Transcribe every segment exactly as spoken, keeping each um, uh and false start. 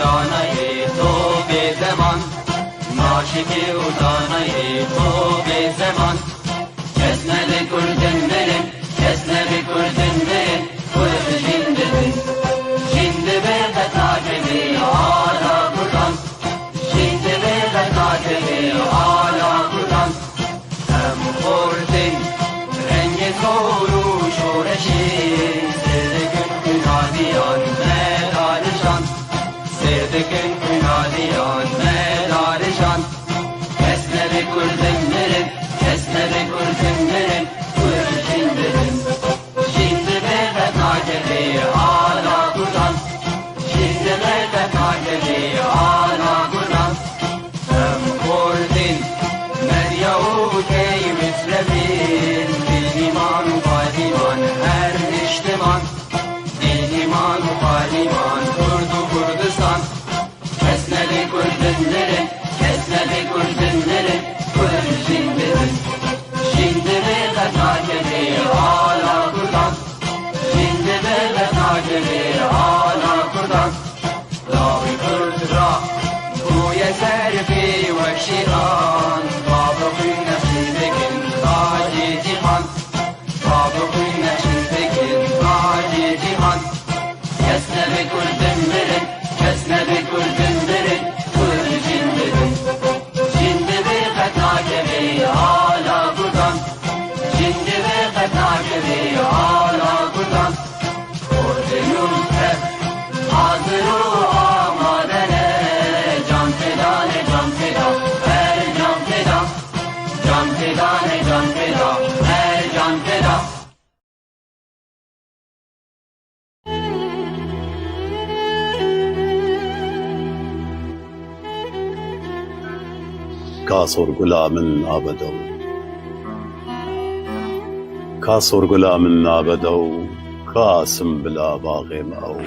Danayê to bê zeman, naşikê û danayê to bê zeman. Kes nebe kurdin mirin, kes nebe kurdin mirin, kurd jin dibin. Jin dibe qet nakevê ala kurdan. Jin dibe qet nakevê ala kurdan. Em xortin rengê zor û şoreşê, sêr dikin kunadiyan me darişan. Sêr dikin kunadiyan me darişan. Kes nebe kurdin mirin, kes nebe kurdin mirin, kurd jin dibin. Jin dibe qet nakevê ala kurdan. Jin dibe qet nakevê ala kurdan. Em xortin Medya û Key Misrefîn, Dîlîman û Balîman her niştiman. Dîlîman û Balîman, Kurd û Kurdistan. Kes nebe kurdin mirin, kes nebe kurdin mirin, kurd jin dibin. Jin dibe qet nakevê ala kurdan. Jin dibe qet nakevê ala kurdan. Lawê kurd ra bûye serfê wek şîran. Bavê xwîn nexşîn dikin tacê cîhan. Bavê xwîn nexşîn dikin tacê cîhan. Kes nebe kurdin mirin, kes nebe kurdin mirin, kurd jin dibin. Jin dibe qet nakevê ala kurdan. Jin dibe qet nakevê ala kurdan. Kurdê nû tev hazir û amade ne. Can feda ne, can feda, her can feda. Can feda ne, can feda, her can feda. Ka sorgula min nabe dew. Ka sorgula min nabe dew. Ka simbila baxê me ew.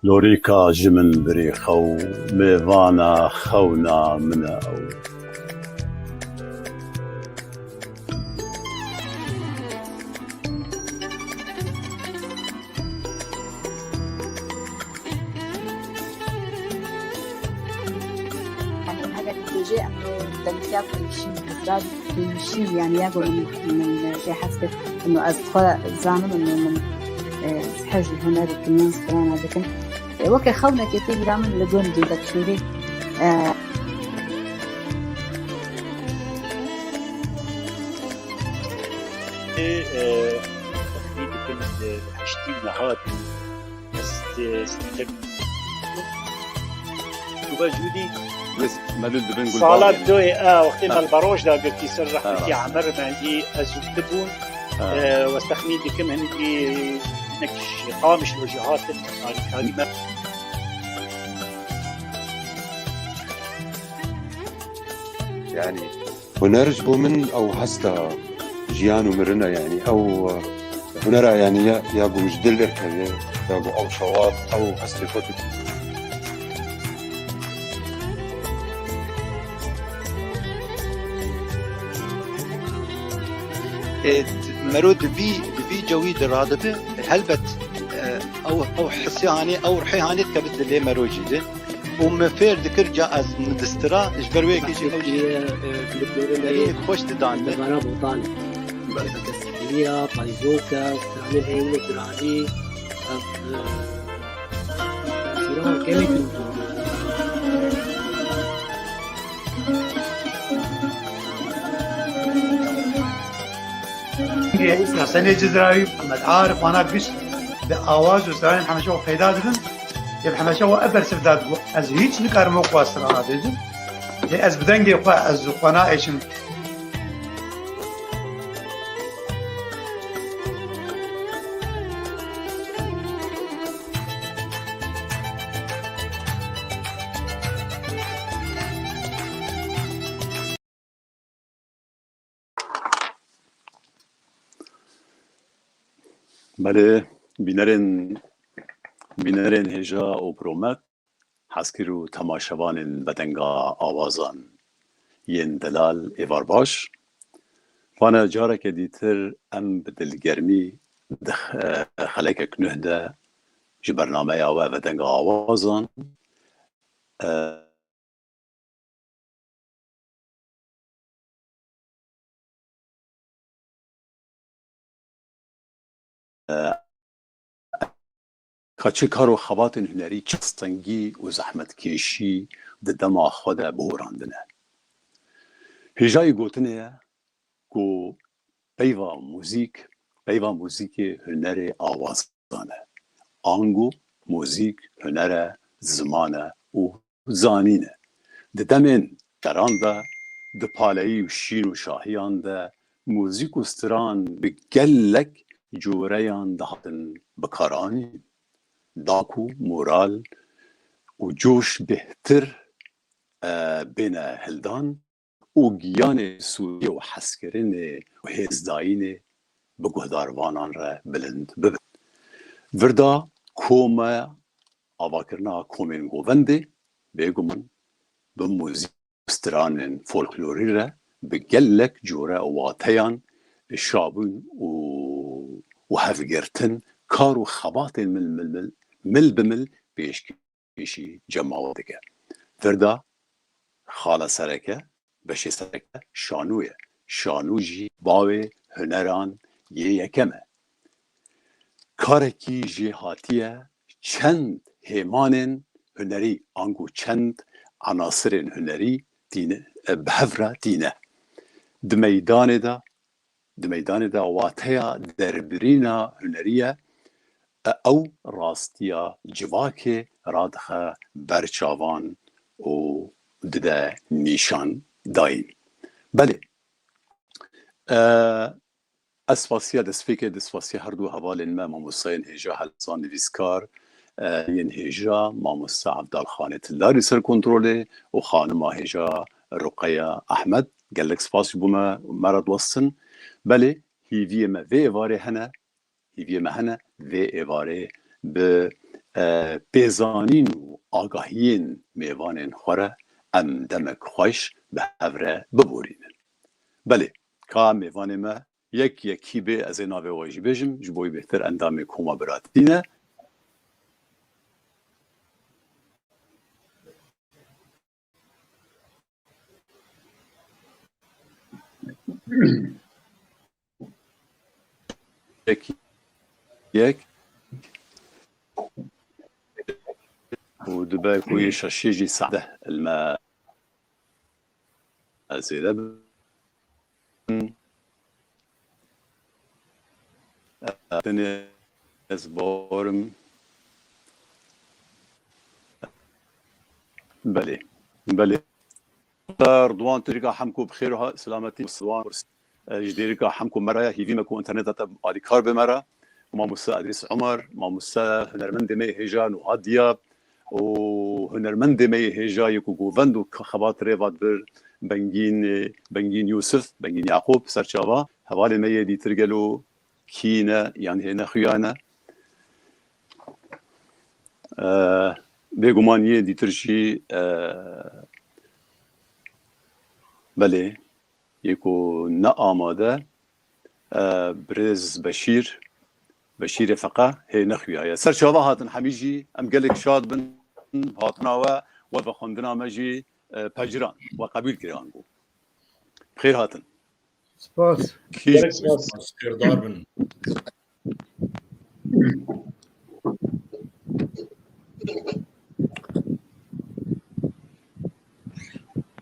Lorîka ji min birî xew, mêvana xewna min e ew. Yanî heger dibêje em dengtiya ku şîn hizra pênîşî, yanî ya ku min, min jê hez kir, ino ez xwe zanim, ino min, e, hez ji hunerê kinyan strana dikim. E, weke xewnekê tê bîra min li gundê Dekşûrê, e, Ê, e, texmîn dikim, e, heştî û nehad. Ez, e, tu be Cûdî. Biz melûl dibin Gulbahê. Sala doyê, e, wextê me li Baroş de girtî ser rehmetî Emir Mendî, ez û tu bûn. E, wez texmîn dikim, hinekî, hinek ji Qamişlo jî hatin, alîkarî me. Yanî, huner ji bo min ew hesta jiyan û mirin e, yanî ew, e, hunera, yanî ya, ya ku ji dil derkeve, ya ku ew şewat, ew hestê xwe tu. E, mero di vî, di vî cewî de radibe, helbet, e, ew, ew hisê hanê, ew ruhê hanê dikeve dilê mero jî de. Û me fêr dikir, ca ez nidistira, ji ber wê yekê jî ew jî, e, e, kliplerê me yê xweş didan. Li bara botan. Belkesiya, payzoka, stranên heyînê giranî, ev, e, tesîra wan kevekî. Hesenê Cizrawî, Mihemed Arif, wana giş bi awaz û stranên hemeşe xwe peyda dibin. Yê bi hemeşe we ev bersiv da ku ez hîç nikarim wek xwe strana bêjim. Yê ez bi dengê xwe ez xwe naêşim. Belê, bînerên, bînerên hêja û piromet, hezkir û temaşevanên Bedenga Awazan yên delal êvar baş. Vana careke dîtir em bi dilgermî di xe-, xelekek nuh de ji bernameya we ve Denga Awazan. E, e, ka çi kar û xebatên hunerî, çi astengî û zehmetkêşî di dema xwe de bihorandine. Hêjayî gotinê ye ku peyva muzîk, peyva muzîkê hunerê awazan e. Ango muzîk huner e, ziman e û zanîn e. Di demên deran de, di paleyî û şîn û şahiyan de muzîk û stran bi gelek coreyan dihatin bikaranîn. Da ku moral û coş bêhtir, e, bêne hildan û giyanê sûriyê û hezkirinê û hêzdayînê bi guhdarvanan re bilind bibin. Vir da koma avakirina komên govendê, bêguman bi muzîk û stranên folklorî re bi gelek cure û wateyan şabûn û, û hevgirtin, kar û xebatên mil, mil, mil, mil bi mil pêşkêşî cemawe dike. Vir da xala sereke, beşê sereke şanû ye. Şanû jî bavê huneran yê yekem e. Karekî jêhatiye çend hêmanên hunerî ango çend enasirên hunerî tîne, bi hev re tîne. Di meydanê de, di meydanê de wateya derbirîna hunerî ye, e, ew rastiya civakê radixe ber çavan û dide nîşan dayîn. Belê, e, ez spasiya destpêkê, di spasiya her du hevalên me, mamostayên hêja Helsan nivîskar, e, yên hêja, mamosta Evdal Xanê Tildarî ser kontrolê û xanima hêja Ruqeya Ehmed. Gelek spas ji bo me, me re diwestin. Belê, hîviyê me vê êvarê hene, hîviyê me hene, vê êvarê bi, e, pêzanîn û agahiyên mêvanên xwe re em demek xweş bi hev re biborînin. Belê, ka mêvanê me yek yekî bê, ez ê navê we jî bêjim, ji bo wî bêhtir endamê Koma Biratî ne. Yek, yek. Û dibe ku yê şeşê jî saet deh li me zêde bin. Tenê ez bawerim. Belê. Belê. Ridwan, tu jî ka hemko bi xêr ha-, selametî, Ridwan, e, ji dêrika hemko me re ye, hîvî me ku înterneta te alîkar be me re. Mamoste Edrîs Omer, mamoste hunermendê me yê hêja Nuha Diyab û hunermendê me yê hêja yê ku govend û xebat rê ve dibir, Bengîn, Bengîn Yûsif, Bengîn Yaqûb, serçava, hevalê me yê dîtir gelo kî ne yan hê ne xuya ne. E, bêguman yê dîtir jî, e, belê, yê ku ne amade, e, birêz Beşîr, Beşîrê Feqa hê ne xuya ye. Serçava hatin hemî jî, em gelek şad bin hatina we, we vexwendina me jî, e, peciran, we qebûl kir ango. Bi xêr hatin. Spas. Kî Gelek spas. Spas, xêrdar bin.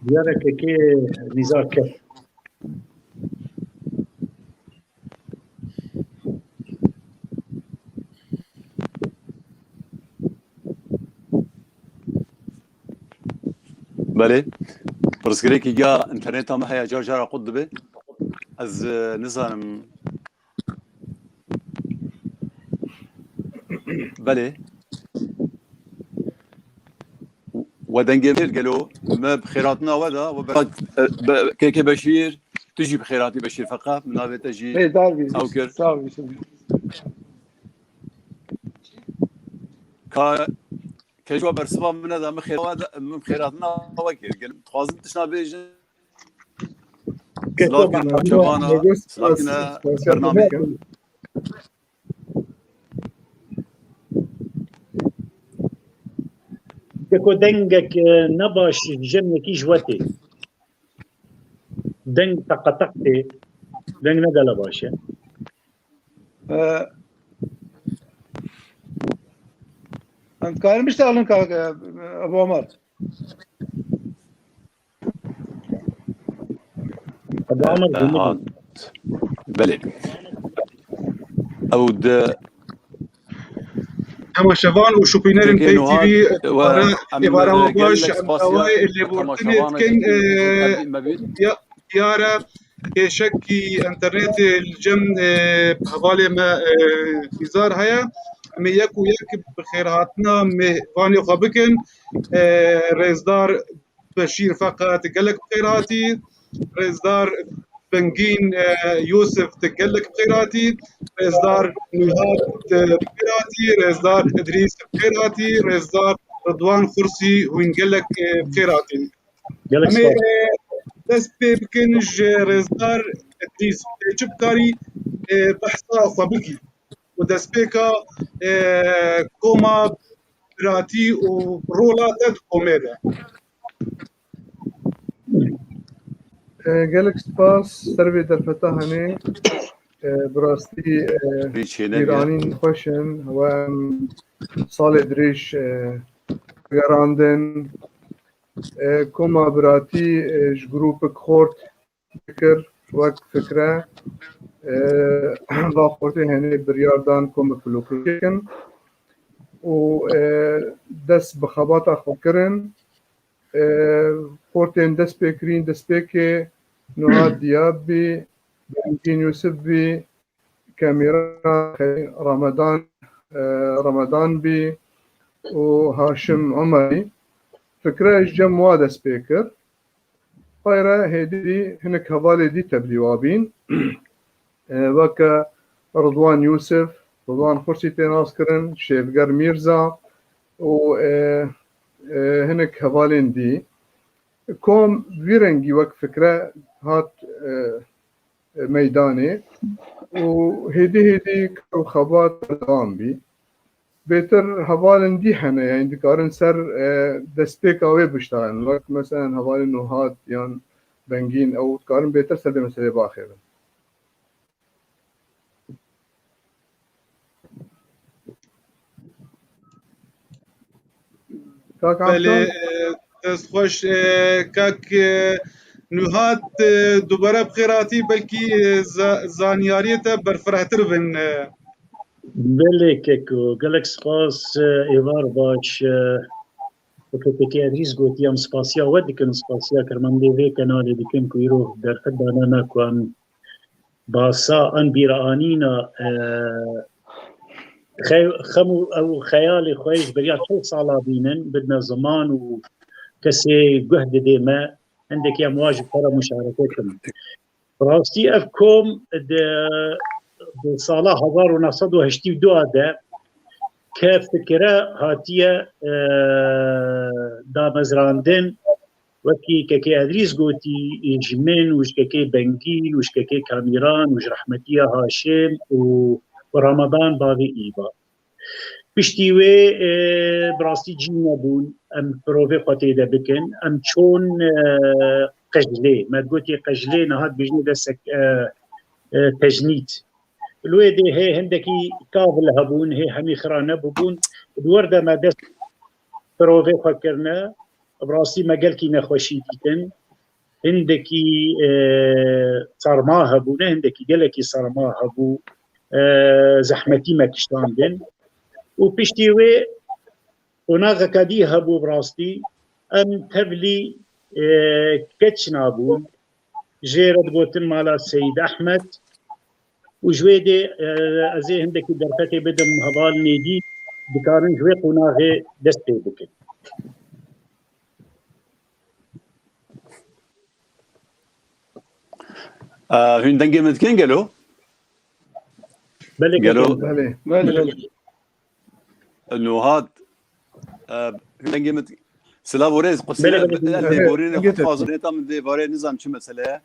Diyareke kê nîzar kef. Belê. Pirsgirêkî ya înterneta me heye, car cara qut dibe. Ez, e, nizanim. Belê. We dengê vêr gelo. Me bi xêratina we da. We be-, be-, Keke Beşîr, tu jî bi xêratî Beşîr Feqa. Min navê te jî Ê, dar bî. Ew kir. Sağ ol. Ka Kejwa bersiva min neda, min xêra-, min xêratina we kir. Gel, dixwazin tişna bêjin. Silavkine çavana, silavkine bernameyê. Ko dengek, e, ne baş ji cem yekî ji we tê. Deng teqeteq tê. Deng ne gele baş e. E, em karin biştalin kak, e, Ebu Omar. Ebu Omar, e, hat. Belê. Ew de Temaşevan û şopînerên Pekê Pey T V, Nuhat, e, êvara, em, êvara e, we baş, gelek em spasiya dawayê lêbortinê temaşevanê dikin, e, tebî me bît. Ya, diyar e, kêşekî înternetê li cem, e, hevalê me, e, Nîzar heye. Em ê yek û yek bi xêrhatina mêvanê xwe bikin. E, rêzdar Beşîr Feqe, tu gelek bi xêr hatî. Rêzdar Bengîn, e, Yûsif, tu gelek bi xêr hatî. Rêzdar Nûhat, tu bi xêr hatî. Rêzdar Idrîs, tu bi xêr hatî. Rêzdar Ridwan Xursî, hûn gelek, e, bi xêr hatin. Gelek Em ê, spas. E, dest pê bikin ji Rêzdar Idrîs. Tê çi bikarî, e, behsa xwe bikî û destpêka, e, koma biratî û rola te di komê de? E, gelek spas ser vê derfeta henê. E, bi rastî, e, Rîçê nebî. Bîranîn xweş in. Hewa em salê dirêj, e, gerandin. E, koma biratî, e, ji grûpik xort dikir, wek fikre, e, va xortê henê biryar dan komik vlogê bikin û, e, dest bi xebata xwe kirin. E, xortên dest pê kirîn, destpêkê Nuhat Diyab bî, Bengîn Yûsif bî, Kemîra Remedan, e, Remedan bî û Haşim Umerî. Fikre ji cem wa dest pê kir. Xweyre hêdî hinek hevalê dî tevlî wa bîn. E, weke Ridwan Yûsif, Ridwan Xursî tê naskirin, Şêvger Mîrza û, e, e, hinek hevalên dî. Kom vî rengî wek fikre hat, e, e, meydanê û hêdî hêdî kar û xebat berdewam bî. Bêtir hevalên dî hene, yanî dikarin ser, e, destpêka wê biştarin. Wek meselen hevalên Nuhat yan Bengîn, ew dikarin bêtir ser vê meseleyê biaxivin. Kak Belê, Anton? E, dest xweş, e, kak, e, Nûhat, e, dubare bi xêr hatî, belkî, e, za-, zanyariyê te berfirehtir bin, e. Belê keko, gelek spas, e, êvar baş, e, weke kekê Edrîs gotiye, em spasiya we dikin, spasiya kermendê vê kenalê dikin ku îro derfet dane me ku em basa an bîranîna, e, xe-, xem û ew xeyalê xwe ji beriya çil sala bînin, bidine ziman û kesê guh didê me, hindekî em wa ji xwe re muşareke kin. Bi rastî ev kom di, di sala hezar û neh sed û heştê û du de ke fikire hatiye, e, damezrandin, wekî kekê Edrîs gotî, ji min û ji kekê Bengîn û ji kekê Kamîran û ji rehmetiya Haşim û, û Ramadan bavê Îva. Piştî wê, e, bi rastî cî nebûn, em pirovê xwe tê de bikin. Em çûn, e, Qejlê. Me gotî Qejlê, niha dibêjin de sek-, e, e, tecnîd. Li wê dê hê hindekî kavil hebûn, hê hemî xira nebûbûn. Di wir de me dest pirovê xwe kirine. Bi rastî me gelkî nexweşî dîtin. Hindekî, e, serma hebû, ne hindekî, gelekî serma hebû. E, zehmetî me kişandin. Û piştî wê qonaxeke dî hebû bi rastî. Em tevlî, e, keç nabûn. Jê re digotin mala Seyîd Ehmed. Û ji wê dê, e, ez ê hindekî derfetê bidim hevalên êdî, dikarin ji wê qonaxê dest pê bikin. E, hûn dengê min dikin gelo? Belê, gelo. Belê. Belê, belê. Nuhat, e, hûn dengê min di-, silav û rêz, qusî. Belê, belê. Ez lêborînê xwe dixwazim, nêta min dê varê, nizam çi mesele ye.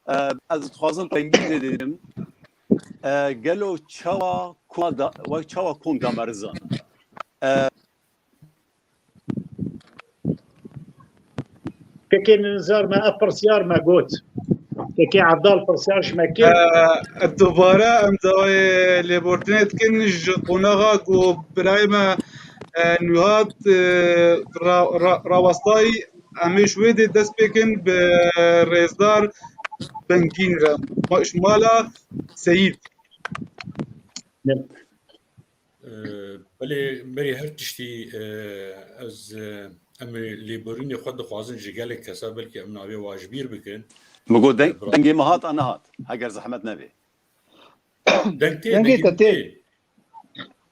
E, ez dixwazim Bengîn lê dêrim. E, gelo çawa koma da, wek çawa kom damerizan? E, Kekê nizar me ev pirsyar me got. Kekê Evdal pirsyar ji me kir. Dubare em dawayê lêbortinê dikin ji qonaxa ku birayê me, e, Nûhat, e, ra-, ra-, rawestayî. Em ê ji wê dê dest pê kin bi rêzdar Bengîn re. Ma-, ji mala Seyîd. Ee, belê berê her tiştî, e, ez, e, em ê lêborînê xwe dixwazin ji gelek kesa, belkî em navê wa ji bîr bikin. Min got deng-, Bira- dengê me hat an nehat? Heger zehmet nebe. Deng tê, Dengê dengê te min tê. tê.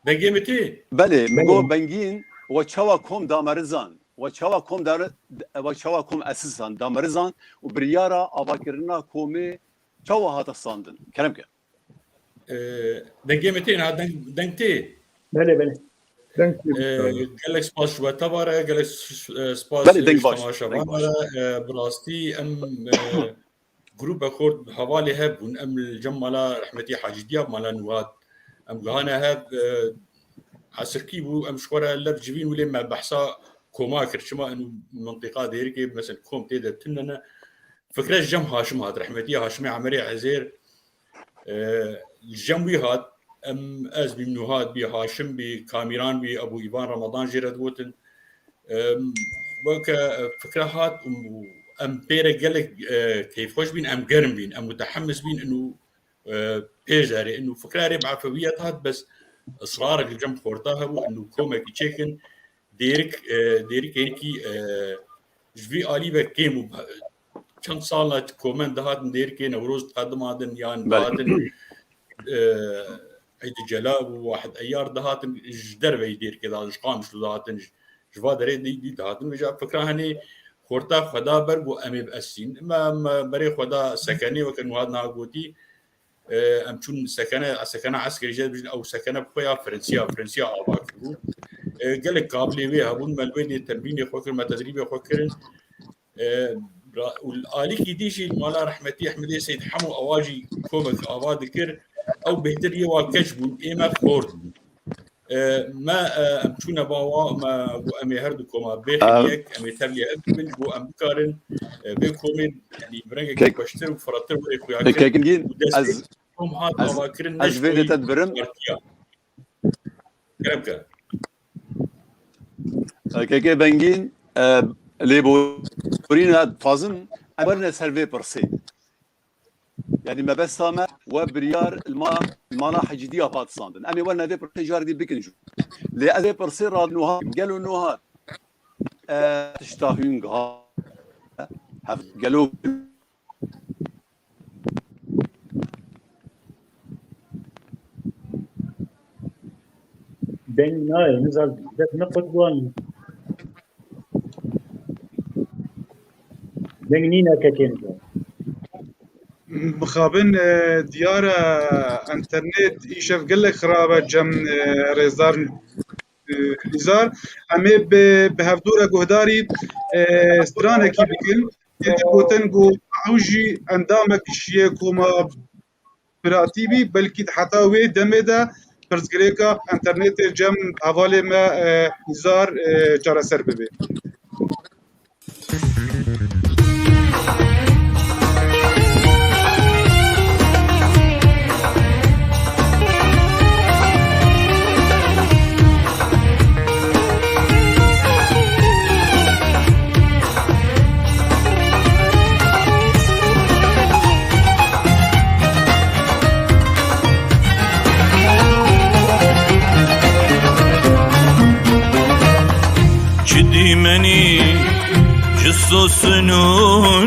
Dengê min tê. Belê, min Belê. got Bengîn, we çawa kom damerizan, we çawa kom dare-, we çawa kom esisan, damerizan û biryara avakirina komê çawa hate standin? Kerem ke. Ee, dengê min tê, niha deng, deng tê. Belê, belê. Deng tê. Ee, gelek spas ji we tevare, gelek s-, s-, e, spas Belê, deng ji baş, temaşevan deng baş. re. Ee, bi rastî em, e, grûpe xort hevalê hev bûn. Em li cem mala rehmetî Hacî Diyab, mala Nûhat. Em gihane hev, e, esirkî bû, em ji xwe re lev civîn wî lê me behsa koma kir. Çima enu mintiqa Dêrikê, mesela kom tê de tune ne. Fikre ji cem Haşim hat, rehmetî Haşimê Emerê Ezêr, e, ji cem wî hat. Em, ez bîm, Nûhat bî, Haşim bî, Kamîran bî, Ebû Îvan Ramadan jê re digotin. Em, weke, e, fikre hat û em pê re gelek, e, keyfxweş bîn, em germ bîn, em mutehemmis bîn, inu, e, pêş derê, inu fikre erê bi efewiyet hat, bes israrek li cem xorta hebû, inu komekî çêkin, Dêrik, e, Dêrikê yekî, e, ji vî alî ve kêm û çend sala komen dihatin Dêrikê Newroz diqedimadin yan Belê. dihatin, e, Eydî Celal û Wahid Eyyar dihatin ji derveyî Dêrikê de, ji Qamişlo dihatin, ji, ji va derê dî, dî dihatin. Vêca fikra henê xorta xwe da ber, got em ê bi esîn. Me, me berê xwe da sekenê, weke Nûhat niha gotî, e, em çûn sekene, sekena eskerî jê dibêjin, ew sekene bi xwe ya Fransiya, Fransiya ava kiribû. E, gelek kabilê wê hebûn, me li wê dê temrînê xwe kir, me tedrîbê xwe kirin. E, ra-, û alîkî dî jî li mala rehmetî Ehmedê Seyd Hemo ewa jî komek ava dikir. Ew bêhtir yê wa keç bûn, ê me xort bûn. E, me, e, em çûne ba wa, me got em ê her du koma bêxin Ev- yek, em ê tevlî hev bibin, ji bo em bikarin, e, vê komê, yanî bi rengekî Kek-, xweştir û firehtir were xuyakirin Kek Bengîn, û destpê ez, kom hat ez, avakirin ne ez ji vê dê bo te dibirim. partiya. Kerem ke. Kekê Bengîn, e, lêborîna dixwazim em werine ser vê pirsê. Yanî mebesta me we biryar li ma-, li mala Hecî Diyab hat standin. Em ê werine vê pirsê carek dî bikin jû. Lê ez vê pirsê radin wiha, gelo Nûhat, e, tişta hûn giha, hef-, gelo Deng nayê, nizar dest ne qutbû an. Deng nîne kekê nizar. Mixabin, e, diyar e, enternet îşev gelek xirab e cem, e, rêzdar, e, nizar. Em ê bi, bi hevdû re guhdarî, e, stranekî bikin. Tê de gotin ku ew jî endamek ji yê koma Piratî bî, belkî di heta wê demê de pirsgirêka enternetê cem hevalê me, e, Nîzar, e, çareser bibe. Çi dîmenî ji sosin û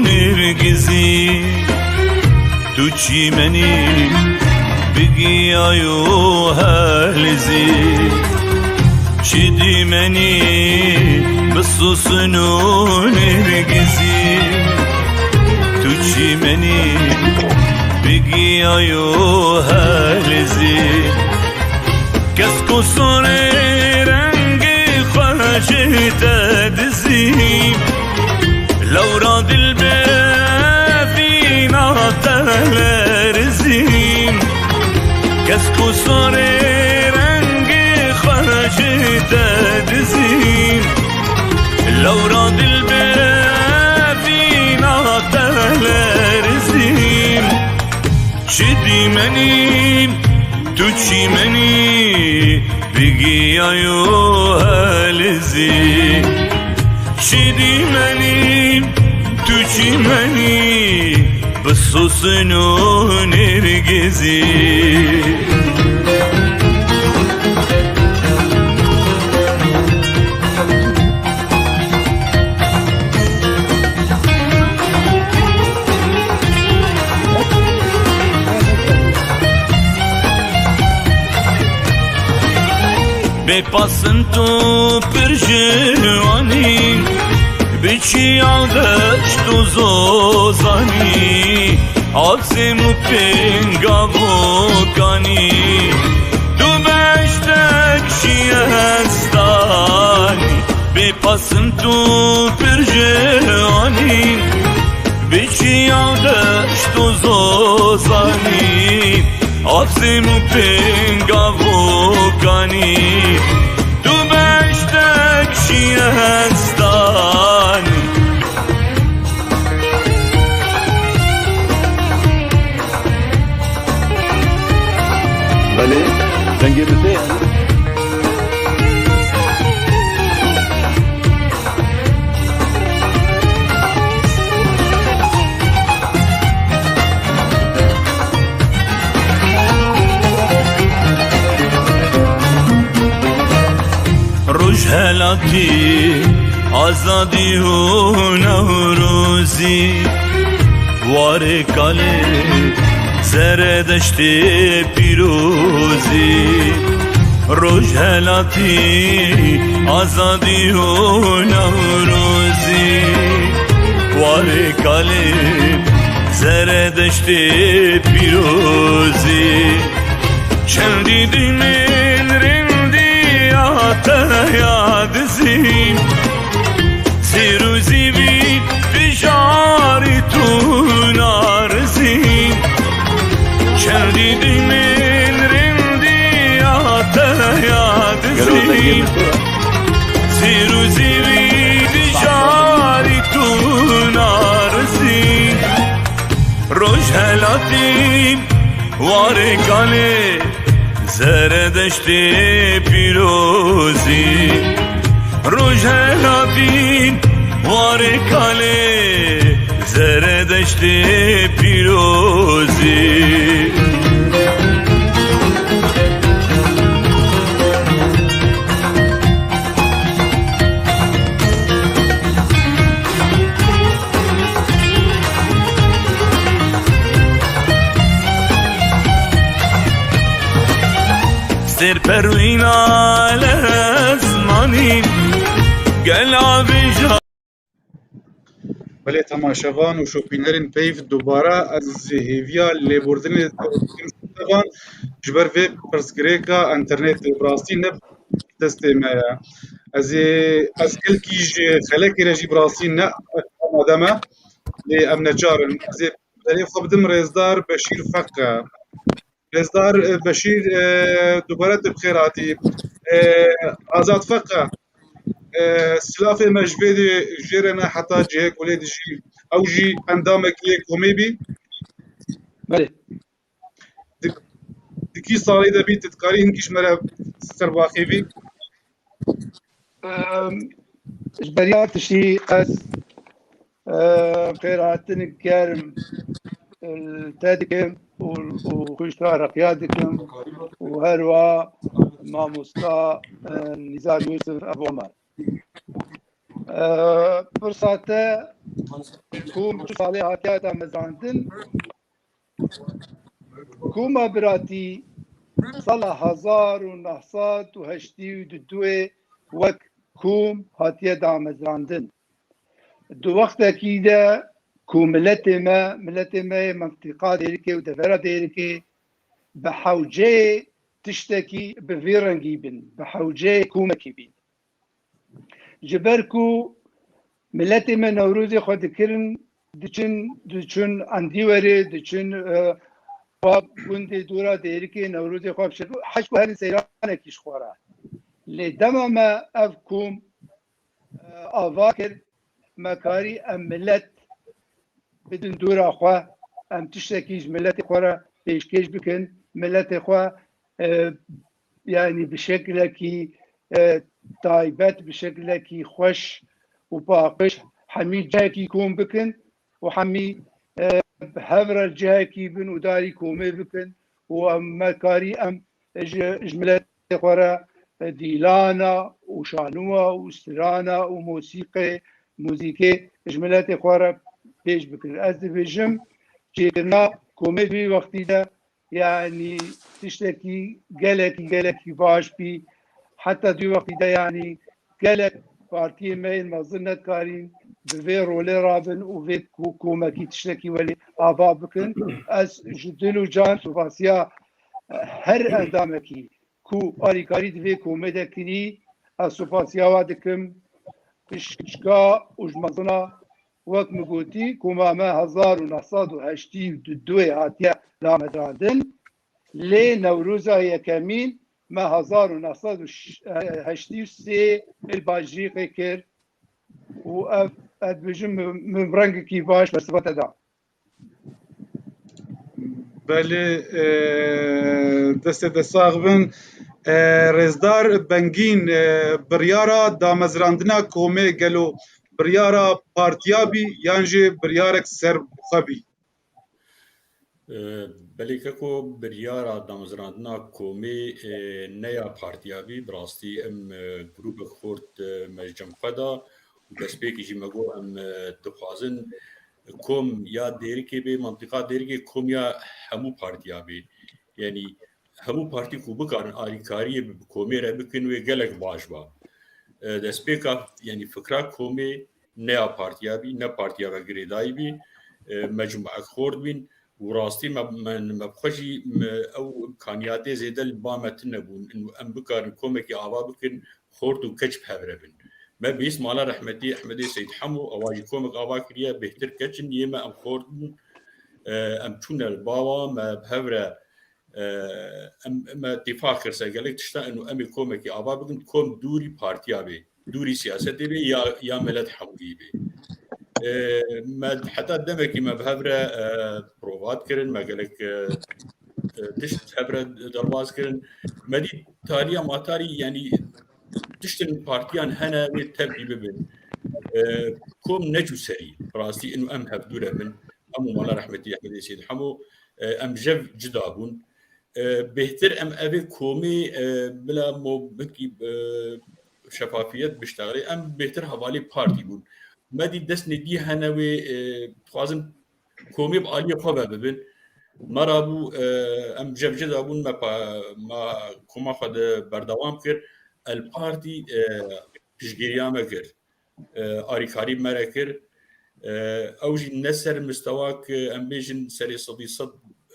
nêrgizî. Tu çîmenî bi giyayo helizî, çi dîmenî bi sosin û nêrgizî. Tu çîmenî bi giyayo helizî. Kesk û sorê rengê xwe ji te dizî. Lewra dilbevîna te lerizî. Kesk û sorê rengê xwe ji te dizî. Lewra dilbevî Menî, tu çîmenî, bi giyayo helizî. Çîdî menî, tu çîmenî, bi sosin û nêrgizî. Bê pasin tu pir ji wanî, bi çiya deşt û zozanî, azim û pêngavokanî, tu beştek şiyestanî. Bê pasin tu pir ji wanî, bi çiya deşt û zozanî, azim û pêngavokanî, tu beştek şiyestanî. Belê, dengê min tê. Rojhelatî, azadî û Newrozî, warê kalê Zeredeştê pîrozî. Rojhelatî, azadî û Newrozî, warê kalê Zeredeştê pîrozî. Çendî dimên rindî ya te ya dizî, zêr û zîvî dijarî tu narizî. Çendî dimên rindî ya te ya dizî, zêr û zîvî dijarî tu narizî. Rojhelatî, warê kalê Zeredeştê pîrozî. Rojhelatî, warê kalê Zeredeştê pîrozî. Sêr perwîna lezmanî, gela vêja. Belê temaşevan û şopînerên peyv, dubare ez hêviya lêbordinê dikim ji te van, ji ber vê pirsgirêka înternetê bi rastî ne destê me ye. Ez ê, ez gelkî ji xelekê re jî bi rastî ne amade me, lê em neçar in. Ez ê berê xwe bidim rêzdar Beşîr Feqe. Rêzdar, e, Beşîr, e, dubare tu bi xêr hatî. E, Azad Feqe, e, silafê me ji vê dê jê re ne heta cihê ku lê dijî. Ew jî endamekî yê komê bî. Belê. Di, di kî salê de bî, tu dikarî hinkî ji me re ser baxê bî? Em, ji beriya tiştî ez, e, xêrhatin germ, e, te dikim û, û xwişka Reqiya dikim û herwa mamosta, e, Nîzar Yûsif Ebu Omer. E, pirsa te kom çi salê hatiye damezrandin? Koma Biratî sala hezar û neh sed û heştê û du wek kom hatiye damezrandin. Di wextekî de ku miletê me, miletê me yê mintîqa Dêrikê û devera Dêrikê bi hewceyê tiştekî bi vî rengî bin, bi hewceyê komekî bîn. Ji ber ku miletê me Newrozê xwe dikirin, diçin, diçin Endîwerê, diçin, e, xwe gundê dora Dêrikê Newrozê xwe bişin. Heşk û herin seyranekî ji xwe re. Lê dema me ev kom, e, ava kir, me karî em milet bidin dora xwe, em tiştekî ji miletê xwe re pêşkêş bikin, miletê xwe, e, yanî bi şekilekî, e, taybet, bi şekilekî xweş û paqij hemî cihekî kom bikin û hemî, e, bi hev re cihekî bin û darî komê bikin û em me karî em ji, ji miletê xwe re, e, dîlana û şanuwa û strana û mosîqê, muzîkê ji miletê xwe re pêş bikin. Ez dibêjim, çêkirina komê di vî wextî de, yanî tiştekî gelekî, gelekî baş bî. Heta di wextî de, yanî gelek partiyê me yên mezin nedikarîn bi vê rolê rabin û vê ko-, komekî tiştekî welê ava bikin. Ez ji dil û can supasiya her endamekî ku alîkarî di vê komê de kirî, ez supasiya we dikim. Pişka û ji mezina, wek min gotî, koma me hezar û neh sed û heştî û du hatiye damezrandin. Lê Newroza yekemîn me hezar û neh sed û heştî û sê li Bajrîqê kir û ev, ez dibêjim, min, min rengekî baş bi sifete da. Belê, e, destê de sax bin. E, Rêzdar Bengîn, e, biryara damezrandina komê gelo biryara partiya bî yan jî biryarek serbixwe bî? E, belê keko, biryara damezrandina komê, e, ne ya partiya bî. Bi rastî em, e, grûpek xort, e, me ji cem xwe da û destpêkî jî me got em, e, dixwazin kom ya Dêrikê bê, mantîqa Dêrikê kom ya hemû partiya bê. Yanî hemû partî ku bikarin alîkariyê bi komê re bikin wê gelek baş ba. E, destpêka, yanî fikra komê ne ya partiya bî, ne partiya ve girêdayî bî. E, mecmuek xort bîn û rastî me, me, me bi xwe jî me, ew imkaniyatê zêde li ba me tune bûn. Û em bikarin komekî ava bikin, xort û keç bi hev re bin. Me bihîst mala rehmetî Ehmedê Seyd Hemo, ewa jî komek ava kiriye, bêhtir keç in, yê me em xort bûn. E, em çûne li ba wa, me bi hev re, e, em, me tîfaq kir ser gelek tişta, û em ê komekî ava bikin, kom dûrî partiya bê, dûrî siyasetê bê ya, ya milet hemûyî bê. E, me heta demekî me bi hev re, e, prova dikirin, me gelek, e, e, tişt hev re derbas kirin. Me dî tariya matarî, yanî tiştên partiyan hene wê tevlî bibin. E, kom neçû serî, bi rastî inu em hevdû re bin. Hemû mala rehmetî Ehmedê Seyîd Hemo, e, em jev cida bûn. E, bêhtir em evê komê, e, bila mo-, hinkî, e, şefafiyet biştexilê, em bêhtir hevalê partî bûn. Me dî destnê dî hene wê, e, dixwazin komê bi aliyê xwe ve bibin. Me rabû, e, em jev cida bûn, me pa-, me koma xwe de berdewam kir. El partî, e, piştgiriya me kir. E, arîkarî me re kir. E, ew jî ne ser mistewa ku em bêjin serê sedî sed,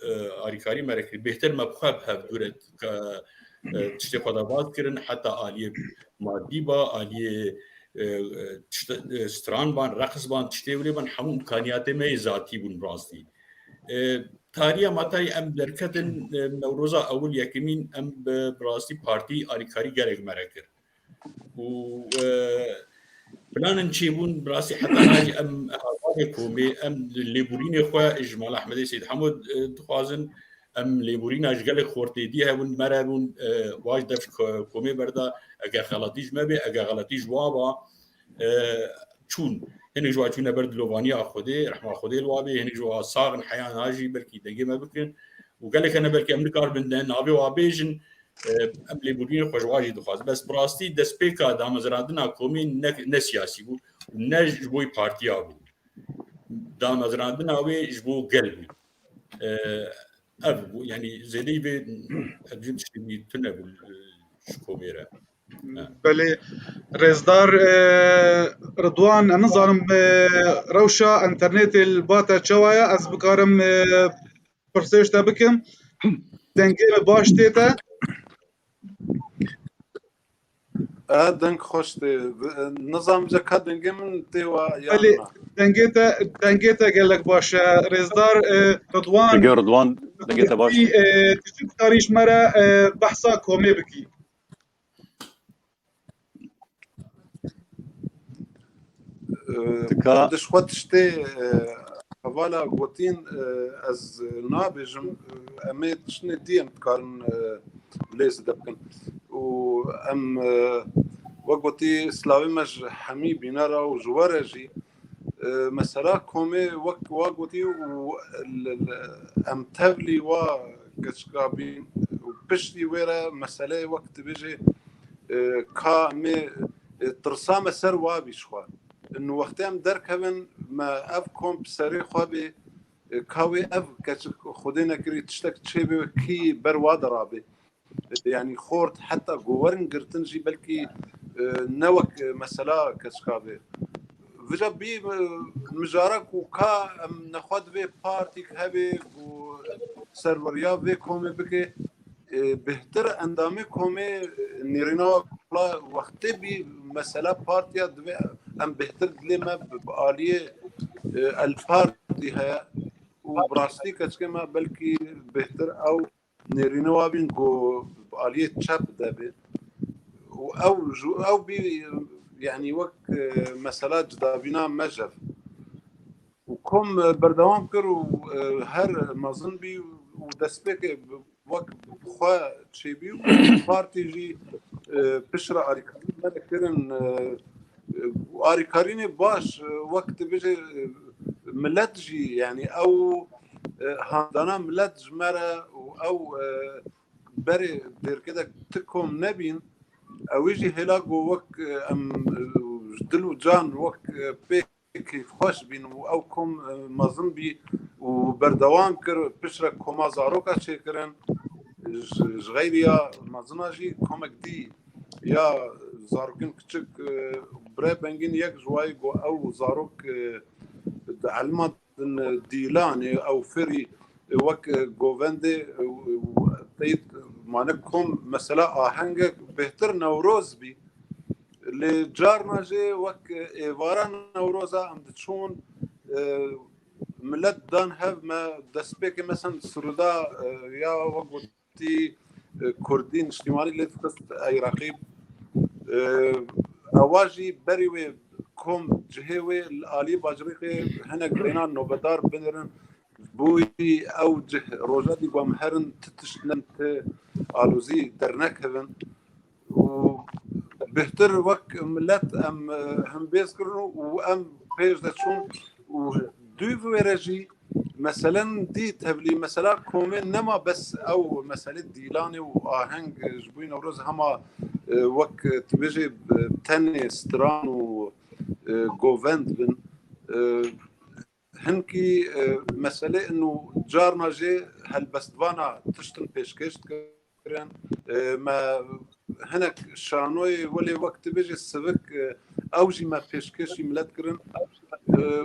e, arîkarî me re kir. Bêhtir me bi xwe bi hev dû re, e, tiştê xwe de vat kirin, heta aliyê madî ba, aliyê, e, e, tişt-, e, stran ban, reqs ban, tiştê wê ban, hemû imkaniyatê me yê zatî bûn rastî. E, tariya matayî em derketin, e, Newroza ewil yekemîn em bi, bi rastî partî alîkarî gelek me re kir. Û, e, planên çêbûn, bi rastî heta niha jî em hevalê komê, em lêborînê xwe ji mala Ehmedê Seyîd Hemo, e, dixwazin. Em lêborîna ji gelek xortê dî hebûn, me re bûn, e, wa ji dev ko-, komê berda, ege xeletî ji me bê, ege xeletî ji wa ba, e, çûn. Hinek ji wa çûne ber dilovaniya Xwedê, rehma Xwedê li wa bê, hinek ji wa sax in heya niha jî belkî dengê me bikin. Û gelek hene belkî em nikaribin de navê wa bêjin, e, em lêborînê xwe ji wa jî dixwazin. Bes bi rastî destpêka damezrandina komê ne, ne siyasî bû û ne ji bo partiya bû. Damezrandina wê ji bo gel bû. E, ev bû, yanî zêdeyî vê, ez dibêjim tiştê tune bû, e, ji komê re. Ha. Belê, rêzdar, e, Ridwan, em nizanim, e, rewşa înternetê li ba te çawa ye, ez bikarim, e, pirsê ji te bikim. Dengê me baş tê te? E, deng xweş tê. E, nizam ce ka dengê min tê wa ya Belê, na? Dengê te, dengê te gelek baş e. Rêzdar, e, Ridwan. Dengê Ridwan, dengê te baş. E, tu çi dikarî ji me re, e, behsa komê bikî? E, Tika. Xwediş xwe tiştê, e, hevala gotin, e, ez nabêjim, e, em ê tiştine dî em dikarin, e, lê zêde bikin. Û em, e, wek gotî, silavê me ji hemî bînera û ji we re jî, e, mesela komê wek wa gotî û l-, l-, em tevlî wa keçika bîn û piştî wê re meseleyê wek dibêje, e, ka em ê, e, tirsa me ser wa bî ji xwe. Û wextê em derkevin, me ev kom bi serê xwe bê, e, ka wê ev keçik Xwedê nekirî tiştek çêbê, kî ber wa de rabê. E, yanî xort heta ku werin girtin jî belkî, e, ne wek, e, mesela keçika bê. Vêca bî, e, mijara ku ka em nexwe divê partîk hebe ku serweriya vê komê bike, e, bêhtir endamê komê, e, nêrîna wextê bî mesela partiya divê em bêhtir dilê me bi, bi aliyê, e, El Partî heye û bi rastî keçikê me belkî bêhtir ew nêrîne wa bîn ku bi aliyê çep de bê û ew ji, ew bî, yanî wek, e, mesela cidabîna me jev. Û kom, e, berdewam kir û, e, her mezin bî û destpêkê wek bi xwe çêbî û partî jî, e, piştre alîkarî me re kirin, e, e, alîkarînê baş, e, wek dibêje, e, milet jî, yanî ew, e, handana milet ji me re û ew, e, berê dêrkê de ti kom nebîn, ew ê jî hêla ku wek, e, em, e, ji dil û can wek, e, pê keyfxweş bîn û ew kom, e, mezin bî û berdewam kir, piştre koma zaroka çêkirin, ji, ji xeyriya mezina jî komek dî ya zarokên kiçik, e, bire bengîn yek ji wayî ku ew zarok, e, di elma din dîlanê ew firî, e, wek, e, govendê, e, teyt mane kom mesela ahengek bêhtir Newroz bî. Lê carna jê wek êvara Newroza em diçûn, e, milet dan hev me destpêkê mesen Sirûda, e, ya wek gotî, e, Kurdî niştîmanî lê dixist ey reqîb. E, ewa jî berî wê kom cihê wê li alî bacirîqê hinek bêna nobedar binirin. Bûyî ew cih roja dî ku em herin ti tişt nem ti alozî dernekevin. û bêhtir wek milet em, e, himbêz kirin û em pêş de çûn û dûv wê re jî meselen dî tevlî mesela komê nema bes ew meselê dîlanê û aheng, e, ji bo Newroz hema, e, wek, e, tu bêjê, e, tenê stran û, e, govend bin. E, Hinkî, e, meselê ino carna jê helbestvana tiştin pêşkêş dikirin. E, me hinek şanoyê welê wek tu bêjê sivik, e, ew jî me pêşkêşî milet kirin. E, û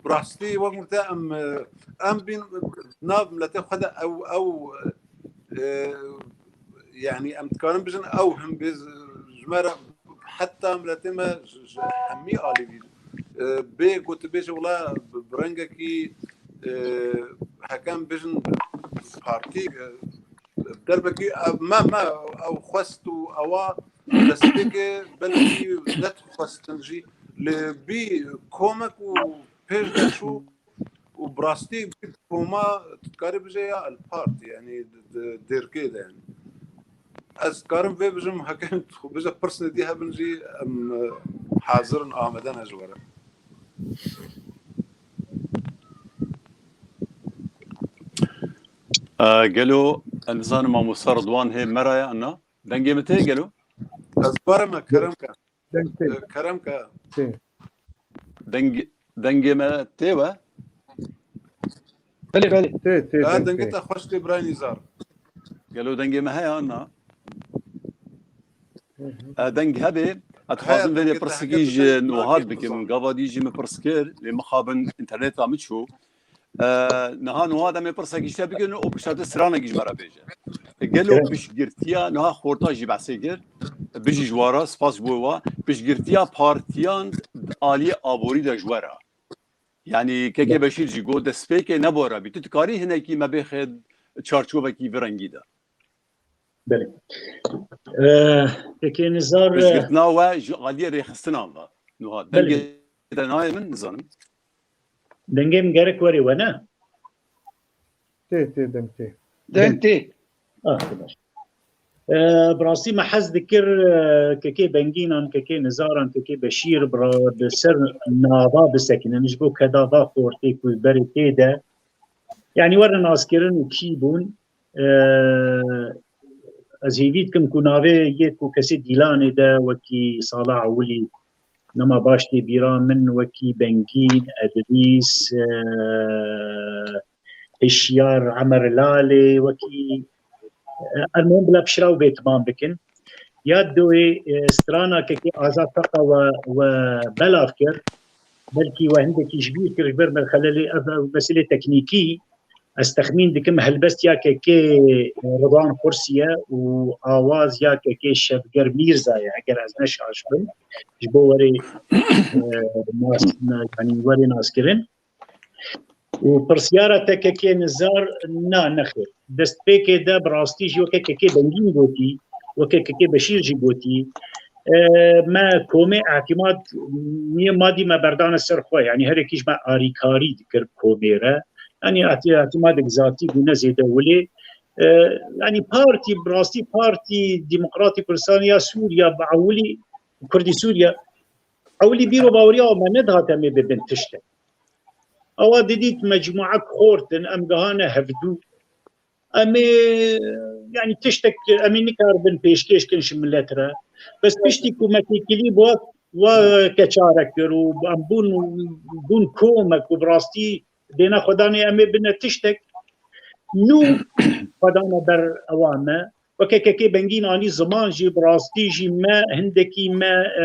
bi rastî wek min te em, e, em bîn nav miletê xwe de ew, ew, e, e, yanî em dikarin bijin ew himbêz ji me re heta miletê me ji, ji hemî alî bî. E, bê ku tu bêje wila bi, bi rengekî, e, heke em bijin partî, e, derbekî, e, me, me ew xwest û ewa destpêkê belkî nedixwestin jî, lê bî komek û pêş de çû û bi rastî bî koma tu dikarî bijê ya El Partî, yanî di, di dêrkê de yanî. Ez dikarim vê bijim, heke tu bêje pirsê dî hebin jî em, e, hazir in, amade ne ji we re. E, gelo, ez nizanim mamosta Ridwan hê me re ye, na? Dengê min tê gelo? Ez barê me, kerem ke. Deng tê. E, kerem ke. Tê. Deng, dengê me tê we? Belê, belê. Tê, tê, Ha, deng dengê tê. Te xweş tê, birayê Nîzar. Gelo dengê me heye, na? Hı hı. E, deng hebe, ez Heye, dixwazim vê dengê te pirsikî heke ji tu deng Nuhat nakê bikim. Nizam. Gava dî jî min pirs kir, lê mixabin înterneta min çû. E, niha Nuhat em ê pirsekî ji te bikin û pişta te stranekî ji me re bêje. E, gelo Evet. Piştgirtiya, niha xorta jî behsê kir. Bijî ji wa re, spas ji bo wa. Piştgirtiya partiyan aliyê aborî de ji we re. Yanî Kekê Beşîr jî got destpêkê nebora bî. Tu dikarî hinekî me bêxe çarçovekî vî rengî de. Belê. Ee, Kekê Nizar, e, Piştgirtina we ji aliyê rêxistinan ve. Nuha, Belê. Dengê te nayê min, nizanim. Dengê min gerek were we ne? Tê, tê, deng tê. Deng tê. Ah, baş. E, bi rastî me hez dikir, e, kekê Bengînan, kekê Nizaran, kekê Beşîr bi ra-, bi ser nava bisekinin. Ji bo keda va xortê ku berê tê de. Yanî werin naskirin û kî bûn. E, ez hêvî dikim ku navê yê ku kesê dîlanê de wekî sala ewilî nema baş tê bîra min, wekî Bengîn, Edrîs, e, Hişyar, Emer Lalê, wekî, e, elmuhim bila pişra û bê timam bikin. Ya doyê, e, strana kekê Azad Taka we, we belav kir. Belkî we hindekî ji bîr kir, ji ber merxelelê ev, ev meselê teknîkî. Ez texmîn dikim helbest ya kekê Ridwan Xursiye û awaz ya kekê Şevger Mîrza ye, eger ez ne şaş bim. Ji bo werê, e, nas, ne, yanî werê naskirin. Û pirsyara te kekê Nizar, na, nexêr. Destpêkê de bi rastî jî weke kekê Bengîn gotî, weke kekê Beşîr jî gotî. E, me komê îtîmad niye madî me berdane ser xwe. Yanî herekî ji me arîkarî dikir komê re. Yanî îtî-, îtîmadek zatî bûne zêde wilê. E, yanî partî, bi rastî Partî Demokratî Kurdistanê ya Sûriya, bi ewilî Kurdî Sûriya, ewilî bîr û baweriya me nedihate em ê bibin tiştek. Ewa didît mecmuek xort in, em gihane hevdû. Em ê, yanî tiştek, em ê nikaribin pêşkêş kin ji milet re. Bes piştî ku me têkilî bi we, we keçare kir û em bûn, bûn komek û bi rastî dêne xwedanê em ê bine tiştek nû xwedane ber ewa me. Weke kekê Bengîn anî ziman jî bi rastî jî me hindekî me, e,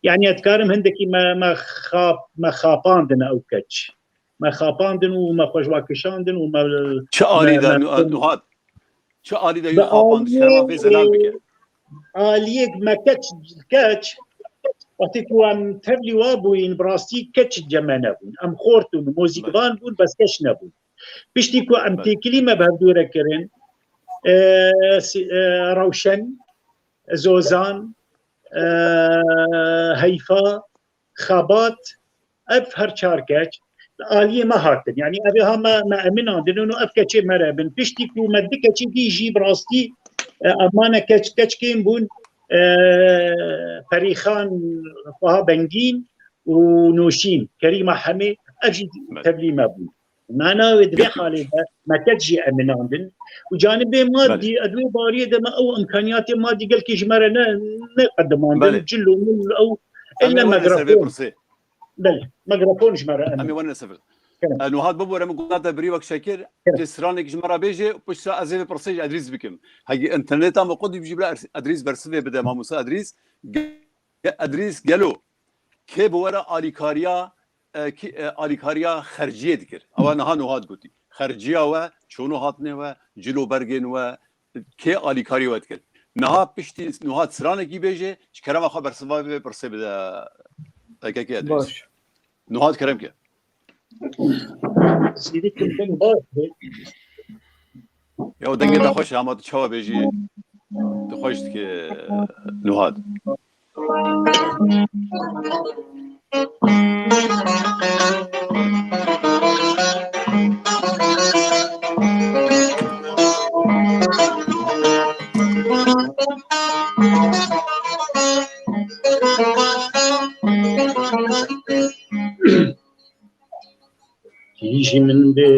yanî ez dikarim hindekî me, me xap-, me xapandin ew keç. Me xapandin û me xwe ji wa kişandin û me, Çi alî me, de me Nu-, Nuhat? Çi alî de wî xapand? Şerma vê zelal bike. Aliyek me keç, keç, wextê ku em tevlî wa bûyîn, bi rastî keç cem me nebûn. Em xort û mozîkvan bûn, bes keç nebûn. Piştî ku em Belê. têkilî me bi hevdû re kirin, e, si-, e, Rewşen, Zozan, e, Heyfa, Xebat, ev her çar keç li aliyê me hatin. Yanî ev ê ha me, me eminandin û ev keçê me re bin. Piştî ku me du keçê dî jî bi rastî, e, em mane keç, keç kêm bûn, e, Perîxan, Taha Bengîn û Nûşîn, Kerîma Hemê, ev jî Belê. tevlî me bûn. Mana wê di vê Gelek halê de me keç jî eminandin. Û canibê madî, Belê. ez wê bariyê de me ew imkaniyatê madî gelkî ji me re ne, neqedimandin. Belê. Cil û mil ew Em ê elle were ser vê mikrofon. pirsê. Belê, mikrofon ji me re Em ê emin. were ser. Kerem. E, Nuhat bibore min guhata birî wek şekir. Kerem. Tê stranek ji me re bêje, piştre ez ê vê pirsê ji Edrîs bikim. Hegî interneta me qut dî jî bila Edrîs bersivê bide, mamoste Edrîs. Ge-, Edrîs gelo kê bi we re alîkariya, e, kî, e, alîkariya xerciyê dikir? Ewa niha Nuhat gotî. Xerciya we, çono hatine we, cilo bergên we, kê alîkarî we dikir? Niha piştî Nuhat stranekî bêje, ji kerema xwe bersiva vê pirsê bide, P K K Edrîs. Baş. Nuhat kerem ke. Sîdî kim baş be. Ya dengê te xweş e, ama tu çawa bêjî? Tu xweş dike Nuhat. Kî ji min bê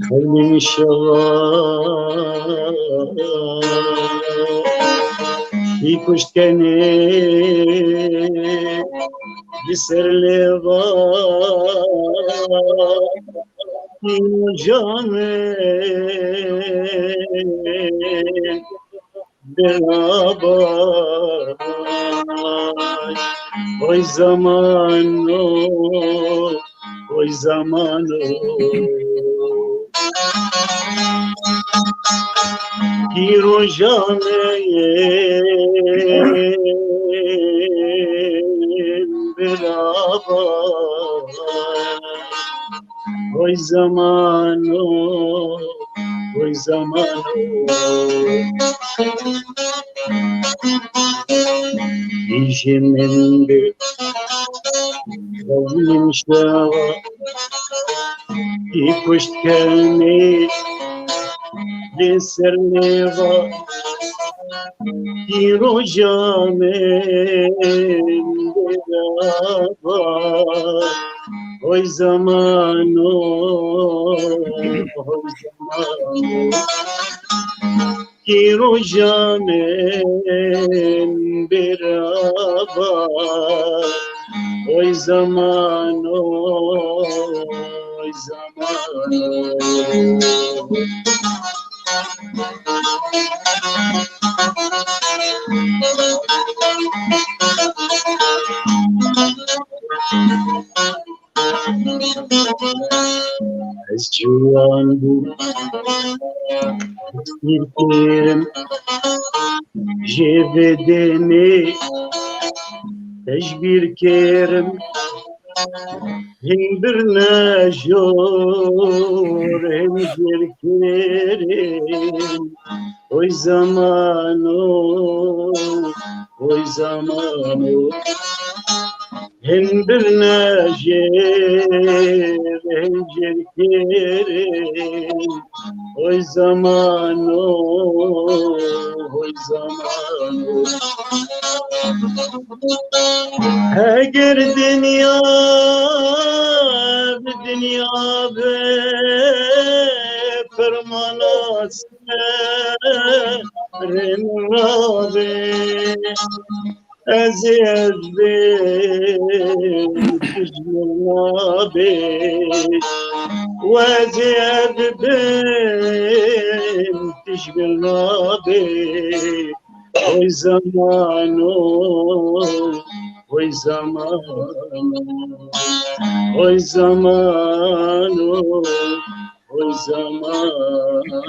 xewnî şewa kî kuşt kenê li ser lêva janê. Bela bay, oy zaman o, oy zaman o. Pîrojanê bela bay. Oy zaman o, oy zaman o. Dijî min bi xewlin şewa, î kuşt kenê li ser nêva, î roja min berava, oy zaman o, oy zaman o. Îroja min berava, oy zaman o, oy zaman o. Ez ciwan bûm, ez pîr kêrim, jê vê demê tejbîr kêrim. Hin bir nejor, hin jêr kêrim. Oy zaman o, oy zaman o. Hin bir nejêr, hin jêr kêrim. Oy zaman o, oy zaman o. Heger dinya bi dinya be fermana serê min rabe. Ez ê ez bêm tijmil nabê. Û ez ê ez bêm tijmil nabê. Oy zaman o, oy zaman o, oy zaman o, oy zaman o.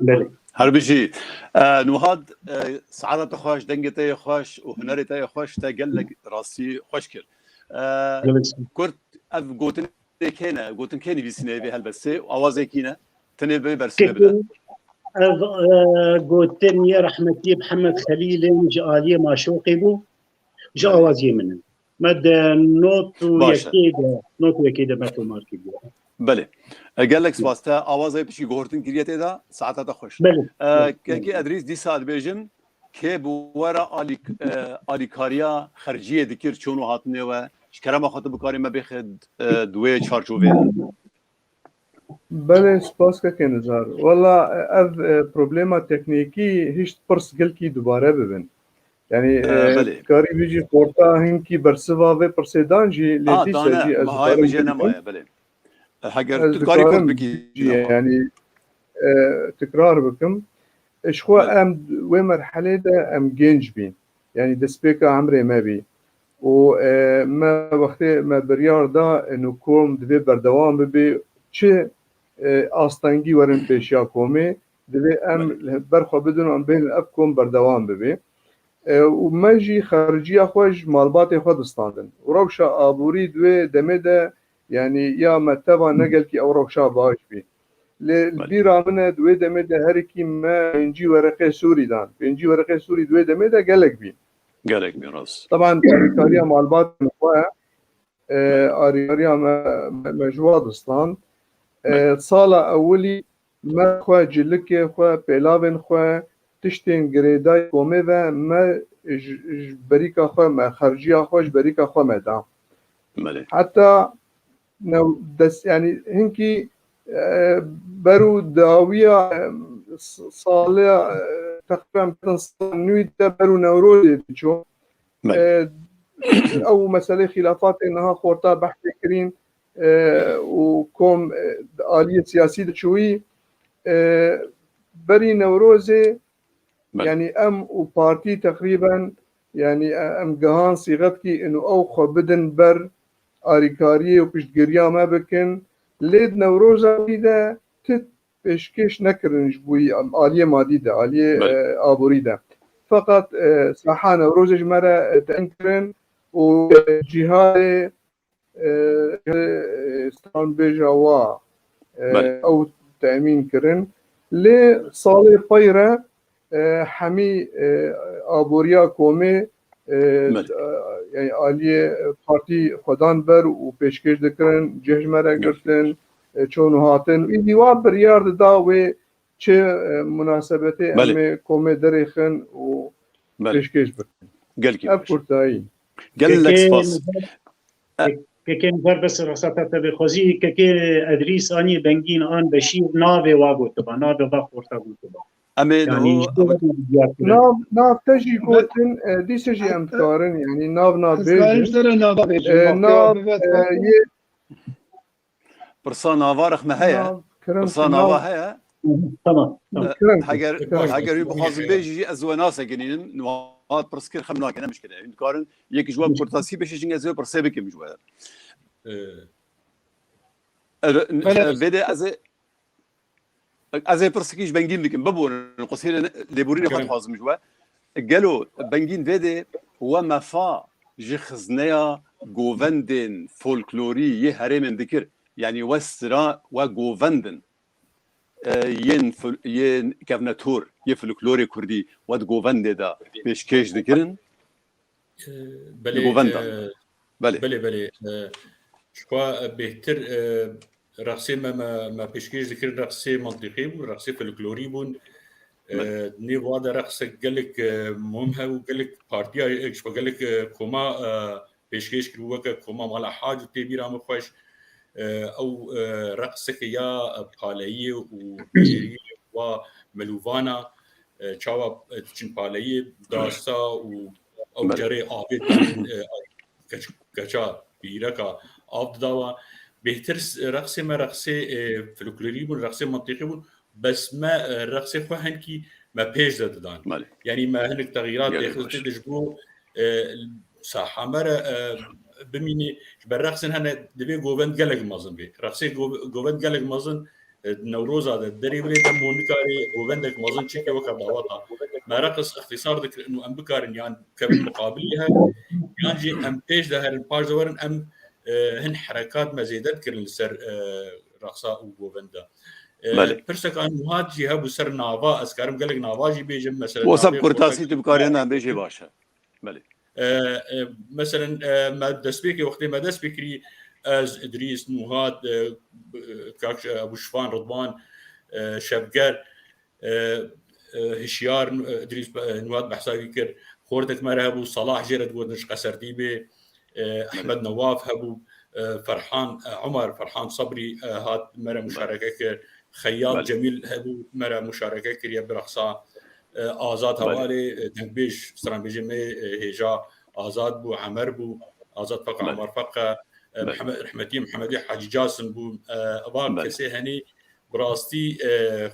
Belê. Her bijî. E, Nuhad, e, saeta te xweş, dengê te yê xweş û hunerê te yê xweş, te gelek rastî xweş kir. E, Gelek sağ ol. Kurt, ev gotinê kê ne? Gotin kê nivîsîne vê helbestê? Awazê kî ne? Tenê bê bersivê bide. Kesin ev, e, gotin yê rehmetî Mihemed Xelîl in, ji aliyê Maşoqê bû, ji Belê. awaziyê min in. Me di not û Baş e. yekê de, not û yekê de me tomar kiriye. Belê. E, gelek spas. Te awazê pişkî guhertin kiriye tê de, saeta te xweş. Belê. E, Belê. Kekî Edrîs, dîsa dibêjim, kê bi we re alî-, e, alîkariya xerciyê dikir, çûn û hatinê we, ji kerema xwe tu bikarî me bêxe, e, di wê çarçovê de. Belê, spas kekê Nizar. Wela, ev, e, problema teknîkî hişt pirs gelkî dubare bibin. Yani, E, e, belê. karî bijî xorta hinkî bersiva vê pirsê dan jî, lê Ha, dîsa dane, jî ez mehayê dubare bijê bikim. nemaye, belê. E, heger Ez tu karî dikarim kurt bikî, jî, yani, e, tikrar bikim. E, ji xwe Belê. em wê merhelê de em genc bîn. Yani destpêka emrê me bî. Û, e, me wextê me biryar da, e, nu kom divê berdewam bibe, çi, e, astengî werin pêşiya komê, divê em Belê. li ber xwe bidin û em bêhnin ev kom berdewam bibe. E, û me jî xerciya xwe ji malbatê xwe distandin. Û rewşa aborî di wê demê de, yani ya me teva ne gelkî ew rewşa baş bî. Lê li Belê. bîra min e, di wê demê de herikî me pêncî wereqê Sûrî dan. Pêncî wereqê Sûrî di wê demê de gelek bî. Gelek bî, rast. Teban, alîkariya malbatên xwe, e, alîkariya me, me, me ji wa distan. E, Belê. sala ewilî me xwe, cilikê xwe, pêlavên xwe, tiştên girêdayî komê ve me ji, ji berîka xwe, me xerciya xwe ji berîka xwe me da. Belê. Heta new-, des-, yani hinkî, e, ber û dawiya, e, s-, saliya, e, teqrîben sal nû de ber û Newrozê diçû. Belê. E, ew meselê xîlafatê niha xorta behsê kirîn, e, û kom, e, aliyê siyasî diçûyî, e, berî Newrozê Belê. Yani em û partî teqrîben, yani, e, em gihan sîxet kî inu ew xwe bidin ber alîkariyê û piştgiriya me bikin. Lê di Newroza wî de ti pêşkêş nekirin ji bo wî, em, aliyê madî de, aliyê, Belê. e, aborî de. Feqet, e, saha Newrozê ji me re, e, teyin kirin û, e, cîhadê e, e, stranbêja wa, e, Belê. ew temîn kirin. Lê salê pey re, e, hemî, e, aboriya komê, e, Belê. e, yani aliyê partî xwedan ber û pêşkêş dikirin, cih ji me re Belê. girtin, e, çûn û hatin. Îdî wa biryar dida wê çi, e, munasebetê Belê. em ê komê derêxin û Belê. pêşkêş bikin. Gelkî Ev baş. kurtayî. Gelek Kekê spas. Nizar, E- Kekê Nizar, bes rexsa te tevê xwezî, Kekê Edrîs anî Bengîn an Beşîr navê wa gotiba, navê va xorta gotiba. Em ê Yani, niho, ji bo em ê diyar kirin. Nav, nav te jî gotin, e, dîse jî em dikarin, yani nav nav Ez dayim bêjin. sere nava bêjim, E, wextê nav, bibe e, yê Pirsa nava rexme heye. Nav, kerem Pirsa ki, nava nav. heye. Tamam, tamam. E, Kerem ki, heger, kerem ki. heger wî bixwazin bêjî jî ez we nasekinînim. Nihat pirs kir xem nake, ne mişkile. Hûn dikarin yek ji we kurtasî bêjî, çinge ez wê pirsê bikim ji we. E, E, Belê. e, vê de ez ê, ez ê pirsikî ji Bengîn bikim. Biborin, qusêrê ne-, lêborînê xwe Kerem. dixwazim ji we. Gelo Bengîn vê de we mefa ji xizneya govendên folklorî yê herêmên dikir? Yani we sira, we govendin, e, yên fol-, yên kevnetor, yê folklorê kurdî we di govendê de pêşkêş dikirin? E, Li belê, govenda. e, Belê. belê, belê. E, ji xwe, e, bêhtir, e, rexsê me, me, me pêşkêş dikirin, rexsê mantîqî bû, rexsê folklorî bûn. E, Belê. Nêva de rexsek gelek, e, muhim hebû, gelek partiya, e, ji xwe gelek, e, koma, e, pêşkêş kiribû, weke koma Mala Hac û tê bîra min xweş. E, ew, e, reqseke ya, e, paleyî û êrî wa milûvana, e, çawa, e, diçin paleyî, dasta û ew Belê. cerê avê diçin, e, keç-, keça pîreka av didawa. Bêhtir s-, reqsê me reqsê, e, folklorî bûn, reqsê mantîqî bûn. Bes me, e, reqsê xwe hinkî me pêş de didan. Belê. Yanî me hinek texîrat Gelek dêxistê baş. de ji bo, e, saha me re, e, bimînê. Ji ber reqsên hene divê govend gelek mezin bê. Reqsê gov-, govend gelek mezin, e, Newroza de derê wê de mo nikarê govendek mezin çêke weke daweta. Me reqs ixtîsar dikirin û em bikarin yan kevin muqabilî her, yan jî em pêş de herin, paş de werin, em, e, hin herekat me zêde dikirin li ser, e, reqsa û govenda. E, Belê. Pirseka Nûhat jî hebû ser nava, ez karim gelek nava jî bêjim, mesela Wisa navê kurtasî xortek tu bikarî hene bêjê baş e. Belê. E, e, meselen, e, me destpêkê, wextê me dest pê kirî, ez, Idrîs, Nûhat, e, kak, e, Ebû Şifan, Ridwan, e, Şevger, e, e, Hişyar, e, Idrîs, e, Nûhat behsa wî kir. Xortek me re hebû, Salah jê re digotin ji Qeserdîbê, e, Belê. Ehmed Newaf hebû, e, Ferhan, e, Umar, Ferhan Sabrî, e, hat me re Belê. muşareke kir. Xeyyal Belê. Cemîl hebû, me re muşareke kiriye bi reqsa, e, Azad Belê. Hevalê, e, dengbêj, stranbêjê me, e, hêja Azad bû, Emer bû, Azad Feqa, Belê. Umar Feqa, e, Belê. Mihemed, rehmetî Mihemedê Hacî Casim bû, e, eva Belê. kesê henî bi rastî, e,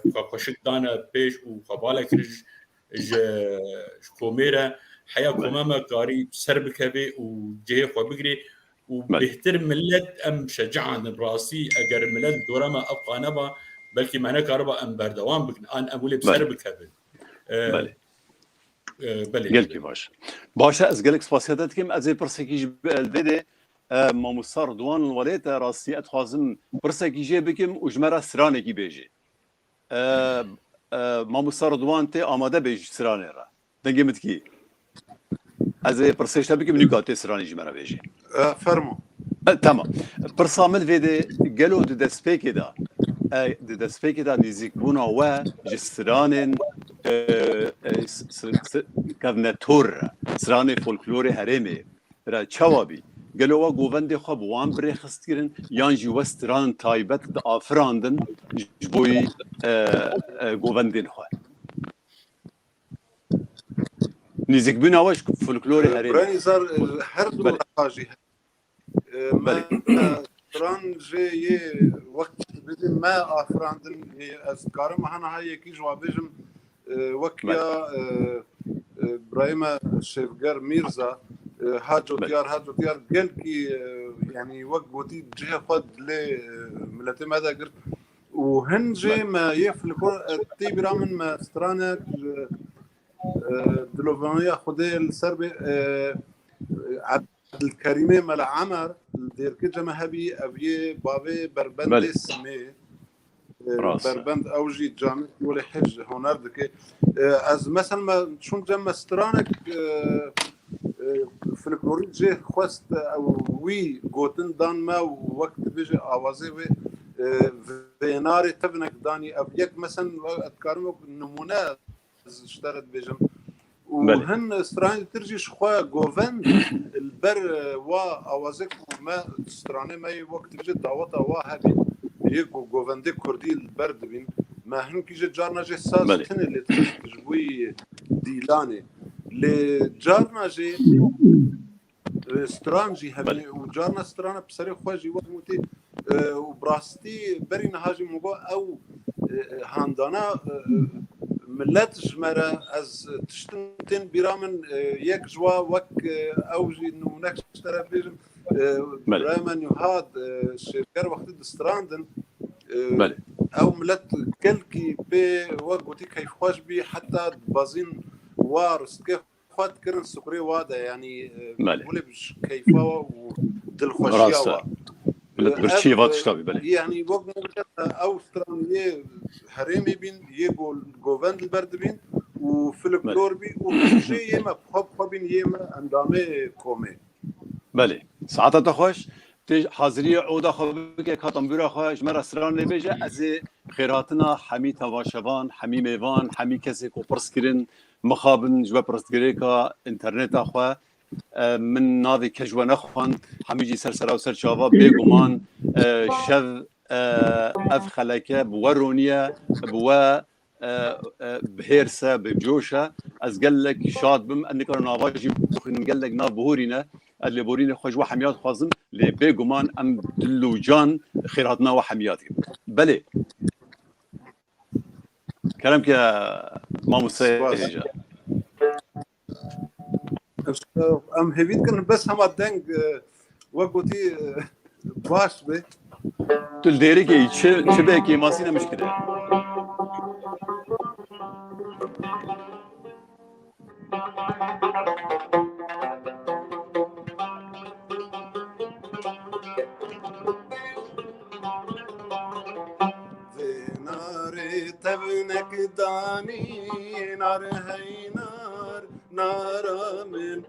xwe xweşik dane pêş û xwe bale kir ji, ji, ji komê re. Heya Belê. kome me karî ser bikeve û cihê xwe bigirê û Belê. bêhtir millet em şecaandin. Rastî eger millet dora me ev qane ba, belkî me nekariba em berdewam bikin, an em wê bi ser Belê. bikevin. E, Belê. e, belê. Gelkî baş. Baş e, ez gelek spasiya te dikim. Ez ê pirsekî ji vê de, e, mamosta Ridwan li welê te rastî ez dixwazim pirsekî jê bikim û ji me re stranekî bêjê. E, e, mamosta Ridwan tê amade bê ji stranê re. Dengê min dikî. Ez ê pirsê ji te bikim, nûka tê stranê ji me re bêjê. E, fermo. E, tamam. Pirsa min vê de gelo di destpêkê de, e, di destpêkê de nêzîkbûna we ji stranên, e, e, s-, s-, s-, kevnetor re, stranê folklorê herêmê re çawa bî? Gelo we govendê xwe bi wan bi rê xist kirin, yan jî we stran taybet diafirandin ji bo, e, e, govendên xwe? Nêzîkbûna we ji folklorê herêmê. Birayê Nîzar, e, her du Belê. reqa jî heye. E, me, Belê. e, stran jê yê wek dibêjin me afirandin, yê ez karim hana ha yekî ji wan bêjim, e, wek Belê. ya, e, e, birayê me Şevger Mîrza, e, ha Belê. cotiyar, ha cotiyar gelkî, e, yanî wek gotî cihê xwe dilê, e, miletê me de girt. Û hin jê Belê. me yê filko, e, tê bîra min me stranek, e, e, dilovaniya Xwedê li ser bê, e, Abdulkerîmê Mela Emer, li Dêrkê Cemehebî, ev yê bavê berbendê Belê. Simê. Rast e. Berbend ew jî camêrkî welê hej huner dike. E, ez mesela me çûm cem me stranek, e, e, folklorî jê xwest, ew wî gotin dan me û wek dibêje awazê wê, e, vênarê tevinek danî. Ev yek mesela ez dikarim wek nimûne ez ji te re dibêjim. Û Belê. Hin stranên dir jî ji xwe govend li ber, e, wa awazek û me stranê me yê wek dibêje daweta wa hebî. Yê ku govendê kurdî li ber dibîn. Me hinkî jê carna jê saz Belê. Tine lê dixist ji bo yî dîlanê. Lê carna jê, e, stran jî hebî Belê. Û carna strana bi serê xwe jî wek min gotî, e, û bi rastî berî niha jî min got ew, e, handana, e, millet ji me re ez tiştin tên bîra min, e, yek ji wa wek, e, ew jî nimûnek ji te re bêjim, e, Belê. Birayê me Nihad, e, Şêrger wextî distrandin, e, Belê. Ew millet gelkî pê wek gotî keyfxweş bî heta dibazîn wa ristikê xwe dikirin siqrê wa de, yanî, e, Belê. Wile bi keyfa wa û dilxweşiya Rast e. Wa. Millet E, birçî ev, va e, tişta bî, belê. Yanî wek min gote, ew straniyê herêmê bîn, yê go-, govend li ber dibîn û folklor Belê. Bî û jê yê me xwe bi xwe bîn yê me endamê komê. Belê. Saeta te xweş. Tê haziriyê oda xwe bike, ka tembûra xwe ji me re stran lê bêje. Ez ê xêrhatina hemî temaşevan, hemî mêvan, hemî kesê ku pirs kirin, mixabin ji we pirsgirêka înterneta xwe. E, min navê ke ji we nexwend, hemî jî ser sera û ser çava, bêguman, e, şev, e, ev xeleke bi we roniye, bi we, e, e, bi hêrs e, bi coş e. Ez gelek şad bim, ez nikarim nava jî bixwînim, gelek nav bihorîne. Ez lêborînê xwe ji we hemiya dixwazim, lê bêguman em dil û can xêrhatina we hemiya dikin. Belê. Kerem ke mamosteyê Spas. Hêja. Em hêvî dikin bes hema deng, e, wek gotî, e, baş be. Tu li dêrikê yî, çi, çi be kêmasî ne mişkil e. Vê narê tevnek danî, nar hey nar, nara min.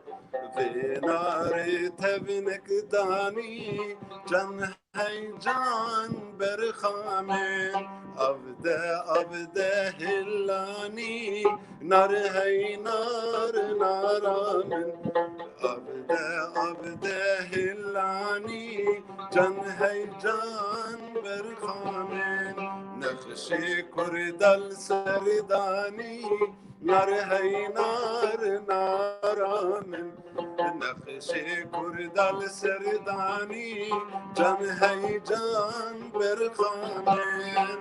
Vê narê tevnek danî, can hey can berxa min. Avde, avde hillanî, nar hey nar, nara min. Avde, avde hillanî, can hey can berxa min. Nexşê kurda li ser danî, nar hey nar, nara min. Nexşê kurda li ser danî, can hey can berxa min.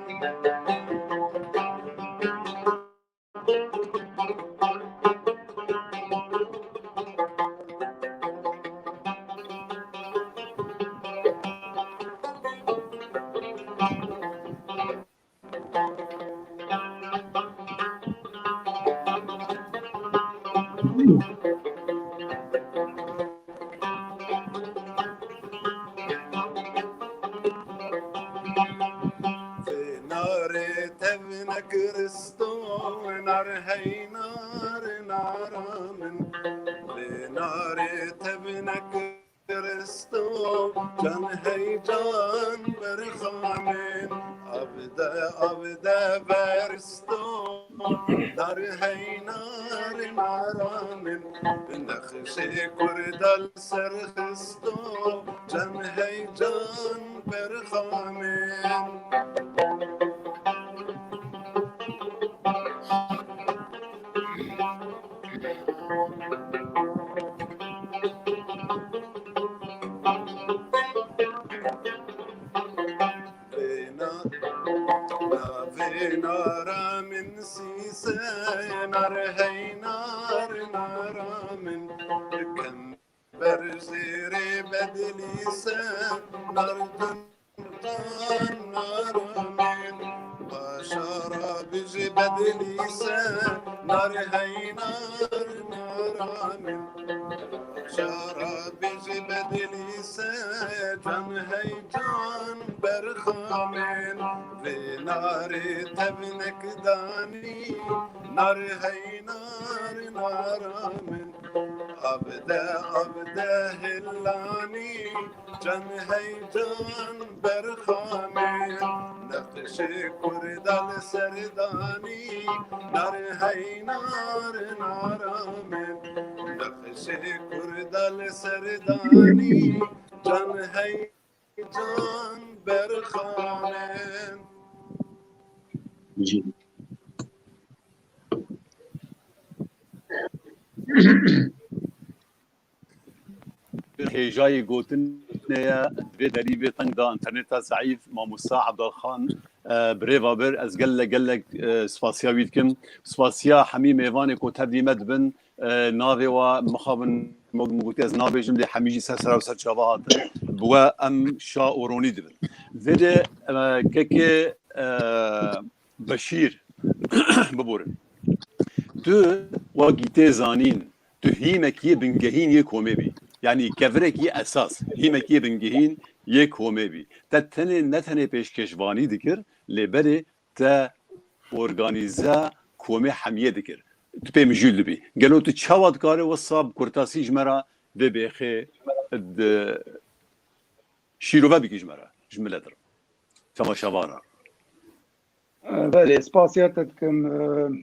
Narê tevnek risto, nar hey nar, nara min. Vê narê tevnek risto, can hey can berxa min. Avde, avde veristo, nar hey nar, nara min. Nexşê kurda li ser xisto, can hey can berxa min. Vê na-, navê nara min sîse, nar hey nar, nara min. Kember jêrê bedlîse, nar gundan, nara min. Paşa ra bijî bedlîse, nar hey nar, nara Şara bêjî bedilî se can heyecan berxamên. Vê narê tevnek danî, nar hey nar nara min. Abde abde hillanî, can heyecan berxamê. Nexşê kurda li ser danî, nar hey nar nara min. Nexşê kurda li ser danî, can heyecan berxamê. Hêjayî gotinê ye, di vê derî vê teng de, înterneta zeîf, mamosta Ebdalxan, e, bi rê ve bir, ez gelek gelek, e, spasiya wî dikim. Spasiya hemî mêvanê ku tevlî me dibin, e, navê we mixabin, min gotiye ez nabêjim, lê hemî jî ser sera û ser çava hatin. Bi we em şa û ronî dibin. Vê de, e, kekê, e, Beşîr, biborin. Tu wekî tê zanîn, tu hîmekî yê bingehîn yê komê bî. Yanî kevirekî esas, hîmekî yê bingehîn yê komê bî. Te tenê, ne tenê pêşkêşvanî dikir, lê berê te organîze komê hemiyê dikir. Tu pê mijûl dibî. Gelo tu çawa dikarî wisa bi kurtasî ji me re vê bêxê di şîrove bikî ji me re, ji milet re, temaşevan re? Belê, spasiya te dikim, e,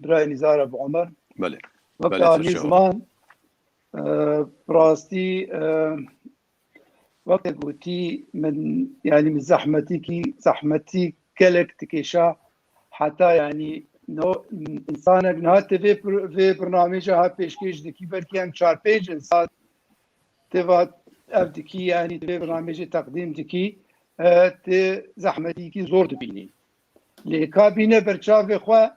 birayê Nîzar Ebu Omer. Belê. Wek Belê, te anî serçava. Ziman, e, bi rastî, e, wek te gotî, min, yanî min zehmetîkî, zehmetî gelek dikêşa, heta yanî no, însanek niha te vê pir-, vê birnamêja ha pêşkêş dikî, belkî em çar pênc însan tê va ev dikî, yanî tê vê birnamêjê teqdîm dikî, e, tê zehmetîkî zor dibînî. Lê ka bîne ber çavê xwe,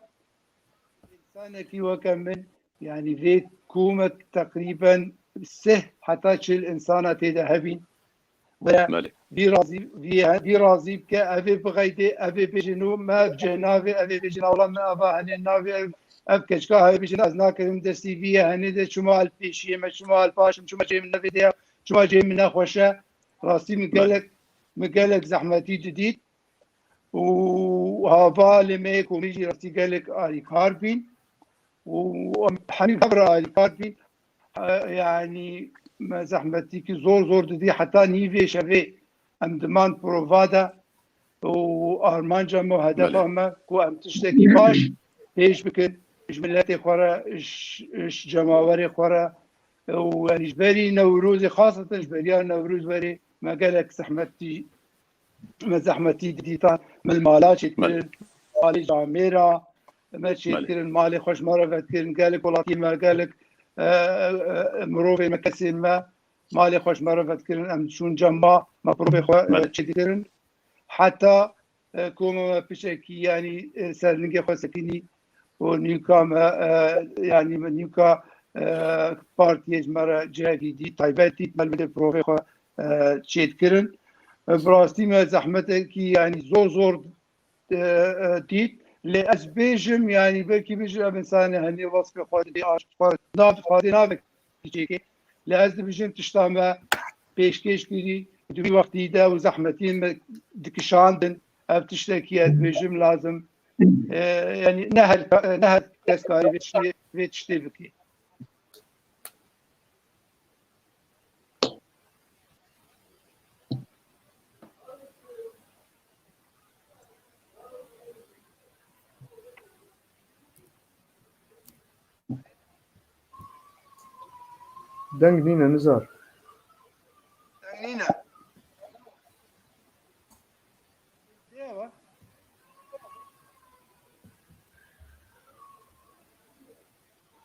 însanekî weke min, yanî vê komek teqrîben sih heta çil însana tê de hebîn. Were Belê. vî razî, vî, vî razî bike, evê bixeydê, evê bêjin û me ev cih navê, evê bêjin awla me eva henê navê ev, ev keçika hevê bêjin ez nakirim destî vî ye henê de çima el pêşiyê me, çima el paşim, çima cihê min nevê de ya, çima cihê min nexweş e. Rastî min Belê. gelek, min gelek zehmetî didît. Û havalê me yê komî jî rastî gelek alîkar bîn. Û em hemî hev re alîkar bîn. E, yanî me zehmetîkî zor zor didî heta nîvê şevê em diman prova de û armanca me û hedefa Belê. me ku em tiştekî baş pêş bikin ji miletê xwe re, ji, ji cemawerê xwe re û yanî ji berî Newrozê, xaseten ji beriya Newroz berê me gelek zehmetî me zehmetî dîtan, me li mala çêdikirin, malê camêra, me çêdikirin, malê xwe ji me re vedikirin, gelek welatiyê me, gelek, e, e, e, mirovên me, kesên me, malê xwe ji me re vedikirin, em diçûn cema, me provê xwe, e, Belê. çêdikirin. Heta, e, koma me piçekî, yanî, e, ser ningê xwe sekinî û nîka me, e, yanî me nîka, e, partiyê ji me re cihekî dît, taybet dît, me li vê provê xwe, e, çêdikirin. E, bi rastî me zehmetekî, yanî zor zor, e, e, dît. Lê ez bêjim, yanî belkî bêjim, ev însanê henê wesfê xwe didê, aşt xwe nav, xwedê navek çêkê. Lê ez dibêjim tişta me pêşkêş kirî, di wî wextî de û zehmetiyên me dikişandin. Ev tiştekî ez dibêjim lazim. E, yanî ne her, ne her kes karî vê tiştê, vê tiştê bikî. Deng nîne Nizar. Deng nîne.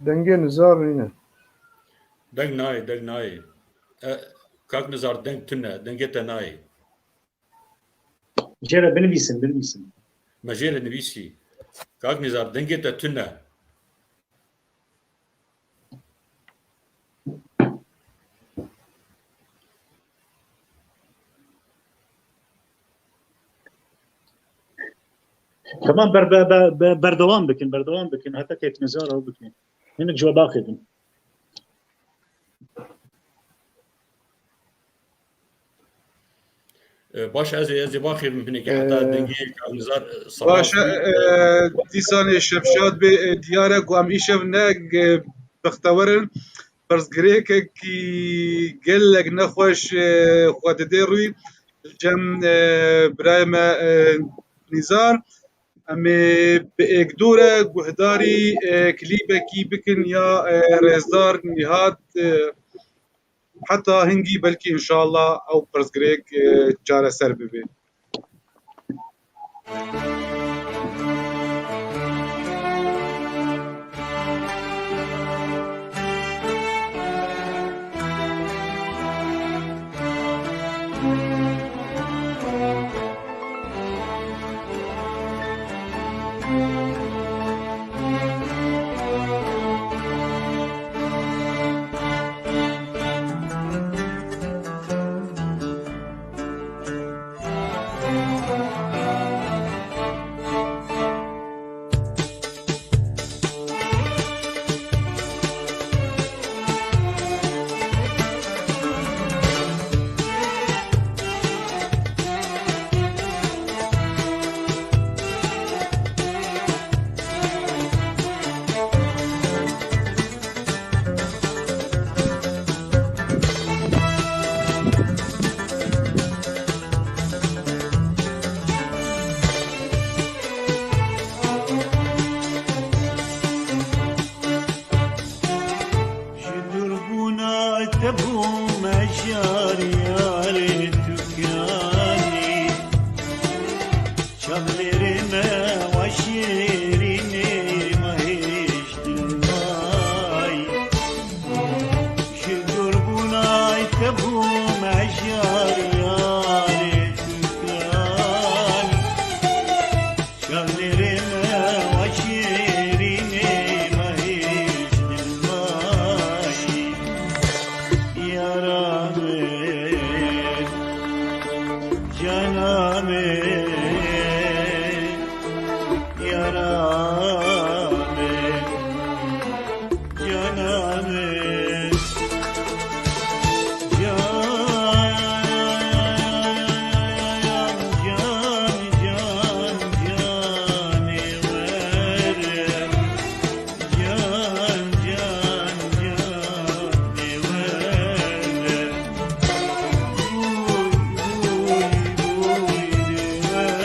Dengê Nizar nîne. Deng nayê, deng nayê. E, kak Nizar, deng tune, dengê te nayê. Jê re binivîsin, binivîsin. Me jê re nivîsî. Kak Nizar, dengê te tune. Tamam, ber, ber, ber, ber, berdewam bikin, berdewam bikin. Heta kek Nizar ew bikin. Hinek cevab axedin. E, baş, ez ê, ez ê baxivim hinekî heta E, dengê Kak Nizar, e, silav Baş e, bî. E, dîsanê şevşad bê, e, diyar e ku em îşev ne, e, bextewer in. Pirsgirêkekî gelek nexweş, e, xwe didê rûyî li cem, e, birayê me, e, Nîzar. Em ê bi êkdû re guhdarî, e, klîbekî bikin ya, e, rêzdar Nîhat, e, heta hingî belkî înşallah ew pirsgirêk, e, çareser bibe. Ji dûrbûna te bûme jar yarê tu kanî. Çavlêrê me wa şêrînê me hêj dilay. Ji dûrbûna te bûme jar yarê tu kanî. Şanlêrê me wa şêrînê me hêj dilbayî. Yara me, cana me, yara me. Cananê, can, can, can, canê were. Can, can, canê were. Bûy, bûy, bûy, bûy were.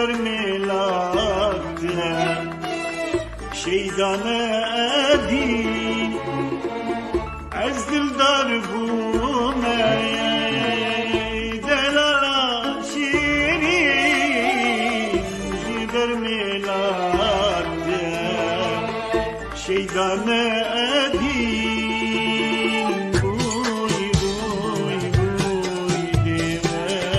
Mêlate şeyda me edî, ez dildar bûme, delala şêrîn ji ber mêlate şeyda me edî. Bûy, bûy, bûy, dê were.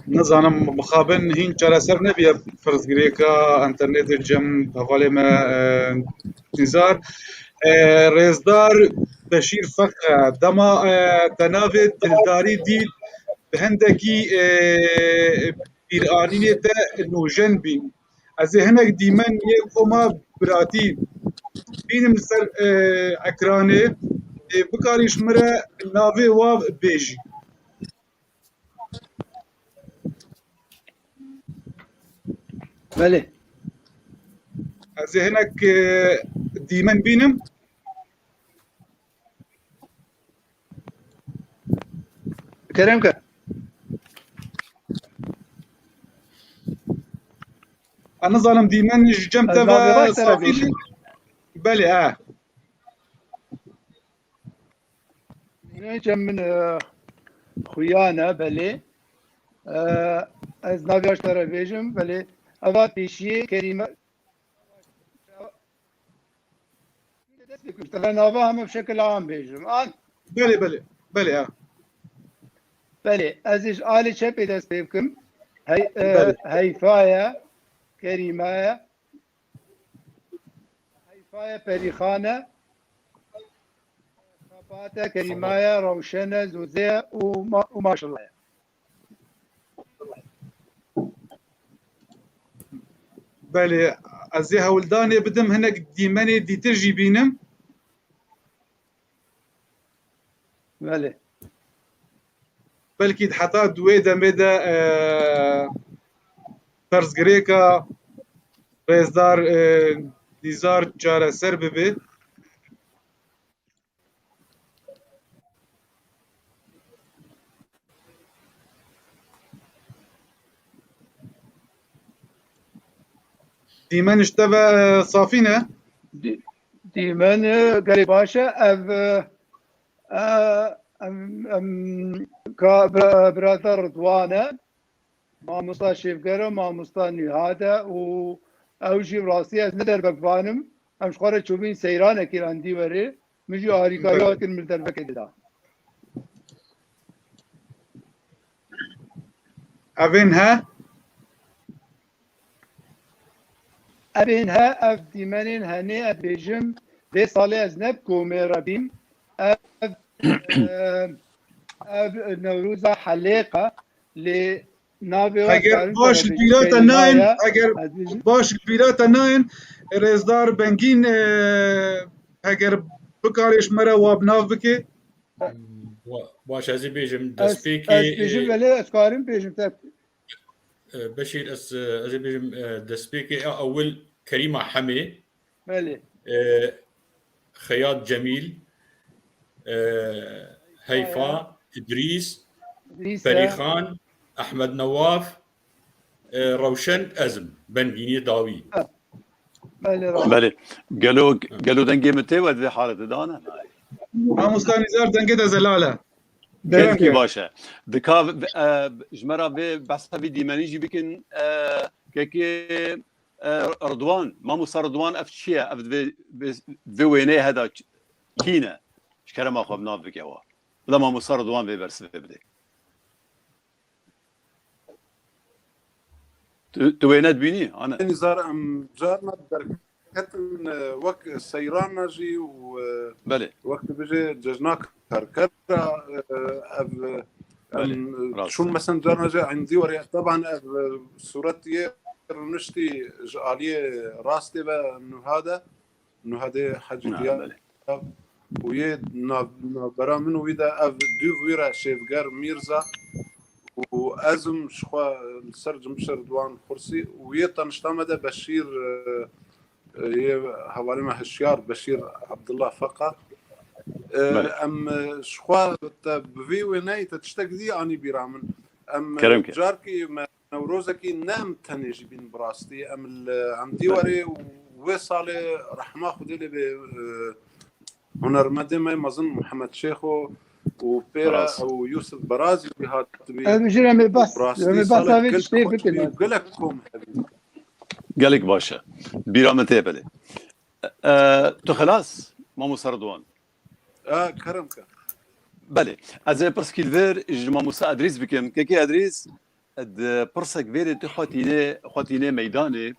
Nizanim, mixabin hîn çareser nebiye pirsgirêka internetê cem hevalê me, e, Nîzar. E, Rêzdar Beşîr Feqe, dema, e, te navê Dildarî dît, bi hindekî, e, bîranînê te nûjen bîn. Ez ê hinek dîmen yê koma biratî bînim li ser, e, ekranê. Ê bikarî ji min re navê wa bêjî. Belê. Ez ê hinek, e, dîmen bînim. Kerem ke. Ez nizanim dîmen ji cem te ve safî ne? Belê, he. Dîmen cem min, e, xuya ne, belê. E, ez navê ji te re bêjim, belê. Eva pêşiyê Kerîme. Dest pê kir. Te nava heme bi şekil an bêjim. An? Belê, belê. Belê, ha. Belê, ez ê ji alî çepê dest pê bikim. Hey, e, Belê. Heyfa ye, Kerîme ye. Heyfa ye, Perîxan e. Sabahat e, Kerîme ye, Rewşen e, Zûze ye û Ma-, û Maşallah ye. Belê, ez ê hewldanê bidim hinek dîmenê dîtir jî bînim. Belê. Belkî heta di wê demê de, e, pirsgirêka rêzdar, e, Nîzar çareser bibe. Dîmen ji te ve, e, safî ne? Dî-, dîmen, e, gelek baş e. Ev, e, e, em, em, ka bira-, birata Ridwan e. Mamosta Şêvger e, mamosta Nîhad e û ew jî bi rastî ez ne derbek banim. Em ji xwe re çûbîn seyranekê an dî werê. Min jî harîkariya Belê. Kir min derbekê dida. Evên he? Evên he, ev dîmenên henê ez bêjim, vê salê ez ne bi komê re bîm. Ev, e, ev Newroza Helêq e, lê navê we Eger karin baş li bêjim bîra te nayên, eger baş li bîra te nayên, Rêzdar Bengîn, e, eger bikarê ji me re wa bi nav bike. Wa-, baş, ez ê bêjim Ez, destpêkê, ez bêjim, e, belê ez karim bêjim te. E, Beşîr, ez, e, ez ê bêjim, e, destpêkê ya ewil Kerîma Hemê, Belê. e, Xeyat Cemîl, e, Heyfa, Heyfa. İdris, İdris, Perîxan, Ehmed Newaf, e, Rewşen, ez im. Bengîniyê dawî. Ha. Belê, Rewşen. Belê. Gelo, gelo dengê min tê we di vê haletê de ne? Mamosta Nîzar, dengê te zelal e. Gelkî Kerem ke. Baş e. Dika, e, ji me re vê behsa vî dîmenî jî bikin, e, kekê, e, Ridwan, Mamosta Ridwan ev çi ye? Ev vê, vê, vê wêneyê heda ç-, kî ne? Ji kerema xwe bi nav bike wa. Bila Mamosta Ridwan vê bersivê bide. Tu, tu wê nedibînî, ana. Nizar em carna derketin, e, wek seyrana jî û, e, Belê. wek dibêje cejna karkera, e, ev, e, em, Belê, rast. Çûn mesen carna jî em dî were, teban ev, e, sûret yê rûniştî ji aliyê rastê ve nuha de, nuha de Hecî Ha, Diya. belê. Û yê nav-, navbera min û wî de ev dûv wî re Şêvger Mîrza û ez im ji xwe li ser cimişer Diwan Xursî û yê tanişta me de Beşîr, e, e, yê hevalê me hişyar Beşîr Abdullah Feqa. E, Belê. Em, e, ji xwe te bi vî wêneyê te tiştek dî anî bîra min. Em, e, Kerem ke. Carkî me Newrozekî ne em tenê jî bîn bi rastî. Em li em dîwarê û wê salê rehma Xwedê lê bê, e, hunermendê me mezin Muhammed Şêxo û pêra Rast. ew Yusuf Berazî jî hatibî. Ez bijî em ê behs, Rastî em ê behsa salek vê gelek tiştê xweş bikin. bî, gelek kom hebî. Gelek baş e. Bîra min tê belê. E, tu xelas, Mamosta Ridwan? E, kerem ke. Belê. Ez ê pirsek li vir ji Mamosta Edrîs bikim. Kekê Edrîs, di pirsek vêrê tu xwetînê, xwetînê meydanê,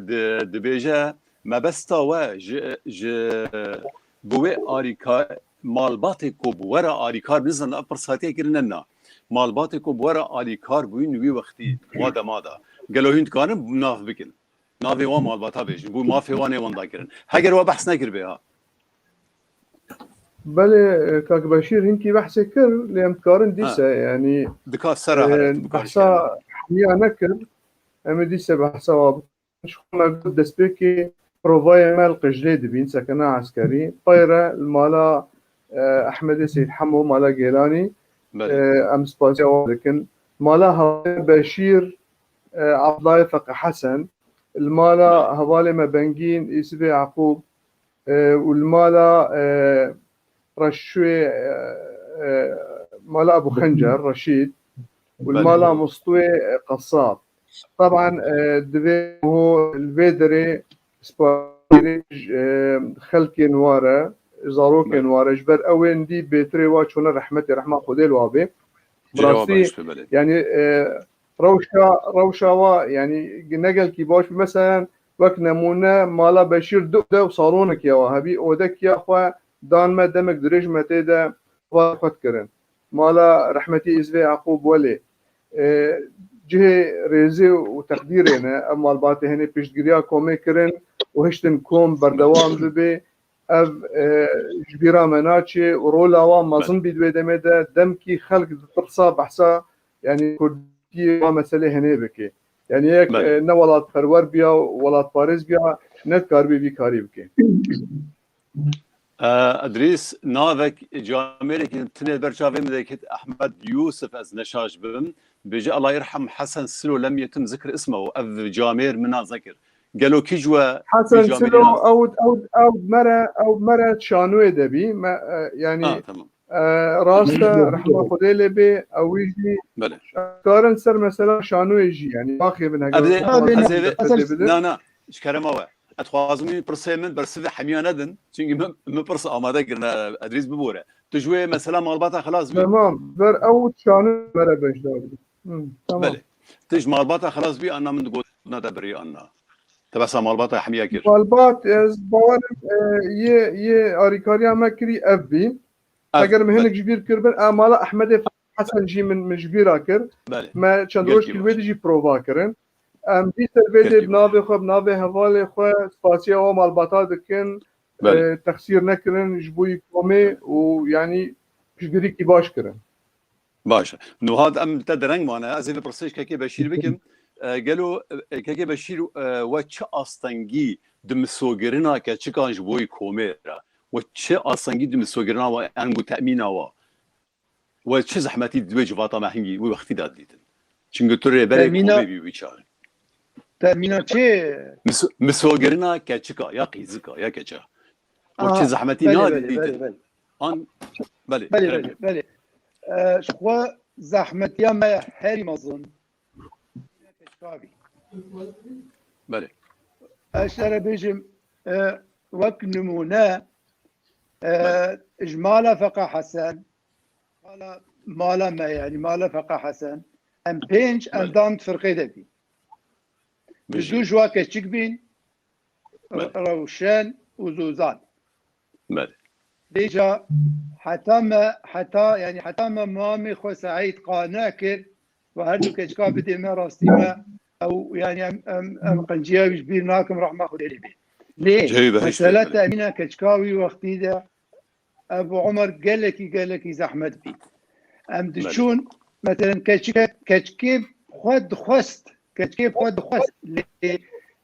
di, dibêje, mebesta we ji, ji, bi wê arîka-, malbatê ku bi we re arîkar, nizan ev pirs hatiye kirin ne na. Malbatê ku bi we re arîkar bûyîn wî wextî, wa dema de. Gelo hûn dikarin nav bikin? Navê wan malbata bêjin. Bû mafê wan ê wenda kirin. Heger we behs nekiribê ha. Belê, e, kak Beşîr hinkî behsê kir, lê em dikarin dîse, yanî, Dika sera e, here, tu bikar behsa hemiya nekir, em ê dîse behsa wa bikin. Ji xwe me got destpêkê provayê me li Qijlê dibîn, sekena eskerî. Peyre li mala, e, Ehmedê Seyîd Hemo, mala Gêlanî, Belê. e, em spasiya wan dikin. Mala hevalê Beşîr, e, Abdullah Feqî Hesen, li mala hevalê me Bengîn, Îsibê Yaqûb, e, û li mala, e, Reşûyê, e, e, mala Ebû Xencer, Reşîd, û li Belê. mala Mustûyê, e, Qesab. Teban, e, divê ho li vê derê sparêj, e, xelkên ware, zarokên Belê. ware, ji ber ew ên dî bêtirê wa çûne rehmetê, rehma Xwedê li wa bê. Bi Cihê wa rastî, behişt be, belê. yanî, e, rewşa, rewşa wa, yanî, ne gelkî baş bû. Meselen, wek nemûne, mala Beşîr du ode û salonekê wa hebî, odekiya xwe dan me, demek dirêj me tê de xwe dikirin. Mala rehmetî Îzvê Yaqûb Welê, e, cihê rêzê û teqdîrê ne, ev malbatê hinê piştgiriya komê kirin û hiştin kom berdewam bibe. Ev, e, ji bîra me naçe û rola wan mezin bî di wê demê de, demkî xelk ditirsa behsa, yanî Kurdiyê wa meselê hinê bike. Yanî yek, Belê. e, ne welatperwer biya, welatparêz biya, ne dikaribî vî karî bike. E, Edrîs, navek camêrekî tinê ber çavê min de ket Ehmed Yusuf, ez neşaş bim. Bêje, Allah yerham Hesen Silo lem yetim zikr ismehu. Ev camêr min nas nekir. Gelo kî ji we Hesen vî camêrî Silo, nas- ew, ew, ew mere, ew mere Şanoyê de bî. Me, e, yanî, Ha, tamam. e, rast e, rehma Xwedê lê bê, ew wî jî Belê. karin ser mesela Şanoyê jî, yanî, baxê min Ev dê, hege ez ê vê, ez ê bidin. na, na, ji kerema we. Ez dixwazim wî pirsê min bersivê hemiya nedin. Çünkü min, min pirs amade kirine, Edrîs bibore. Tu ji wê mesela malbata xelas bî. Tamam, ber ew Şanoyê mere beşdar bî. Hı, tamam. Belê. Tu ji malbata xelas bî, anna min digot na te birî anna. Te behsa malbata hemiya kir. Malbat, ez bawerim, e, yê, yê arîkariya me kirî ev bî. Ev, Eger min belê. hinek ji bîr kiribin, e, mala Ehmedê Hesen jî min, min ji bîra kir. Belê. Me çend Gelkî roj kî li baş. Wê dijî prova kirin. Em dî ser vê dê Gelkî bi navê xwe, bi navê hevalê xwe spasiya wa malbata dikin. Belê. E, texsîr nekirin ji bo yî komê û yanî piştgirîkî baş kirin. Baş e. Nuha em te dereng mane. Ez ê vê pirsê ji Kekê Beşîr bikim. E, gelo, e, Kekê Beşîr, e, we çi astengî di misogirina keçikan ji bo yî komê re? We çi astengî di misogirina we, em got temîna we? We çi zehmetî di wê civata me hingî wî wextî de dîtin? Çünkü tu rêberê Temîna- komê bî wî çaxê. Temîna çi? Mis-, misogirina keçika, ya qîzika, ya keça. We Aha, çi zehmetî belê, na belê, dîtin? belê, belê. An, belê, Belê, kerem belê, ke. belê. E, ji xwe zehmetiya me herî mezin. Belê. Ez şere bêjim, e, wek nimûne, e, Belê. ji mala Feqa Hesen, mala, mala me, yanî mala Feqa Hesen, em pênc Belê. endam firqê de bî. Bijî. Du ji wa keçik bîn, Belê. Rewşen û Zozan. Belê. Vêca heta me, heta, yanî heta me mamê xwe Seîd qane kir, ve her du keçika bidê me, rastî me, ew, yanî em, em, em qinciya wî ji bîr nakim, rehma Xwedê lê bê. Lê Cihê behiştê, mesele belê. Temîna keçika wî wextî de, ev Omer gelekî, gelekî zehmet bî. Em Belê. Diçûn, meselen keçike, keçikê xwe dixwest, keçikê xwe dixwest. Lê,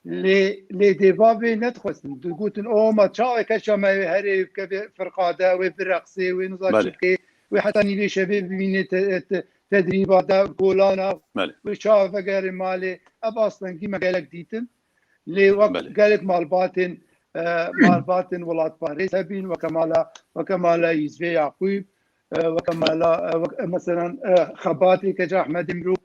lê, lê dê bavê nedixwestin. Digotin, "O, ma çawa keça me wê herê, kevê firqa de, wê bireqsê, wê niza Belê. Çi bikê, wê heta nîvê şevê bimînê te-, te-, tedrîba de, golana, Belê. Wê çawa vegerê malê." Ev astengî me gelek dîtin. Lê wek Belê. Gelek malbatên, e, malbatên welatparêz hebîn, weke mala, weke mala Yîzvê Yaqûb, e, weke mala, e, wek, e, meselan, e, xebatê keça Ehmedê Mirû,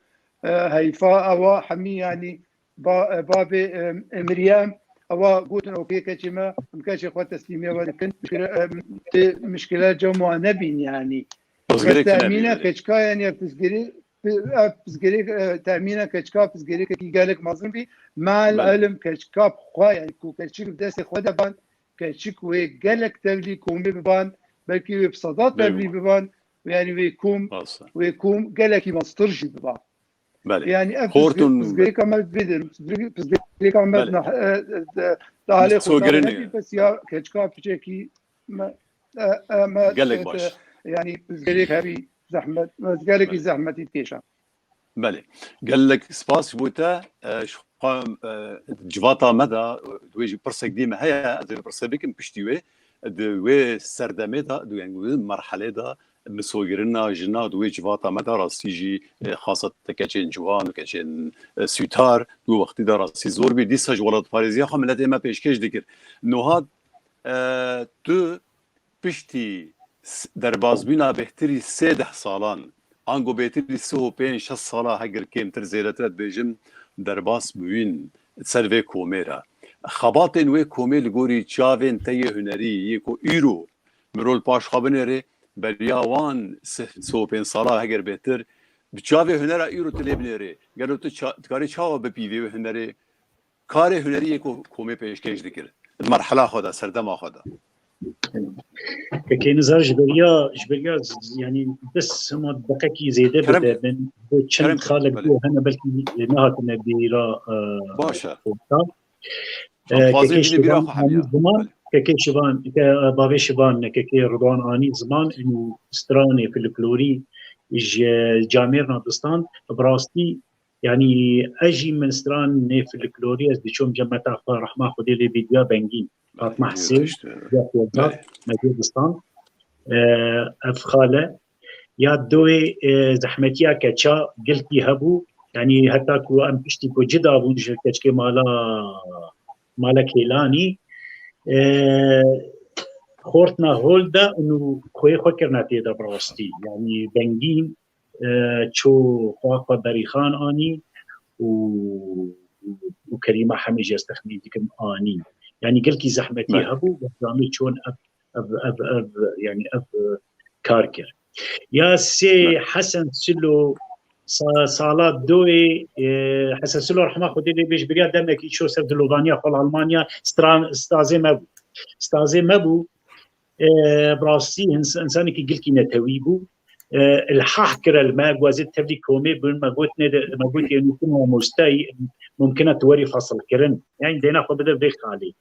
e, heyfa ewa hemî, yanî ba-, e, babê, e, e, Miryem, ewa gotin, "Okê, keçê me, em keçê xwe teslîmiya we dikin." Mişkile, e, tê mişkile cem wan nebîn, yanî. Pirsgirêk Bes tune temîna bî. Keçika, yanî, ev pirsgirêk, ev pirsgirêk, e, temîna keçika pirsgirêkekî gelek mezin bî. Mal Belê. Elim keçika bi xwe, yanî ku keçik bi destê xwe de ban, keçik wê gelek tevlî komê biban, belkî wê bi seda Bê tevlî biban, yanî wê kom, Rast e. Wê kom gelekî mestir jî biba. Belê. Yanî ev Xortûn pirsgirêka me bidin, pirsgirêka me Belê. Nah-, e, e, de, de halê Sogirin xwe e. Bes ya keçika piçekî me, e, e, me, Gelek e, baş. Yanî pirsgirêk hebî zehmet, gelekî Belê. Zehmetî dikêşa. Belê. Gelek spas ji bo te, e, ji xwe, e, civata me de, e, wê jî pirsek dî me heye, ez ê pirsê bikim piştî wê, di wê serdemê de, di wê, yanî, wê merhelê de, misogirina jina di wê civata me de rastî jî, e, xasa te keçên ciwan û keçên, e, sûtar, di wê wextî de rastî zor bî. Dîsa ji welatparêziya xwe miletê me pêşkêş dikir. Nuha, e, tu piştî s-, derbasbûna bêhtirî sê deh salan, ango bêhtirî sih û pênc şeş sala, heger kêmtir zêdetir ez dibêjim, derbas bûyîn ser vê komê re. Xebatên wê komê li gorî çavên te yê hunerî yê ku îro mirov li paş xwe binêrê, beriya wan sih, sih û pênc sala heger bêhtir, bi çavê hunera îro tu lê binêrê. Gelo tu ça-, dikarî çawa bipîvî wê hunerê? Karê hunerî yê ku komê pêşkêş dikir di merhela xwe de, serdema xwe de. Kekê Nizar, ji beriya, ji beriya z-, yanî bes hema deqekî zêde Kerem bide ke. Bin, bo çend Kerem ke. Xalek Belê. Bo hene belkî nehatine bîra, e, Baş e. Orta. Em E, dixwazin kekê bîne bîra Şivan xwe hemiya. Anî ziman, Belê. Kekê Şivan, ke, bavê Şivan, kekê Ridwan anî ziman, û stranê folklorî ji camêrna distan, bi rastî, yanî ez jî min stranê folklorî ez diçûm cemeta xwe, rehma Xwedê lê bî, diya Bengîn, Fatma Belê, Hesên, işte. Diya Xwedê, Belê. Medya distan, e, ev xale, ya doyê, e, zehmetiya keça gilkî hebû. Yanî heta ku em piştî ku cida bûn ji keçikê mala, mala Kêlanî, e, xortina hol de û xwê xwe kirine tê de bi rastî. Yanî Bengîn, e, ço xwe xwe berîxan anî û, û Kerîma Hemî jî ez texmîn dikim anî. Yanî gilkî zehmetî Belê. Hebû, ve camê çon ev, ev, ev, ev, yanî ev, e, kar kir. Ya sê Belê. Hesen Silo, sa-, sala doyê, e, Hesen Silo rehma Xwedê lê bê ji beriya demekî ço ser dilovaniya xwe li Almanya stran-, stazê me bû. Stazê me bû, e, bi rastî ins-, insanekî gilkî netewî bû. E, ilhah kire li me, ku ez ê tevlî komê bûn, me got nêde, me got yê nû tu mamosteyî, mumkin e tu werî fesilkirin. Yanî dêna xwe bide vê xalê.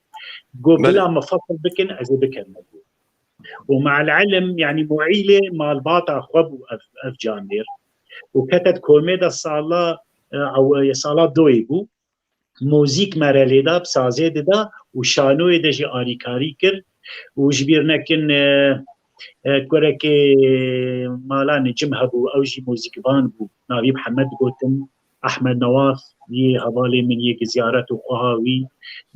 Got Belê. Bila me fesil bikin, ez ê bikim. Û me'el ilim, yanî muîlê malbata xwe bû ev, ev camêr. Û kete di komê de sala, e, ew, sala doyê bû. Muzîk me re lê da, bi sazê dida û şanoyê de jî alîkarî kir. Û ji bîr nekin, e, e, kurekê mala Nicim hebû, ew jî muzîkvan bû. Navî Mihemed digotin. Ehmed Newaf yê hevalê min yê ki ziyaret û xweha wî,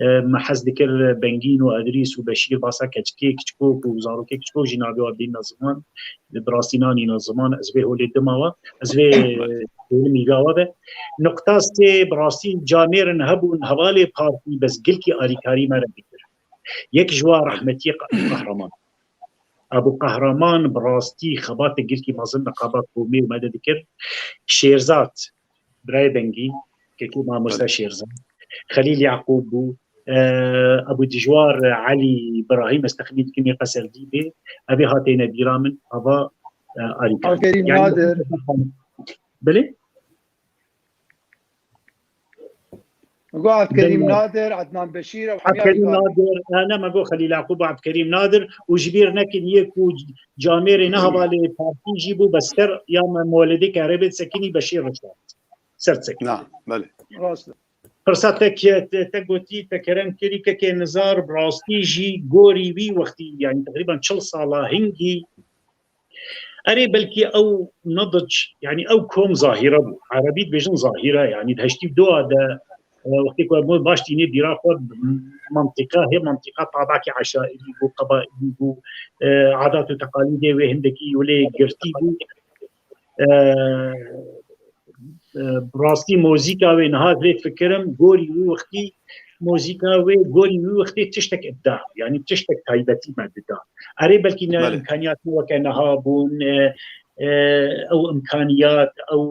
e, me hez dikir Bengîn û Edrîs û Beşîr basa keçikê kiçikok û zarokê kiçikok jî navê wan bînne ziman. Bi rastî nanîne ziman, ez vê holê dima we, ez vê holê mîga we be. Nuqta sê, bi rastî camêrin hebûn, hevalê partî bes gilkî alîkarî me re dikir. Yek ji wan rehmetiyê Qehreman. Ebû Qehreman bi rastî xebatê gilkî mezin li xebat komê û me de dikir. Şêrzad, birayê Bengî, kekê mamoste Şêrzad. Xelîl Yaqûb bû, e, Ebû Dijwar, e, Elî Birahîm, ez texmîn dikim yê Qeserdî bê. Evê hatêne bîra min, ava, e, alîkar. Abdulkerîm Yani, Nadir. Belê? Go Abdulkerîm Belê. Nadir, Ednan Beşîr, ew hemî Abdulkerîm alîkar. Nadir, e, ne, me go Xelîl Yaqûb, Abdulkerîm Nadir û ji bîr nekin yê ku camêrê ne hevalê partî jî bû, bes ser ya me moledê kerê bê sekinî Beşîr Reşat. Ser sekinî. Na, belê. Rast e. Pirsa te ke-, te, te gotî, te kerem kirî, kekê Nizar, bi rastî jî gorî wî wextî, yani teqrîben çil sala hingî, erê belkî ew nedic, yani ew kom zahîre bû. Erebî dibêjin zahîre, yani di heştî û dua de, e, wextê ku em baş tînê bîra xwe, mantiqa, hê mantiqa tabakê eşairî bû, qebailî bû, e, adat û teqalîdê wê hindekî wê girtî bû. E, e, bi rastî mozîka wê niha vê fikirim, gorî wî wextî mozîka wê, gorî wî wextê tiştek ibda, yani tiştek taybetî me dida. Erê belkî ne Belê. imkaniyat ne weke niha bûn, e, e, ew imkaniyat, ew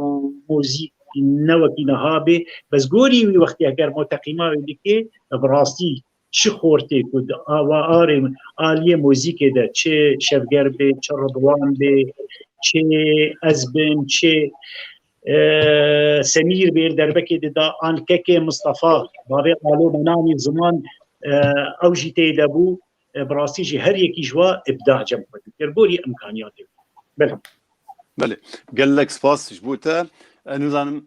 mozîk ne wekî niha bê, bes gorî wî wextî eger me teqîma wê dikê, bi rastî çi xortê ku di awa arê aliyê muzîkê de çi Şevger bê, çi Ridwan bê, çi ez bim, çi, e, Semîr bê, derbekê dida an kekê Mistefa, bavê Alo Menanî ziman, e, ew jî tê de bû, e, bi rastî jî her yekî ji wa ibda cem xwe dikir. Gorî imkaniyatê. Belê. Belê. Gelek spas ji bo te. E, nizanim,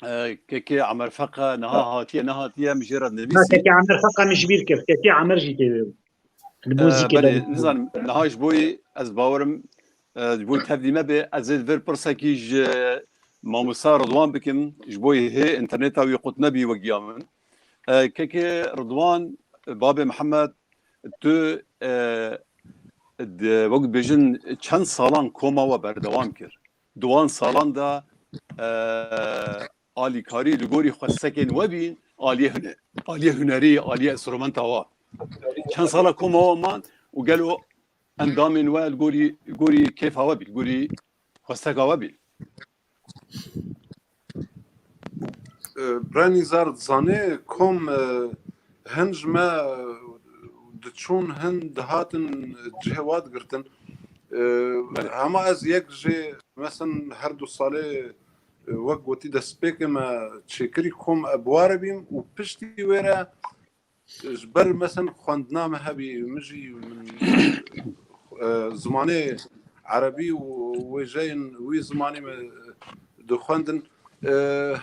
e, kekê Emer Feqa niha hatiye, nehatiye, min jê re dinivîsî. Na, kekê Emer Feqa min ji bîr kir. Kekê Emer jî tê wê. Li E, muzîkê belê, de. Nizanim, niha ji bo yî ez bawerim, e, ji bo yî tevlî me bê, ez ê li vir pirsekî ji mamosta Ridwan bikim, ji bo yî hê interneta wî qut nebî wegiya min. E, kekê Ridwan, babê Mihemed, tu, e, di, wek dibêjin, çend salan koma we berdewam kir? Di wan salan de, e, alîkarî li gorî xwestekên we bîn, aliyê hune-, aliyê hunerî, aliyê enstrumenta we. Çend sala koma we man û gelo endamên we li gorî, gorî kêfa we bîn, gorî xwesteka we bîn? E, Bira Nîzar, dizanê kom, e, hin ji me, e, diçûn, hin dihatin cihê wa digirtin. E, Belê. Hema ez yek jê, mesen her du salê, e, wek gotî destpêkê me çêkirî kom e bi wa re bîm û piştî wê re ji ber mesen xwendina me hebî, min jî, min, e, zimanê erebî û wêjeyên wî zimanî me dixwendin. E,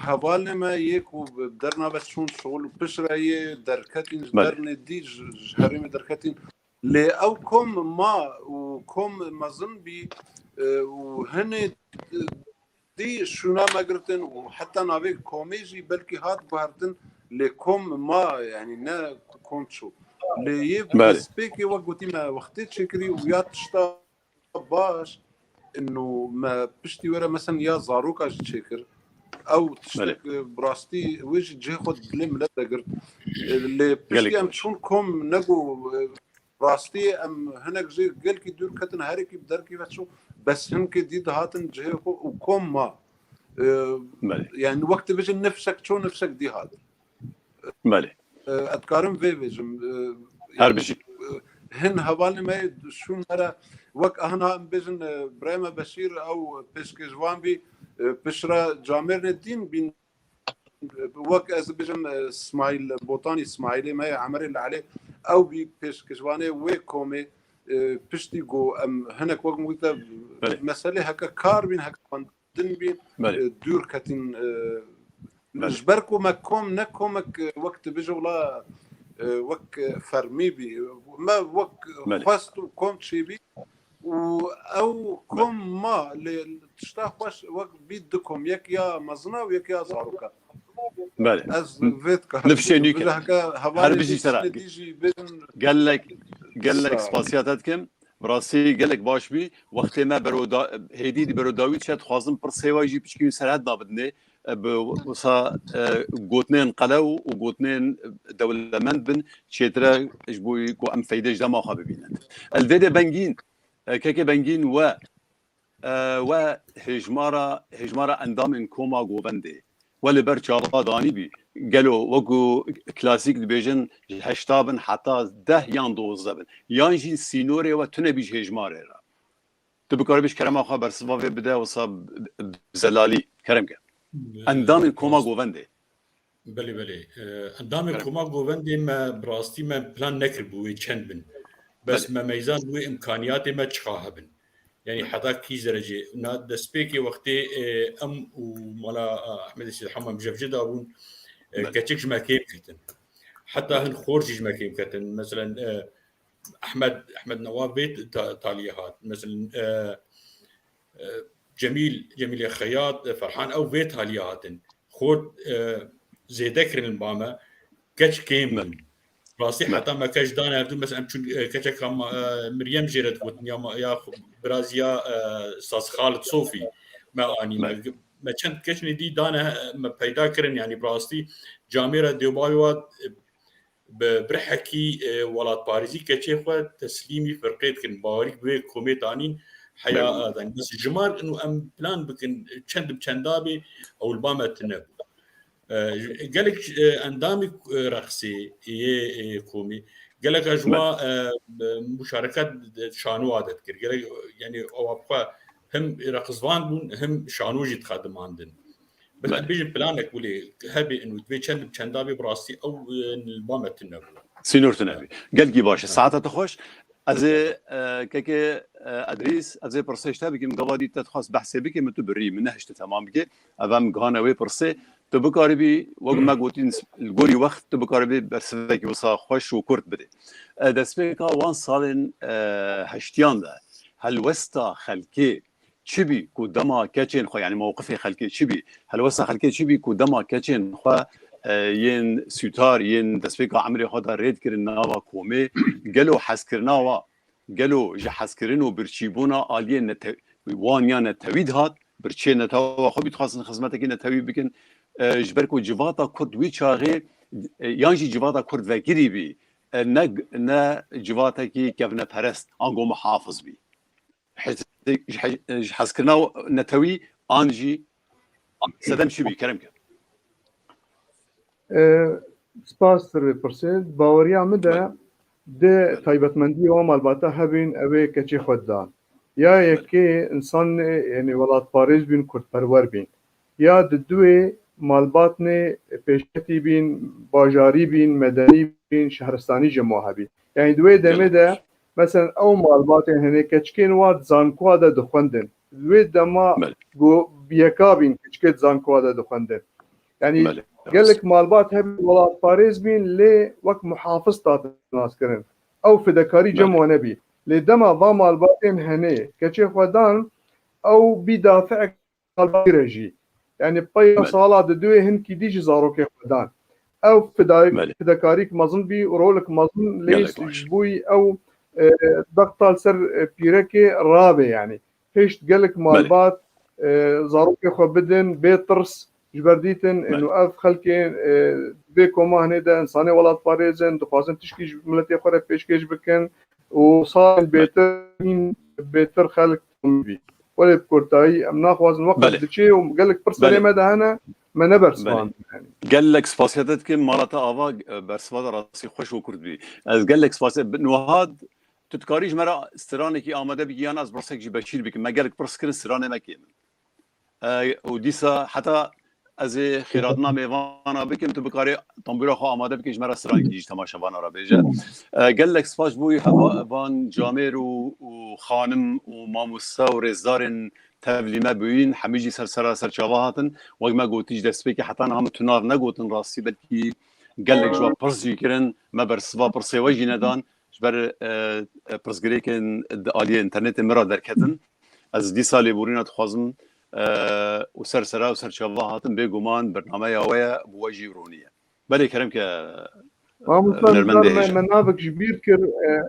hevalê me yê ku bi dernabe çûn şixul û piştre yê derketîn, ji Belê. dernê dî ji, ji herêmê derketîn. Lê ew kom ma û kom mezin bî, e, û hinê dî şûna me girtin û heta navê komê jî belkî hat guhertin, lê kom ma, yanî ne kom çû. Lê yê Belê. destpêkê wek gotî me wextê çêkirî û ya tişta baş, ino me piştî were mesen ya zaroka jî çêkir. Ew tiştek, Belê. e, bi rastî wê jî cihê xwe dilê milet de girt. E, lê piştî Gelek em baş. çûn kom nego, e, rastî em hinek jê gelkî dûr ketin, herekî bi derkî ve çû, bes hinkê dî dihatin cihê xwe û kom ma. E, Belê. Yani wek dibêjin nifşek çû, nifşek dî hat. Belê. E, ez dikarim vê bêjim. E, Her yani, bijî. e, hin hevalê me şûn me re wek ahna em bêjin, e, birayê me Beşîr ew pêşkêşvan bî, e, piştre camêrnê dîn bîn, e, wek ez bêjim, e, Smaîl Botanî, Smaîlê me yê Emerê Lelê, ew bî pêşkêşvanê wê komê, e, piştî ku em hinek wek min gote Belê. meselê heke kar bîn, heke xwendin bîn, Belê. e, dûr ketîn, e, Belê. ji ber ku me kom ne komek, e, wek dibêje wila, e, wek, e, fermî bî. Me wek Belê. xwest û kom çêbî û ew Belê. kom ma lê tişta xweş wek bî du kom, yek ya mezina û yek ya zaroka. Belê. Ez vê dikarim Nifşê bêjim. nûke. Bila heke Her hevalê bijî dî sera. tiştê dî jî bêjin. Gelek, gelek Sağ ol. spasiya te dikim. Bi rastî gelek baş bî. Wextê me bero da-, hêdî di bero dawî diçe, dixwazim pirsê we jî piçkî wî serhed nabidinê. E, bi wisa, e, gotinên qelew û gotinên dewlemend bin, çêtire ji bo ku em feyde ji dema xwe bibînin. Li vê de Bengîn, e, kekê Bengîn we, e, we hêjmara, hêjmara endamên koma govendê we li ber çava danîbî. gelo wekû klasîk dibêjin, ji heşta bin heta deh yan dozdeh bin. Yan jî sînorê we tune bî ji hêjmarê re. Tu bikaribî ji kerema xwe bersiva vê bide, wisa bi, bi zelalî. Kerem ke. Endamên Koma Govendê. Belê, belê. Ee, endamên Koma Govendê me bi rastî me plan nekiribû wê çend bin. Bes me meyzand wê imkaniyatê me çiqa hebin. Yani heta kî derecê. Na destpêkê wextê, e, em û mala, e, Ehmedê Seyîd Hema em ji hev jê de bûn, e, keçik ji me kêm ketin. Heta hin xor jî ji me kêm ketin. Meselen, e, Ehmed, Ehmed Newab vê ta-, taliyê hat. Meselen, e, e, Cemîl, Cemîlê Xeyat, e, Ferhan ew vê taliyê hatin. Xort, e, zêde kirin li ba me. Keç kêm bûn. Rastî heta me keç dane hevdû, mesela em çûn, e, keçeka ma-, e, Miryem jê re digotin ya ma-, ya xwe biraziya, e, Saz Xalid Sofî me anî. Me, me çend keçinê dî dane, e, me peyda kirin, yani bi rastî camêra dêwbavê wa, e, bi birhekî, e, welatparêzî keçê xwe teslîmî firqê dikin. Bawerî bi wê komê tanîn heya, e, danîn. Bes jimar û em plan bikin, çend bi çenda bê, ew li ba me tune bû. E, gelek, e, endamî, e, reqsê yê, e, komê, geleka ji wa, e, muşareket şano adet kir. Gelek, yani, ew bi xwe him reqizvan bûn, him şano jî diqedimandin. Bes em bêjin planek wile hebe û divê çend bi çenda bê, bi rastî ew, e, li ba me tune bû. Sînor tune bî. Gelkî baş e. Saeta te xweş. Ez ê, e, kekê, e, Edrîs, ez ê pirsê ji te bikim. Gava dî te dixwast behsê bike, min tu birî, min nehişte temam bike. Ev em gihane wê pirsê. Tu bikaribî, wek me gotîn, li gorî wext tu bikaribî bersivekî wisa xweş û kurt bidê. E, destpêka wan salên, e, heştiyan de helwesta xelkê çi bî ku dema keçên xwe, yani mewqifê xelkê çi bî, helwesta xelkê çi bî ku dema keçên xwe, e, yên sûtar, yên destpêka emrê xwe de rê dikirin nava komê, gelo hezkirina wa, gelo ji hezkirin û birçîbûna aliyê nete-, wan ya netewî dihat, birçiyê netewa xwe bî dixwastin xizmetekî netewî bikin, e, ji ber ku civata Kurd wî çaxê, e, yan jî civata Kurd vekirî bî, e, ne, ne civatekî kevneperest, ango muhafiz bî. Hez-, ji hez-, ji hezkirina netewî an jî sedem çi bî, kerem ke? E, spas sir vê pirsê. Baweriya min de Belê. di taybetmendiyê wan malbata hebîn, ew ê keçê xwe didan. Ya Belê. yekê însan, e, yani welatparêz bîn, kurdperwer bîn. Ya di duê malbatnê pêşketî bîn, bajarî bîn, medenî bîn, şehristanî jî hebî. Yani di wê demê Gelek de baş. Mesela ew malbatên hene keçikên wa di zankoa de dixwendin. Di wê dema Belê. ku bi yeka bîn keçikê di zankoa de dixwendin. Yani Belê. gelek malbat hebî welatparêz bîn lê wek muhafiz hatin naskirin. Ew fidekarî cem Belê. wan nebî. Lê dema va malbatên hene keçê xwe dan, ew bî dafiek malbatî re jî. Yani peyva Belê. sala di duê hinkî dî jî zarokê xwe dan. Ew fidayek, Belê. fidekarîk mezin bî û rolik mezin lê Gelek baş. ji bo ew, e, dexta li ser, e, pîrekê rabe yani. Pêşt gelek Belê. malbat, e, zarokê xwe bidin, bê tirs, ji ber dîtin, Belê. û ev xelkê, e, vê koma hinê de însanê welatparêz in, dixwazin tişkî ji miletê xwe re pêşkêş bikin û salên Belê. bêtir, bêtir xelk bî. Welê bi kurtayî, em naxwazin weqt Belê. diçê û gelek pirs Belê. serê me de hene, me nebersivand. Belê. Yani. Gelek spasiya te dikim, mala te ava, e, bersiva de rastî xweş û kurt bî. Ez gelek spasiya, bi-, niha tu dikarî ji me re stranekî amade bikî, yan ez pirsek ji Beşîr bikim. Me gelek pirs kirin, stranê me kêm in. E, û dîsa heta ez ê xêratina mêvana bikim, tu bikarî tembûra xwe amade bikî, ji me re stranekî ji temaşevana re bêje. E, gelek spas ji bo heva-, van camêr û, û xanim û mamoste û rêzdarên tevlî me bûyîn, hemî jî ser sera ser çava hatin. Wek me gotî ji destpêkê heta niha min tu nav negotin rastî, belkî gelek ji we pirs jî kirin, me bersiva pirsê we jî nedan. Ji ber, e, e, pirsgirêkên di aliyê înternetê min re derketin. Ez dîsa lêborîna dixwazim, e, û ser sera û ser çava hatin, bêguman bernameya we ye, bi we jî ronî ye. Belê kerem ke, e, Mamoste hunermendê Nizar, me, hêja. me navek ji bîr kir, e,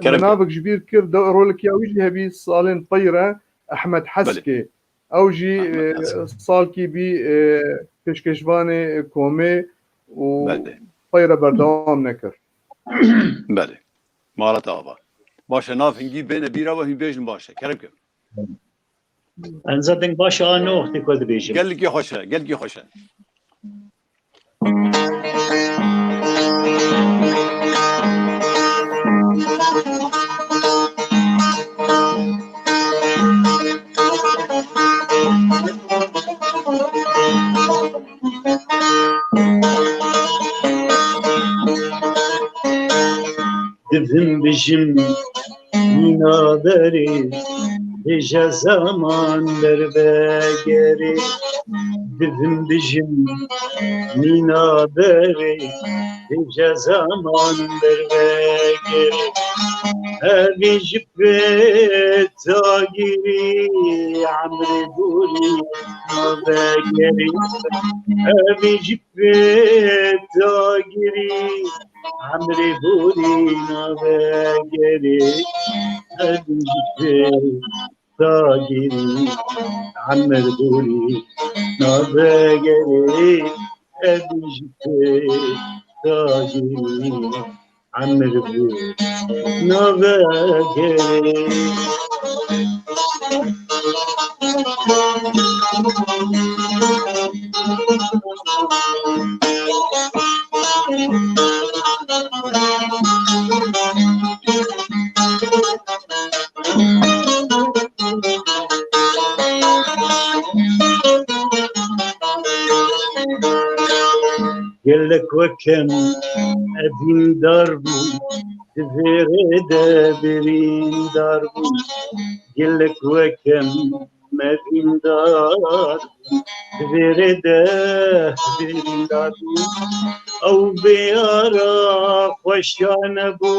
Kerem me ke. navek ji bîr kir, de rolekiya wî jî hebî salên pey re, Ehmed Belê. Heskê. Ew jî, Ehmed e, Hesk. salkî bî, e, pêşkêşvanê komê û Belê. pey re berdewam nekir. Belê. Mala te ava. Baş e, nav hingî bêne bîra we, hîn bêjin baş e. Kerem ke. Enza deng baş e, a no wextê ku dibêjim. Gelkî xweş e, gelkî xweş e. Divim bijim mîna berê, bêje zeman dervegerê. Divim bijim mîna berê, bêje zeman dervegerê. Evî ji pê dagirî, emrê borî navegerî. Evî ji pê dagirî, emrê borî navegerê. Evî ji pê dagirî, emr borî navegerê. Evî ji pê dagirî, emr borî navegerê. Gelek wekem evîndar bû, di vê rê de birîndar bû. Gelek wekem evîndar bû, di vê rê de birîndar bû. Ew bêyara xweşa nebû,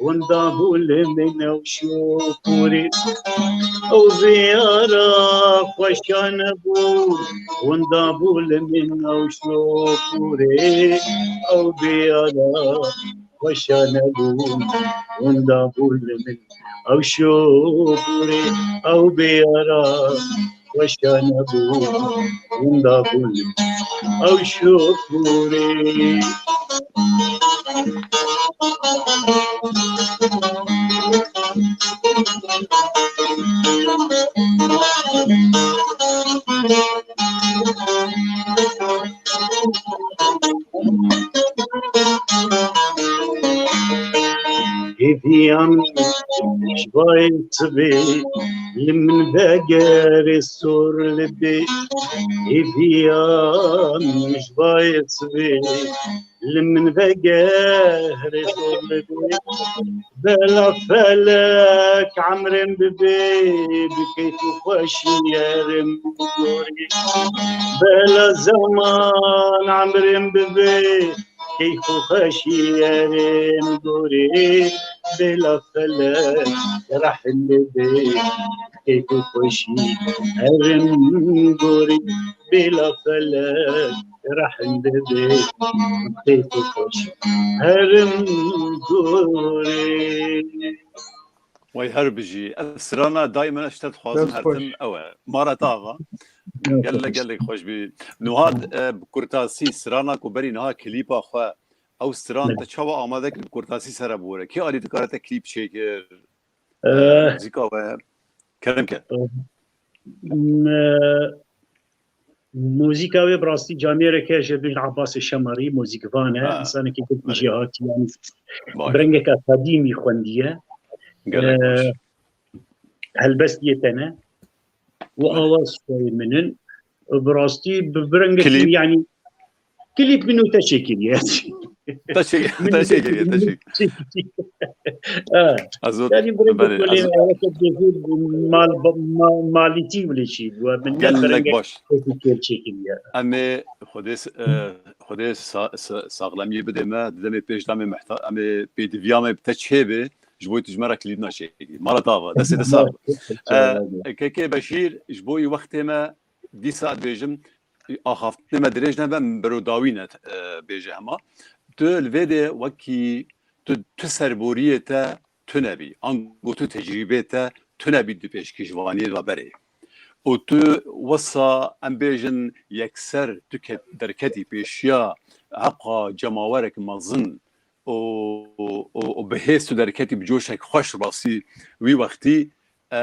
winda bû li min ew şopûrê. Ew bêyara xweşa nebû, winda bû li min ew şopûrê. Ew bêyara xweşa nebû, winda bû li min ew şopûrê. Ew bêyara xweşa nebû, winda bû li min ew şopûrê. Hêviya min ji bayê sibê li min vegerê sor li bê. Hêviya min ji bayê sibê li min vegerê sor li bê. Bela felek emrê min bibê, bi keyf û xweşî erê min gorî. Bela zeman emrê min bibê, keyf û xweşî erê min gorî. Bela felek rehm bibê, keyf û xweşî erê min gorî. Bela felek rehm bibê, keyf û xweşî erê min gorî. Way her bijî. Ev strana daîmen ez ji te dixwazim, Dest xweş. Hertim ew e. Mara te ava. Dest Gelek xweş. Gelek xweş bî. Niha, e, bi kurtasî strana ku berî niha klîpa xwe, ew stran Evet. te çawa amade kir bi kurtasî sere bore? Kê alî dikare te klîp çêkir? Eh. E, muzîka we. Kerem ke. Eh, me-, Muzîka wê bi rastî camêreke ji bin Abbasê Şemarî, muzîkvan e, Ha, insanekî girtî erê. jê hatî, yani Baş. bi rengeke qedîmî xwendiye. Gelek Ee, baş. Helbestiyê te ne. Û Belê. awaz soyê min in. Bi rastî bi, bi rengekî, Klîp. yani klîp min û te çêkiriye. Te çê-, Min te û te çêkiriye, te çêkiriye. çêkiriye. Ha. Ez ot Yani bi rengek belê, kolê ez ot aweke dêvî mal, ma-, malîtî wile çî bû. Min ne bi Gelek rengek baş. Xwedê çêkiriye. Em ê Xwedê s-, e, Xwedê sa-, sa-, saxlemiyê bide me, di demê pêş de em ê mehta-, em ê pêdiviya me bi te çêbe, ji bo tu ji me re klîp naçêkî. Mala te ava, destê te sax be. Teşekkür ederim. E, Kekê Beşîr, ji bo wî wextê me dîsa dibêjim, axaftinê me dirêj nebe, min bero dawî ne, e, bêje hema. Tu li vê de wekî tu, tu serboriyê te tune bî, ango tu tecrîbê te tune bî di pêşkêşvaniyê ve berê. Û tu wisa, em bêjin, yekser tu ket-, derketî pêşiya heqa cemawerek mezin û, û, û bi hêz tu derketî bi coşek xweş rastî wî wextî, e,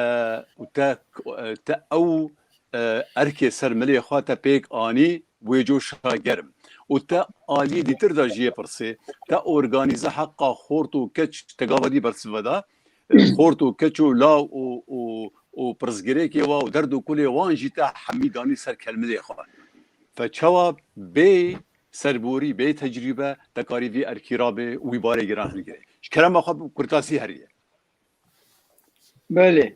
û te, e, te ew, e, erkê ser milê xwe te pêk anî, wê coşa germ. Û te aliyê dîtir de jiyê pirsê, te organîze heqa xort û keç, te gava dî bersiv veda, e, xort û keç û law û, û, û pirsgirêkê wa û derd û kulê wan jî te hemî danî ser kelmilê xwe. Te çawa bê serborî, bê tecrîbe, te karî vî erkî rabê û wî barê giran hilgirê? Ji Kerema xwe bi kurtasî heriye. Belê.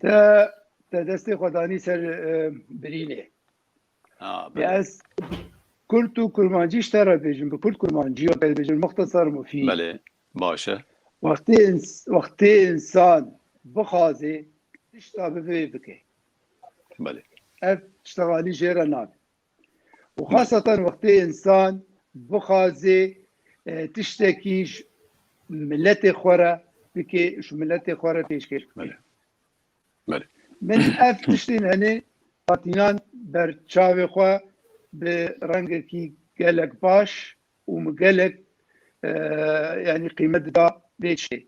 Te, te destê xwe danî ser e, birînê. Ha, belê. Ez kurt û kurmancî ji te re bêjim, bi kurt kurmancî ya te bêjim, muxtesar mufîd. Belê, baş e. Wextê, ins wextê însan bixwazê, tişta bivê bike. Belê. Ev tişta alî jê re nabe. Û xaseten wextê însan bixwazê e, tiştekî ji miletê xwe re bike, ji miletê xwe re pêşkêş bike. Belê. Belê. Min ev tiştên henê hatînan ber çavê xwe bi rengekî gelek baş û min gelek e, yanî qîmet dida vê tiştê.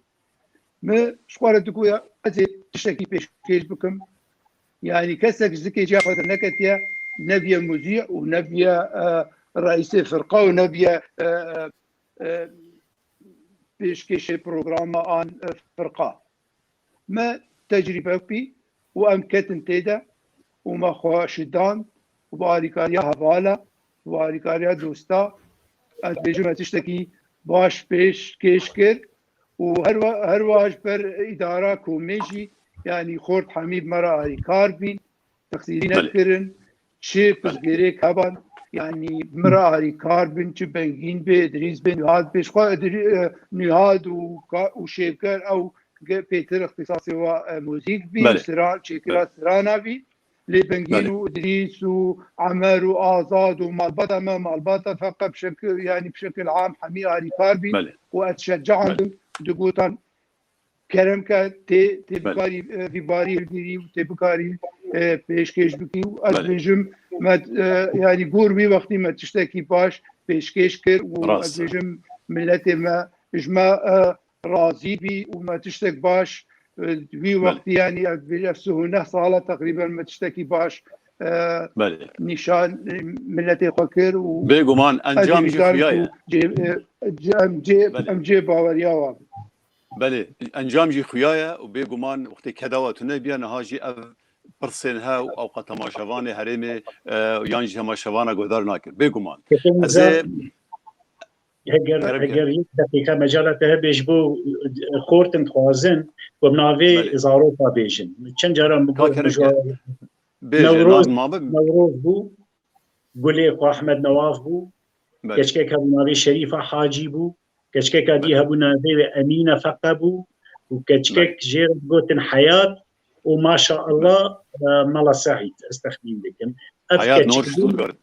Min ji xwe re digoya ez ê tiştekî pêşkêş bikim. Yanî kesek ji zikê ciya xwe derneketiye, nebiye muzî û nebiye e, reîsê firqa û nebiye e, e, pêşkêşê programa an e, firqa. Me tecrîbe bî û em ketin tê de û me xwe şidan û bi alîkariya hevala, bi alîkariya dosta, ez dibêjim me tiştekî baş pêşkêş kir û her wa- her wiha ji ber îdara komê jî, yanî Xort Hemî bi me re alîkar bîn, texsîrî Belê. Nekirin, çi pirsgirêk heban, yanî min re alîkar bin, çi Bengîn bê, Idrîs bê, Nihad bê, ji xwe Idrî- e, Nihad û ka- û Şêvker ew ge- pêtir îxtîsasê wa e, muzîk bî, Belê. Siran, çêkira Belê. Sirana bî. Lê Bengîn Belê. Û Idrîs û Emer û Azad û malbata me, malbata feqe bi şekil, yanî bi şekil am hemî alîkar bîn Belê. Û ez şeca Belê. Andim, digotan kerem ke tê tê Belê. Bikarî e, vî barî hilgirî û tê bikarî e, pêşkêş bikî û ez Belê. Bêjim me e, yanî gor wî wextî me tiştekî baş pêşkêş kir û Rast ez e. Bêjim miletê me ji me e, razî bî û me tiştek baş e, wî Belê. Wextî yanî ev bêje ev sih û neh sala teqrîben me tiştekî baş e, Belê. Nîşan e, miletê xwe kir û Bêguman ez ê encam jî dikar xuya ku ye. Cê, e, cê- em cê Belê. Em cê baweriya wan. Belê, encam jî xuya ye û bêguman wextê keda we tune biya niha jî ev pirsên he û ewqa temaşevanê herêmê e, yan jî temaşevana guhdar nakir. Bêguman. Kesin Ez ê Heger, Kerem ke. Heger yek deqîqe mecala te hebe ji bo xortin dixwazin ku bi navê Belê. Zaroka bêjin. Çend caran bi Ka Kerem ke. Bêje, Newroz, navê ma bi. Newroz bû, Gulê xwe Ehmed Newaf bû, Belê. Keçkek hebû navê Şerîfa Hacî bû, keçkeka dî Belê. Hebû navê wê Emîne Feqe bû û keçkek Belê. Jê re digotin Heyat û maşallah e, Mela Seîd ez texmîn dikim. Ev Hayat keçik Nord bû. Stuttgart.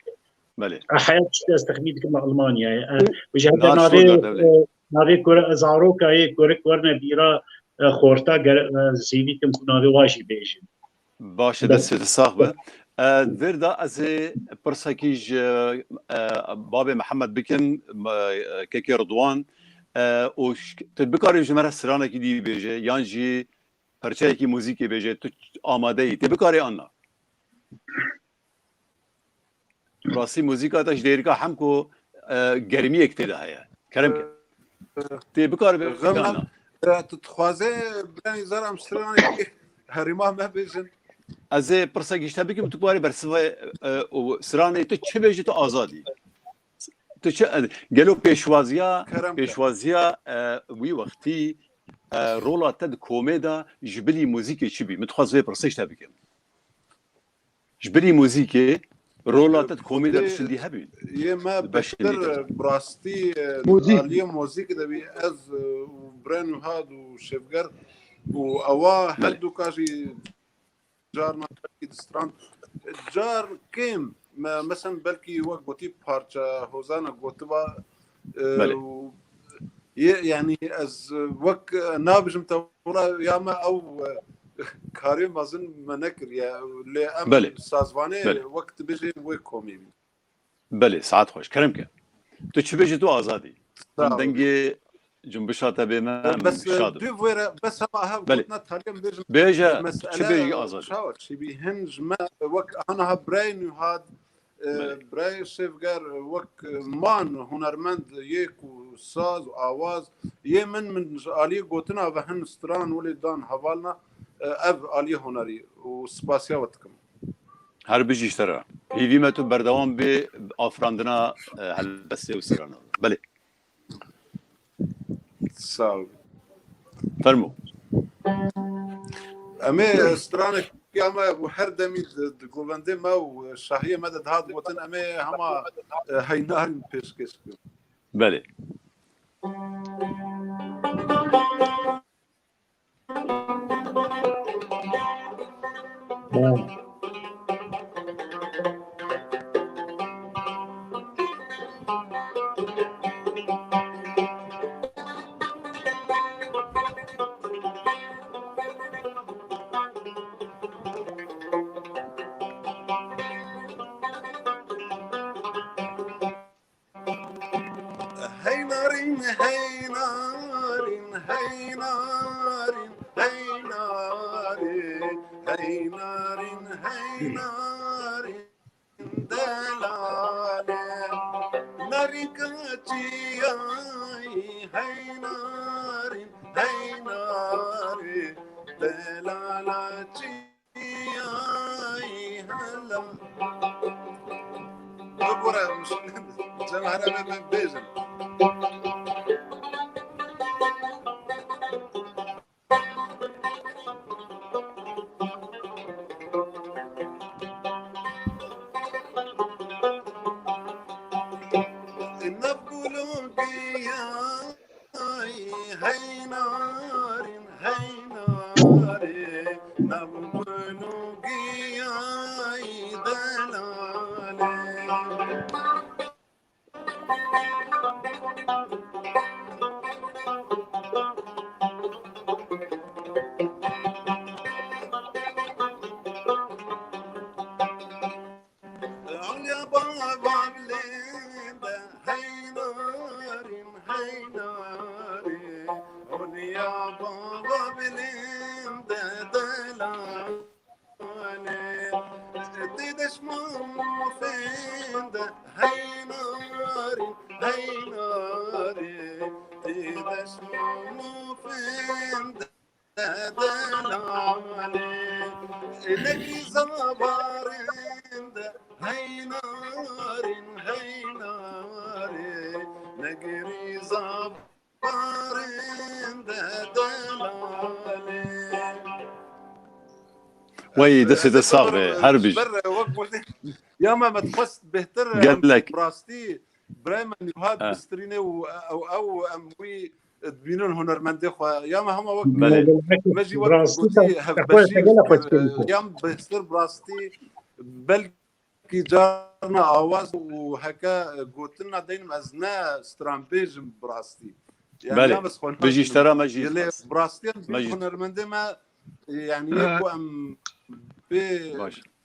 Belê. E, Heyat işte ez texmîn dikim li Almanyayê. E, û ji hevde Nord navê Stuttgart, belê. E, navê kure Zarokayê kurik werine bîra e, xorta ger e, zêdî kim ku navê wa jî bêjin. Baş e, destê te sax be. E, Vêrda ez ê pirsekî ji e, babê Mihemed bikim, e, kekê Ridwan, e, û ş- tu bikarî ji me re stranekî dî bêje, yan jî perçeyekî muzîkê bêje, tu amade yî. Tê bikarî an na? Rastî muzîka te ji dêrika hem ku e, germiyek tê de heye. Kerem ke. Tê bikare be Xem kana. E, tu dixwaze biranî zar em stranekî herêma me bêjin. Ez ê pirsekî ji te bikim, tu karî bersiva e, û stranê tu çi bêjî tu azadî. Tu çi e, gelo pêşwaziya Kerem ke. Pêşwaziya e, wî wextî e, rola te di komê de ji bilî muzîkê çi bî? Min dixwaz vê pirsê ji te bikim. Ji bilî muzîkê rola te di komê de bi şindî hebî? Yê me Bi beşindî pêştir de. Bi rastî e, Muzîk. Aliyê muzîk de bî ez e, û Brenû Had û Şevger û ewa Belê. Her du ka jî carna belkî distran. Car kêm me, mesen belkî wek gotî parça hozana gotiba e, Belê. Û yê, yanî ez wek e, nabijim te wila ya me ew e, karê mezin me nekiriye. Lê em Belê. Sazvanê Belê. Wek dibêjê wê komî bî. Belê, saet xweş. Kerem ke. Tu çi bêjî tu azadî. Sağ ol. Dengê cumbişa te bê me, em Bes, şad e, dû vêre, bes hema hev Belê. Gotina taliyê bêjim. Bêje, tu çi bêjî azadî. Çawa çi bî hin ji me wek hana ha birayê Nûhad, e, Belê. Birayê Şevger, wek man hunermend yê ku saz û awaz yê min, min ji aliyê gotina ve hin stran welê dan hevalna, e, ev aliyê hunerî û spasiya we dikim. Her bijî ji te re. Hêvî me tu berdewam bê afirandina e, helbestê û strana. Belê. Sağ ol. Fermo. Em ê stranekî, ama û her demî di, di govendê me û şahiyê me de dihat gotin, em ê hema, e, heynarîn pêşkêş bikin. Belê. Heynarin, heynarin, heynarin, heynarê, heynarin, heynarin, delalê. Narîka çiyayî, heynarin, heynarê, delala çiyayî. Ay, hala. Bibûre, cem here me bêjin. Nabulû giya. Ay, heynarin, heynarê, nav gul û giyayî delalê. Olya baba bilinde heynarim heynari. Olya baba bilinde delane. Ti deşman mufinde heynarim heynari. Ti deşman mufinde Nekî zavarên de heynarin heynarê, negirî zavarên de delalê. Wey, destê te sax be, her bijî. Ya me, me dixwest bêhtir, gelek, rastî, birayê me Nîhat bistrînê û ew, ew em wî dibînin hunermendê xwe. Ya me hema wek me jî wek gotî hevbeşîr, ya bêhtir bi rastî belkî carna awaz û heke gotina deynim ez ne stranbêj im bi rastî. Yani, belê. Bijî ji te re me jî. Lê bi rastî em hunermendê me Yani yek ku em pê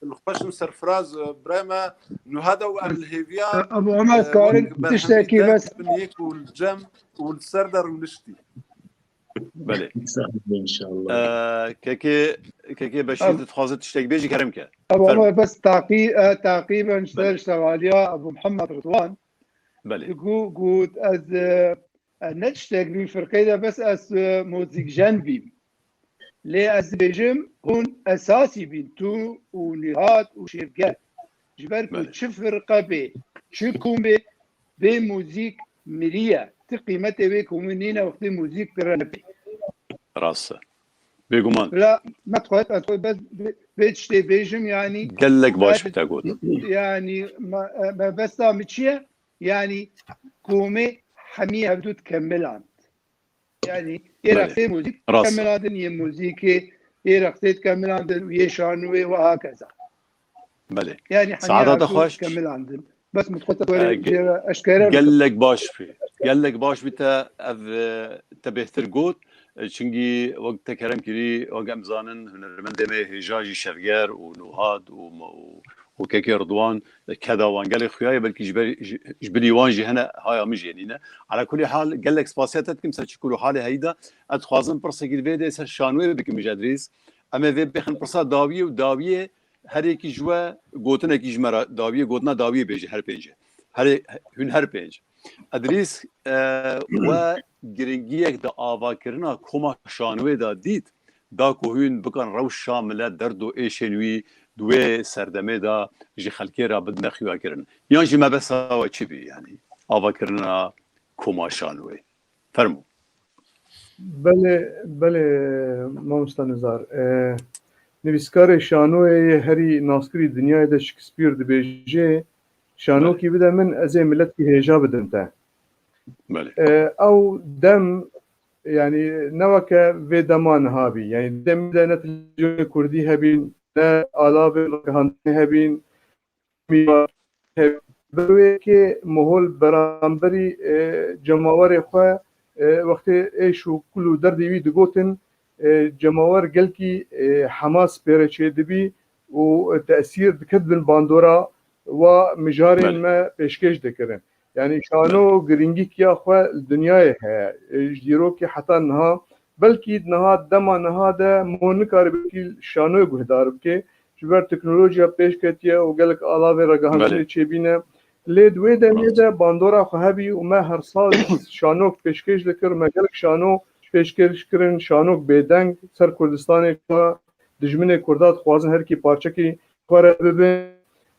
xweş in serfiraz, birayê me Nuhada û em li hêviya. Ebu Omer, karin tiştekî bes bin yek û li cem û li ser de rûniştî. Belê. İnşallah. Kekê, kekê Beşîr dixwaze tiştek bêjî, kerem ke. Ebu Omer, bes taqî, e, taqîben ji ser şevaliya Ebu Muhammed Ridwan. Belê. Got, got ez, e, E, ne tiştek vî firqeyê de bes ez, e, muzîkjen bîm. Lê ez dibêjim hûn esasî bîn, tu û Nîhat û Şêvger. Ji ber ku çi firqe bê, çi kom bê, bê muzîk miriye. Ti qîmetê wê komî nîne wextê muzîk pire nebê. Rast e. Bêguman. La, me dixwest, ez xwe bes vê, vê tiştê bêjim, yanî. Gelek baş te got. Yanî, me, e, mebesta min çi ye? Yanî komê hemî hevdû dikemiland. Yanî ê rexsê muzîk dikemilandin, yê muzîkê, ê rexsê dikemilandin û yê şanûyê û hakeza. Belê. Yanî hemî hevdû dikemilandin. Bes min dixwest were jê re eşkere bikim. Gelek baş bî. Gelek baş bî te ev, e, te bêhtir got. E, çingî wek te kerem kirî, wek em zanin, hunermendê me hêja jî Şevger û Nuhad û, û, û kekê Ridwan, e, keda wan gelê xuya ye, belkî ji ber, ji, ji bilî wan jî hene, haya min jî nîne. Ala kulî hal, gelek spasiya te dikim ser çi ku li halê heyî de, ez dixwazim pirsekî li vê de ser şanûyê bikim ji Edrîs. Em ê vê bêxin pirsa dawiyê û dawiyê her yekî ji we gotinekî ji me re dawiyê, gotina dawiyê bêje her pêncê. Herê, hûn her pênc. Edrîs, e, we giringiyek di avakirina koma şanûyê de dît, da ku hûn bikan rewşa milet, derd û êşên wî di wê serdemê de ji xelkê re bidine xuyakirin. Yan jî mebesta we çi bî, yanî avakirina koma şanûyê? Fermo. Belê, belê, mamosta Nizar. E, nivîskarê şanoyê yê herî naskirî dinyayê de Shakespeare dibêje, "Şanokî bide min, ez ê miletkî hêja bidim te." Belê. E, ew dem, yanî ne weke vê dema niha bî. Yanî demê de ne televîzyonê kurdî hebîn, ne alavên ragihandinê hebîn, mîvar hebîn. Ber wê yekê Mohol beramberî, e, cemawerê xwe, e, wextê êş û kul û derdê wî digotin, e, cemawer gelkî, e, hema spêre çêdibî û tesîr diket bin bandora wa mijarên Belê. me pêşkêş dikirin. Yanî şano girîngikiya xwe li dinyayê heye. E, ji dîrokê heta niha, belkî niha dema niha de mo nikaribe wekî şanoyê guhdar bike. Ji ber teknolojiya pêş ketiye û gelek alavên ragihandinê Belê. çêbîne. Lê di wê demê Rast. de bandora xwe hebî û me her sal şanok pêşkêş dikir. Me gelek şano pêşkêş kirin, şanok bêdeng ser Kurdistanê ku dijminê Kurda dixwazin herkî parçekî xwe re bibin.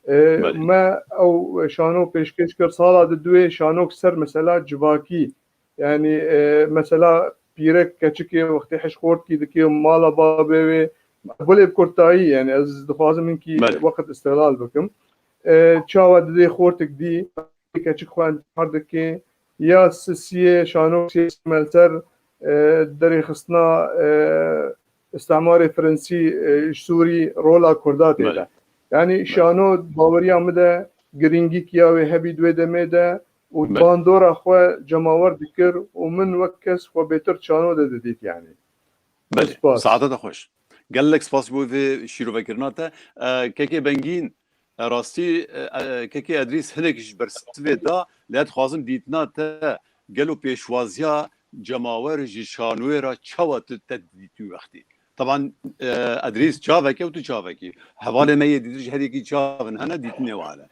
E, Belê. Me ew şano pêşkêş kir. Sala di duê şanok ser mesela civakî. Yanî, e, mesela pîrek keçikê wextê hej xortkî dike mala babê wê. Belê bi kurtayî, yanî ez dixwazim hinkî Belê. wext îstixlal bikim. E, çawa didê xortik dî, keçik xwe entîhar dike. Ya sisiyê, şanok siyê Melser, e, derêxistina, e, îstîmarê Fransî, e, ji Sûrî rola Kurda tê de. Belê. Yanî Belê. şano baweriya min de girîngîkiya wê hebî di wê demê de û Belê. bandora xwe cemawer dikir û min wek kes xwe bêtir şano de didît yanî. Belê. Spas. Saeta te xweş. Gelek spas bo vê şîrovekirina te. E, Kekê Bengîn, e, rastî, e, e, Kekê Edrîs hinek ji bersivê da, lê ez dixwazim dîtina te gelo pêşwaziya cemawer ji şanoyê re çawa tu te dîtî wextî? Taban, e, Edrîs çavek e û tu çavekî. Hevalê me yê dîtir ji her yekî çav in hene, dîtinê wan hene.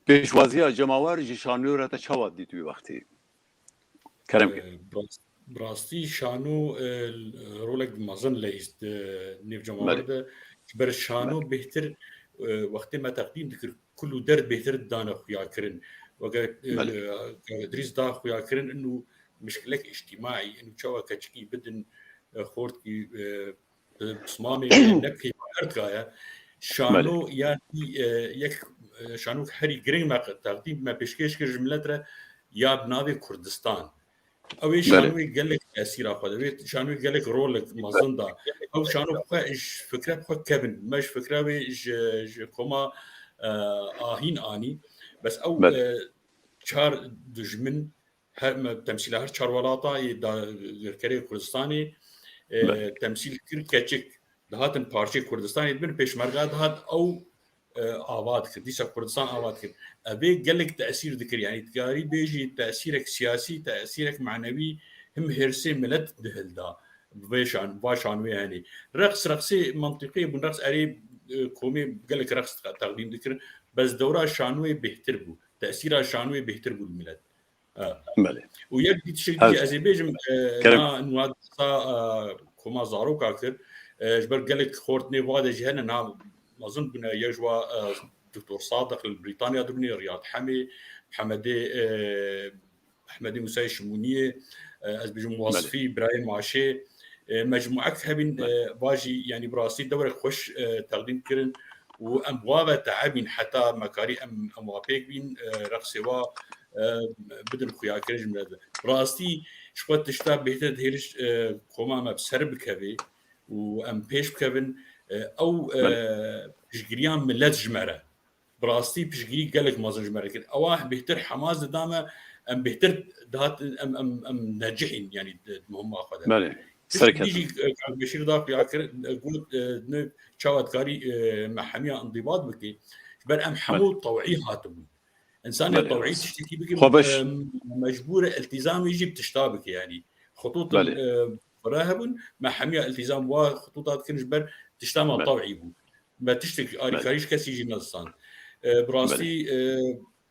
Pêşwaziya cemawer ji şanoyê re te çawa dît wî wextî? Kerem ke. Bi rast-, bi rastî şano, e, rolek mezin leyîst, e, nêv cemawer Belê. de. Ji ber şano Belê. bêhtir, e, wextê me teqdîm dikir, kul û derd bêhtir didane xuyakirin. Weke, e, Belê. e, Edrîs da xuyakirin, inu mişkilek îctîmaî, inu çawa keçikî bidin, e, xortkî, e, e, pismamê ne peyva erdgaye. Şano Belê. yanî, e, yek, e, şanok herî giring me teqdîm, me pêşkêş kir ji milet re ya bi navê Kurdistan. Ew ê Belê. şanoyê gelek tesîra xwe de, wê şanoyê gelek rolek mezin da. Ew şanok xwe ji fikre xwe kevin, me ji fikre wê ji, ji koma, e, ahîn anî. Bes ew, Belê. e, çar dijmin her me, temsîla her çar welata yê dagirkerê Kurdistanê, e, Belê. temsîl kir, keçik dihatin parçeyê Kurdistanê dibin, pêşmerga dihat ew, e, ava dikir. Dîsa Kurdistan ava dikir. Ev ê gelek tesîr dikir. Yanî dikarî bêjî tesîrek siyasî, tesîrek manewî him hêrsê milet dihilda. Vê şan, va şanwê henî. Reqs, reqsê mentiqî bûn, reqs erê, e, komê gelek reqs teqdîm dikirin. Bes dewra şanwê bêhtir bû. Tesîra şanwê bêhtir bû li milet. Ha. Belê. Û yek dî tiştek Her- dî ez ê bêjim, e, Kerem. na nuwa sa, e, koma zaroka kir. E, ji ber gelek xortinê va de jî hene na mezin bûne, yek ji wa, e, Doktor Sadiq li Brîtanya dibûnê, Riyad Hemê, Hemedê, e, Hemedê Musayê Şimûniyê, e, ez bêjim Wasfî, Birayê Maşê, e, mecmuek hebîn, e, va jî, yanî bi rastî dewrek xweş, e, teqdîm kirin û em wa ve teebîn heta me karî em, em wa pêk bîn, e, reqsê wa, e, bidin xuyakirin ji milet. Bi rastî ji xwe tişta bêhtir dihêrî, e, koma me bi ser bikevê û em pêş bikevin, e, ew, e, piştgiriya milet ji me re. Bi rastî piştgirî gelek mezin ji me re kir. Ewa bêhtir hema ez dida me, em bêhtir dihat, em, em, em necihîn, yanî di, di muhima xwe de. Belê. Piştgirî Serketin. jî, e, Kak Beşîr da xuya kir, e, got, e, ne, çawa dikarî, e, me hemiya indibat bike. Ji ber em hemû Belê. tewî hatibûn. Însanê Belê, tewî rast. tiştekî bike, Xwe beş. e, mecbûr e iltîzamê jî bi tişta bike, yanî. Xutûtin, Belê. e, xwe re hebûn, me hemiya iltîzam wa xutûta dikin ji ber tişta me Belê. tewî bû. Me tiştek alîkarî Belê. ji kesî jî nedistan. E, bi rastî, e,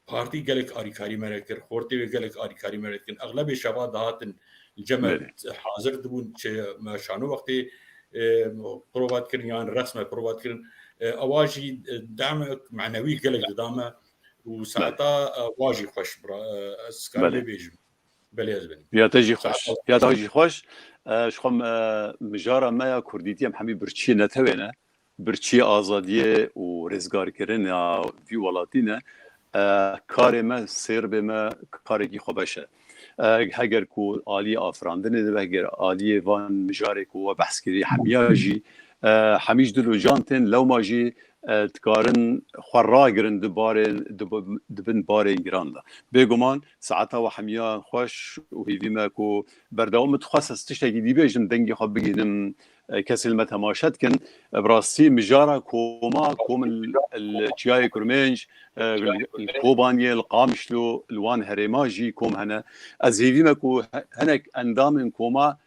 partî gelek alîkarî me re kir, xortê wê gelek alîkarî me re dikin. Exlebê şeva dihatin li cem me Belê. hazir dibûn, çi me şano wextê, e, prova dikirin, yan reqs me prova dikirin. E, ewa jî, e, demek manewî gelek dida me û Belê. saeta, e, wa jî xweş bira, e, ez karim Belê. vê bêjim. Belê, ez benim. Ya te jî xweş. Ya te jî xweş. E, ji xwe me, mijara me ya kurdîtî em hemî birçiyê netewê ne. Birçiyê azadiyê û rêzgarkirina vî welatî ne. E, karê me, sêrbê me karekî xwebeş e. E, heger ku aliyê afirandinê de be, heger aliyê van mijarê ku we behs kirî hemiya jî, e, hemî ji dil û can tên, lewma jî, e, dikarin xwe ragirin di barên, di, di bin barên giran de. Bêguman saeta we hemiya xweş û hêvî me ku berdewam, min dixwest ez tiştekî dî bêjim, dengê xwe bigihînim, e, kesên me temaşe dikin. E, bi rastî mijara koma, kom li, li Çiyayê Kurmênc, e, li, li Kobaniyê, li Qamişlo, li wan herêma jî kom hene. Ez hêvî me ku he-, hinek endamên koma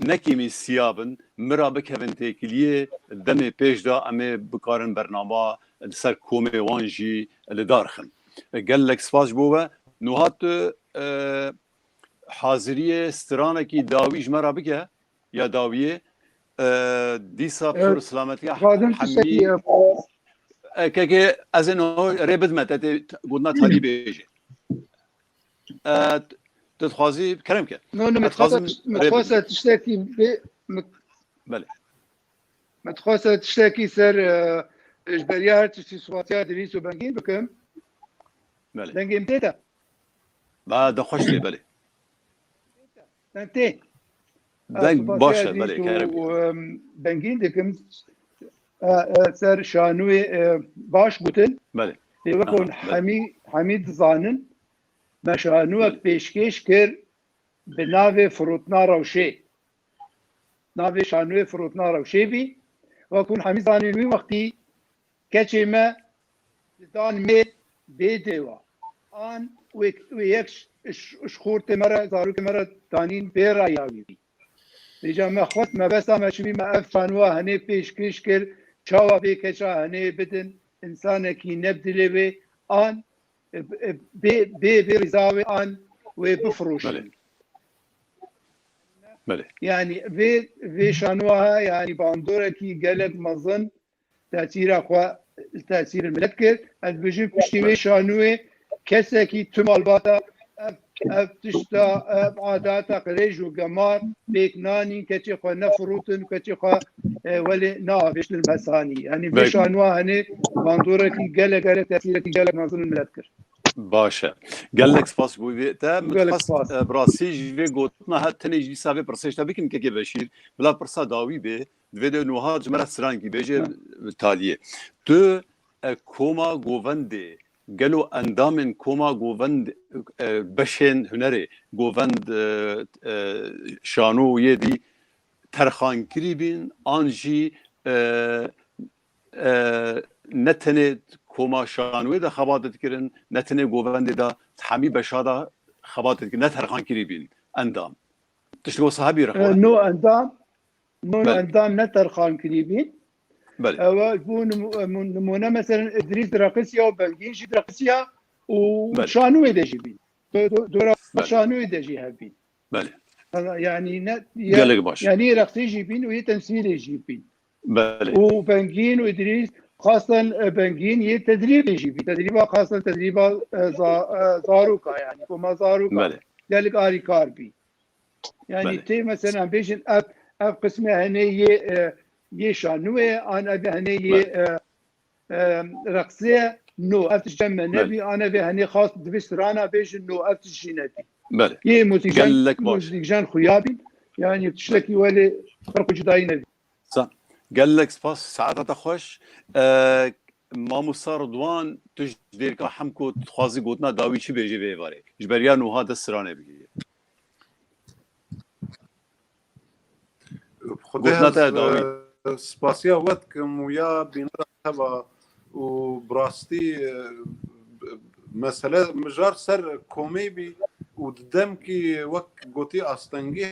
ne kêmî siya bin, mira bikevin têkiliyê, demê pêş de em ê bikarin bernama li ser komê wan jî li dar xin. E, gelek spas ji bo we. Nuha tu, e, haziriyê stranekî dawî ji me re bike, ya dawiyê, e, dîsa pir silametiya Hemî. E, kekê ez ê niho rê bidime, te tê gotina talî bêjê. E, tu dixwazî kerem ke. No, no, Ez dixwazim rê bidime. Tiştekî bê, min, Belê. Min dixwest tiştekî ser, e, ji beriya her tiştî spasiya Dirîs û Bengîn bikim. Belê. Dengê min tê de? Ba, de xweş tê, belê. Deng tê. Deng baş e, belê, kerem. Bengîn dikim, e, e, ser şanûyê, e, baş gotin. Belê. Lê wek hûn hemî, hemî dizanin, me şanûyek pêşkêş kir bi navê Firûtina Rewşê. Navê şanûyê Firûtina Rewşê bî. Wek hûn hemî zanîn wî wextî keçê me didan mêr bê dêwa. An wê, wê yek ji, ji, ji xortê me re, zarokê me re danîn bê raya wî bî. Vêca me xwest mebesta me çi bî, me ev şanûya henê pêşkêş kir, çawa vê keça henê bidin, însanekî ne bi dilê wê, an, e, e, bê, bê, bê rîza wê an wê bifiroşin. Belê. Belê. Yanî vê, vê şanûya, yanî bandorekî gelek mezin tesîra xwe, tesîrê milet kir. Ez dibêjim piştî vê şanûyê kesekî tu malbata ev, ev tişta, ev adata qirêj û gemar pêk nanîn, keçê xwe nefirotin, keçê xwe, e, welê neavêştin besanî. Yanî vê şanûya henê bandorekî gelek, gelek tesîrekî gelek mezin milet kir. Baş e. Gelek spas bo vê te. Min dixwest, e, bi rastî ji vê gotina her tenê jî dîsa vê pirsê ji te bikim, kekê Beşîr. Bila pirsa dawî bê. Divê de nuha ji me re strankî bêje, taliyê. Tu, e, koma govendê, gelo endamên koma govend, e, beşên hunerê, govend, e, e, şano û yê dî terxankirî bîn, an jî, e, e, ne tenê koma şanoyê de xebat dikirin, ne tenê govendê de, hemî beşa de xebat dikirin, ne terxankirî bîn endam. Tiştê wisa hebî, rexwe? E, no endam, no endam ne terxankirî bîn. Belê. Ew bû nimu-, e, nimûne, meselen, Idrîs direqisiya û Bengîn jî direqisiya û şanoyê de jî bîn. Do-, do-, dora şanoyê de jî hev bîn. Belê. Yanî ne, ya-, Gelek baş. Yanî yê reqsê jî bîn û yê temsîlê jî bîn. Belê. Û Bengîn û Îdrîs, xasten, e, Bengîn yê tedrîbê jî bî. Tedrîba, xasten tedrîba, e, za-, e, zaroka, yanî koma zaroka. Belê. Gelek alîkar bî. Yanî Belê. Tê, mesela, bêjin ev, ev qismê henê yê, e, yê şanûyê, an ev henê yê, Belê. e, e, reqsê, no, ev tişt cem me Belê. Nebî, an ev henê xas divê strana bêjin, no, ev tişt jî nebî. Belê. Yê muzîkjen, Gelek baş. Muzîkjen xuya bî. Yanî tiştekî welê ferq û cudayî nebî. Sa-, gelek spas, saeta te xweş. E, Mamosta Ridwan, tu ji Dêrika Hemko dixwazî gotina dawî çi bêjî vê êvarê? Ji beriya nuha dest stranê bigihî. Xwedê Gotina te ez, dawî. E, spasiya we dikim û ya bînera te va û bi rastî, e, mesele mijar ser komê bî û di demkî wek gotî astengî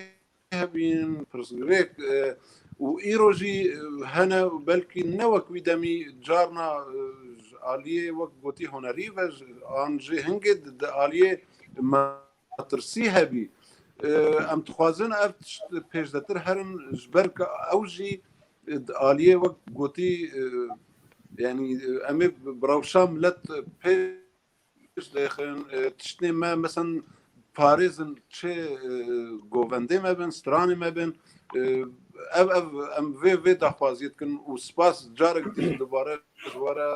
hebîn, pirsgirêk, e, û îro jî, e, hene, belkî ne wek wî demî carna, e, ji aliyê wek gotî hunerî ve, ji, an jî hingê di, di aliyê metirsî hebî. E, em dixwazin ev tişt pêşdetir herin, ji ber ku ew jî, e, di aliyê wek gotî, e, yanî, e, em ê bi rewşa milet pê pişt dêxin, e, tiştê me, mesen, parêzin çi, e, govendê me bin, stranê me bin. E, ev, ev, em vê, vê daxwaziyê dikin û spas carek din dubare ji we re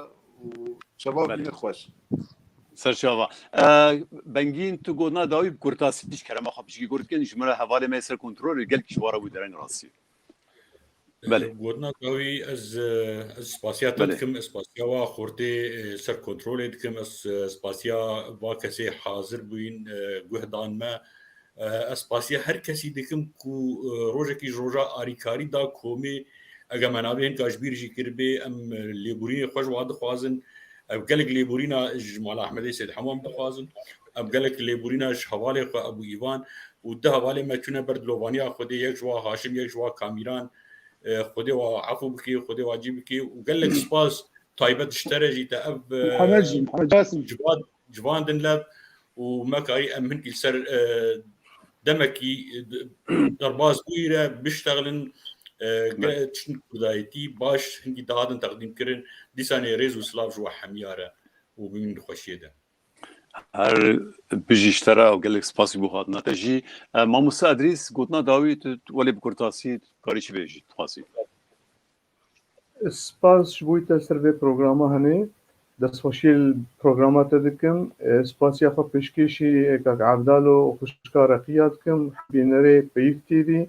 û şeva Belê. Bînê xweş. Ser çava. E, Bengîn, tu gotina dawî bi kurtasî ji kerema xwe pişkî got dikin, ji min re hevalê me ser kontrolê, gelkî ji we re bû dereng rastî. Belê. Gotina dawî ez, e, ez spasiya te Belê. Dikim, ez spasiya wa xortê, e, ser kontrolê dikim, ez, e, spasiya va kesê hazir bûyîn, e, guh dan me. E, ez spasiya her kesî dikim ku, e, rojekî ji roja arîkarî da komê, ege me navê hinka ji bîr jî kiribê, em, e, lêborînê xwe ji wa dixwazin. Ev gelek lêborîna ji Mala Ehmedê Sêd Hemam dixwazin. Em gelek lêborîna ji hevalê xwe Ebû Îvan û du hevalê me çûne ber dilovaniya Xwedê, yek ji wa Haşim, yek ji wa Kamîran. E, Xwedê wa efû bike, Xwedê wa cî bike û gelek spas taybet ji te re jî te ev, e, Mihemed jî, Mihemed Casim. Civan, civan din lev û me karî em hinkî ser, e, demekî, e, d-, derbas bûyî re biştexilin, e, ge-, çin kurdayetî baş hinkî dihadin teqdîm kirin. Dîsanê rêz û silav ji we hemiya re û bimînin xweşiyê de. Her bijî ji te re û gelek spasî bo hatina te jî. E, Mamoste Edrîs, gotina dawî tu, tu welê bi kurtasî tu karî çi bêjî, dixwazî? Spas ji bo te ser vê programa henê. Destxweşî li programa te dikim. E, spasiya xwe pêşkêşî kak Evdalo û xwişka Reqiya dikim. Bînerê Peyv T V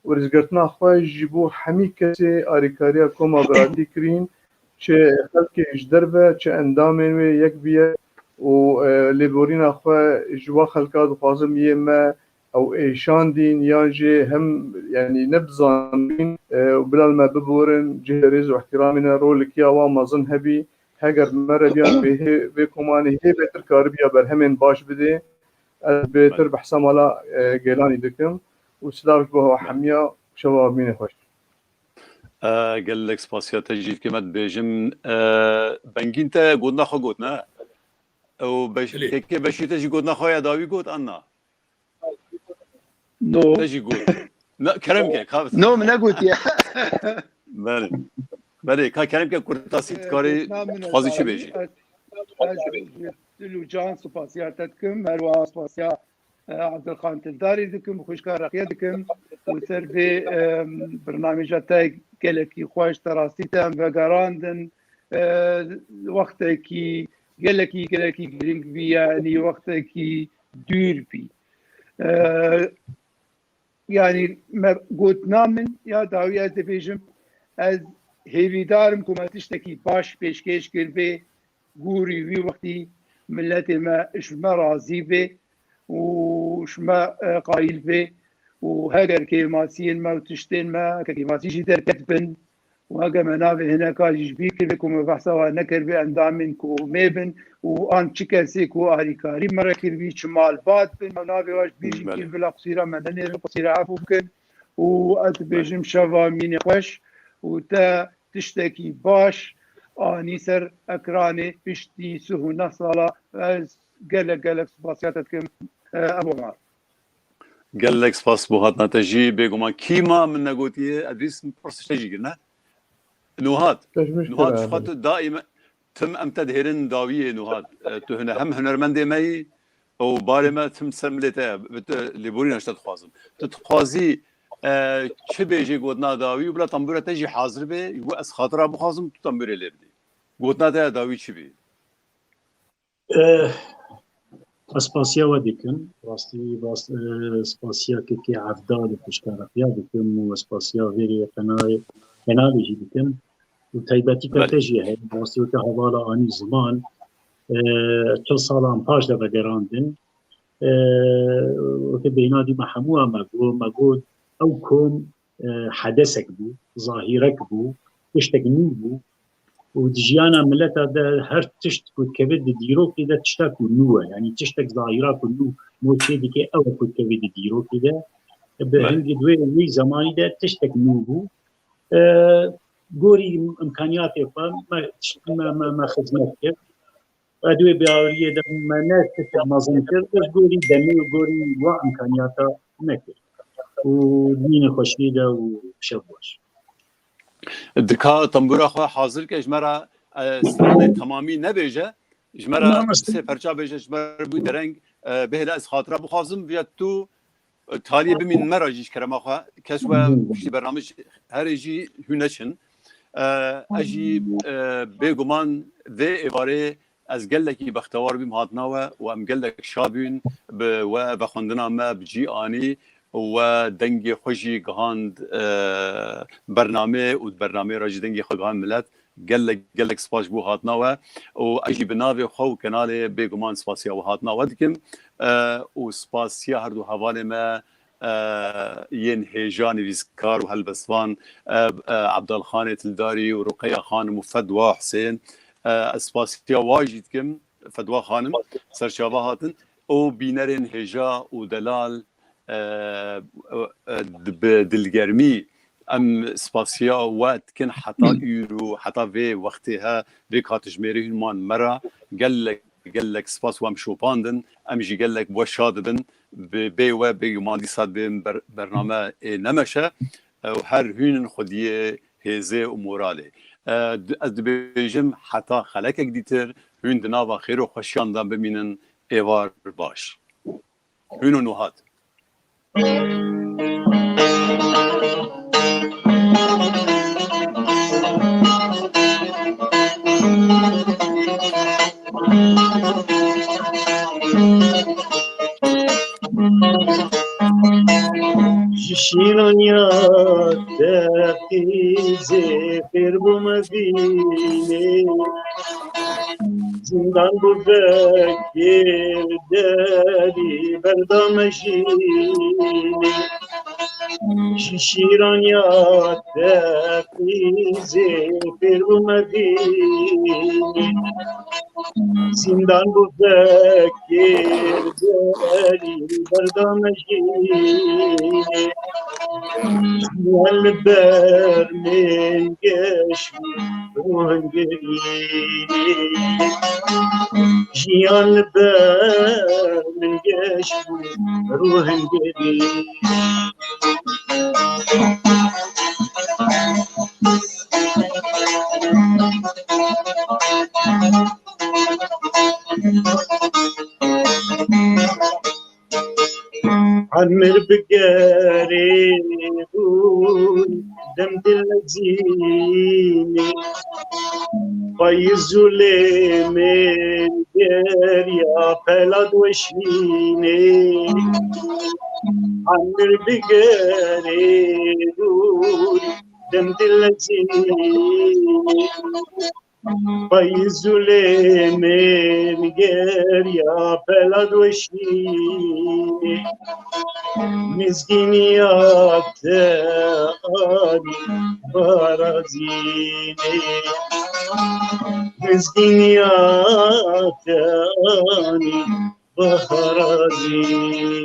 û rêzgirtina xwe ji bo hemî kesê arîkariya koma biratî kirîn, çi xelkê ji derve, çi endamên wê yek bi yek û, e, lêborîna xwe ji wa xelka dixwazim yê me ew êşandîn yan jî hem, yanî nebizanîn, e, û bila li me biborin, cihê rêz û ihtiramê ne, rolikiya wan mezin hebî. Heger me re biyan vê hê-, vê komanê hê bêtir karibiya berhemên baş bidê, ez bêtir behsa mala, e, Gelanî dikim û silav ji bo hewa hemiya, şeva bînê xweş. E, gelek spasiya te jî dike me dibêjim. E, Bengîn te gotina xwe got, ne? Ew beş-, Belê. Kekê Beşîr te jî gotina xwe ya dawî got, an na? No. Te jî got. Na, kerem ke, ka No, min negotiye. Belê. Belê, ka kerem ke kurtasî Ee, dikarê gotina min dixwazî çi dawî, bêjî? Ez, ez ji dil û can spasiya te dikim. Her wiha spasiya, e, Abdulxan Tildarî dikim, xwişka Reqiye dikim. Û ser vê, e, bernamêja te gelekî xweş, te rastî te em vegerandin. E, wextekî gelekî, gelekî girîng bî, yanî wextekî dûr bî. E, yanî me gotina min ya dawî ez dibêjim, ez hêvîdar im ku me tiştekî baş pêşkêş kiribê, gorî wî wextî miletê me ji me razî bê û ji me, e, qayîl bê û heger kêmasiyên me û tiştên me, heger kêmasî jî derket bin, û heke me navê hineka jî ji bîr kiribê ku me behsa wan nekiribê, endamên ku mê bin û an çi kesê ku alîkarî me re kiribî, çi malbat bin, me navê wan ji bîr jî Belê. Kiribî, bila qusîra me nenêrin, qusîra efû bikin. Û ez dibêjim şeva mînê xweş û te tiştekî baş anî ser ekranê piştî sih û neh sala. Ez gelek gelek spasiya te dikim, e, Ebû Omar. Gelek spas bo hatina te jî. Bêguman kî ma min negotiye, Edrîs, min pirs te jî kir, ne? Nuhat. Tecmîş Nuhat, kir, ji xwe Edrîs. Tu daîme, tim em te dihêrin dawiyê Nuhat. E, tu hune-, hem hunermendê me yî û barê me tim ser milê te ye. Bi tu lêborîna ji te dixwazim. Tu dixwazî, e, çi bêjî gotina dawî û bila tembûra te jî hazir be, ji bo ez xatira bixwazim, tu tembûrê lê bidî. Gotina te ya dawî çi bî? Eh, ez spasiya we dikim. Rastî bas-, eh, spasiya kekê Evdal û xwişka Reqiya dikim û spasiya vêrê qenayê, qenalê jî dikim. Û taybetî Belê. Te jî heye. Rastî weke hevala anî ziman, eh, çil salan paş de vegerandin. Eh, weke bêhna dî me hemû me got, me got, ew kom e, hedesek bû, zahîrek bû, tiştek nû bû. Û di jiyana mileta de her tişt ku dikeve di dîrokê de tişta ku nû e. Yanî tiştek zahîra ku nû mo çê dike ew e ku dikeve di dîrokê de. Bi Belê. Hingî di wê, wê zemanî de tiştek nû bû. E, gorî îmkaniyatê xwe me, me, me, me xizmet kir. Ez wê biyaweriyê de me ne tiştek mezin kir, ez gorî demê û gorî wa îmkaniyata nekir. Û dînê xweşiyê de û şev baş. Dika tembûra xwe hazir ke ji me re, e, stranê temamî nebêje, ji me re Mamoste. Sê perça bêje, ji me re bû dereng, E, bihêle ez xatira bixwazim, viya tu, e, taliyê bimîn me re jî ji kerema xwe. Kes we piştî bername jî herê jî hûn neçin. E, ez jî, e, bêguman vê êvarê ez gelekî bextewar bîm hatina we û em gelek şa bûn bi we vexwendina me bi cî anî û we dengê xwe jî gihand, e, bernamê û di bernameyê re jî dengê xwe gihand milet. Gelek, gelek spas ji bo hatina we û ez jî bi navê xwe û kenalê bêguman spasiya we hatina we dikim, e, û spasiya her du hevalê me, e, yên hêja nivîskar û helbestvan, e, e, Ebdalxanê Tildarî û Ruqeya Xanim û Fedwa Husên. E, ez spasiya wa jî dikim, Fedwa Xanim, serçava hatin û bînerên hêja û delal, e, e, bi dilgermî em spasiya we dikin heta îro, heta vê wextê he, vê katijmêrê hûn man me re. Gelek, gelek spas we em şopandin. Em jî gelek we şa dibin. Bi bê we bêguman dîsa dibên ber-, bername ê nemeşe. E, û her hûn in xwediyê hêzê û moralê. E, d-, ez dibêjim heta xelekek dîtir hûn di nava xêr û xweşiyan de bimînin. Êvar baş. Hûn û Nuhat. Ji şîraniya te qîzê pêr bû me bînê. Zindan bû vekir derî berda me jînê. Ji şîraniya te qîzê pêr bû me bînê. Zindan bû vekir derî berda me jî. Jiyan li ber min geş bû, ruhin gerî. Jiyan li ber min geş bû, ruhin gerî. Emir bigerê bûn dem dilezînê. Payîz û lê min geriya pela diweşînê. Emir bigerê bûn dem dilezînê. Payîz û lê min geriya pela diweşînê. Mizgîniya te anî barazînê. Mizgîniya te anî barazînê.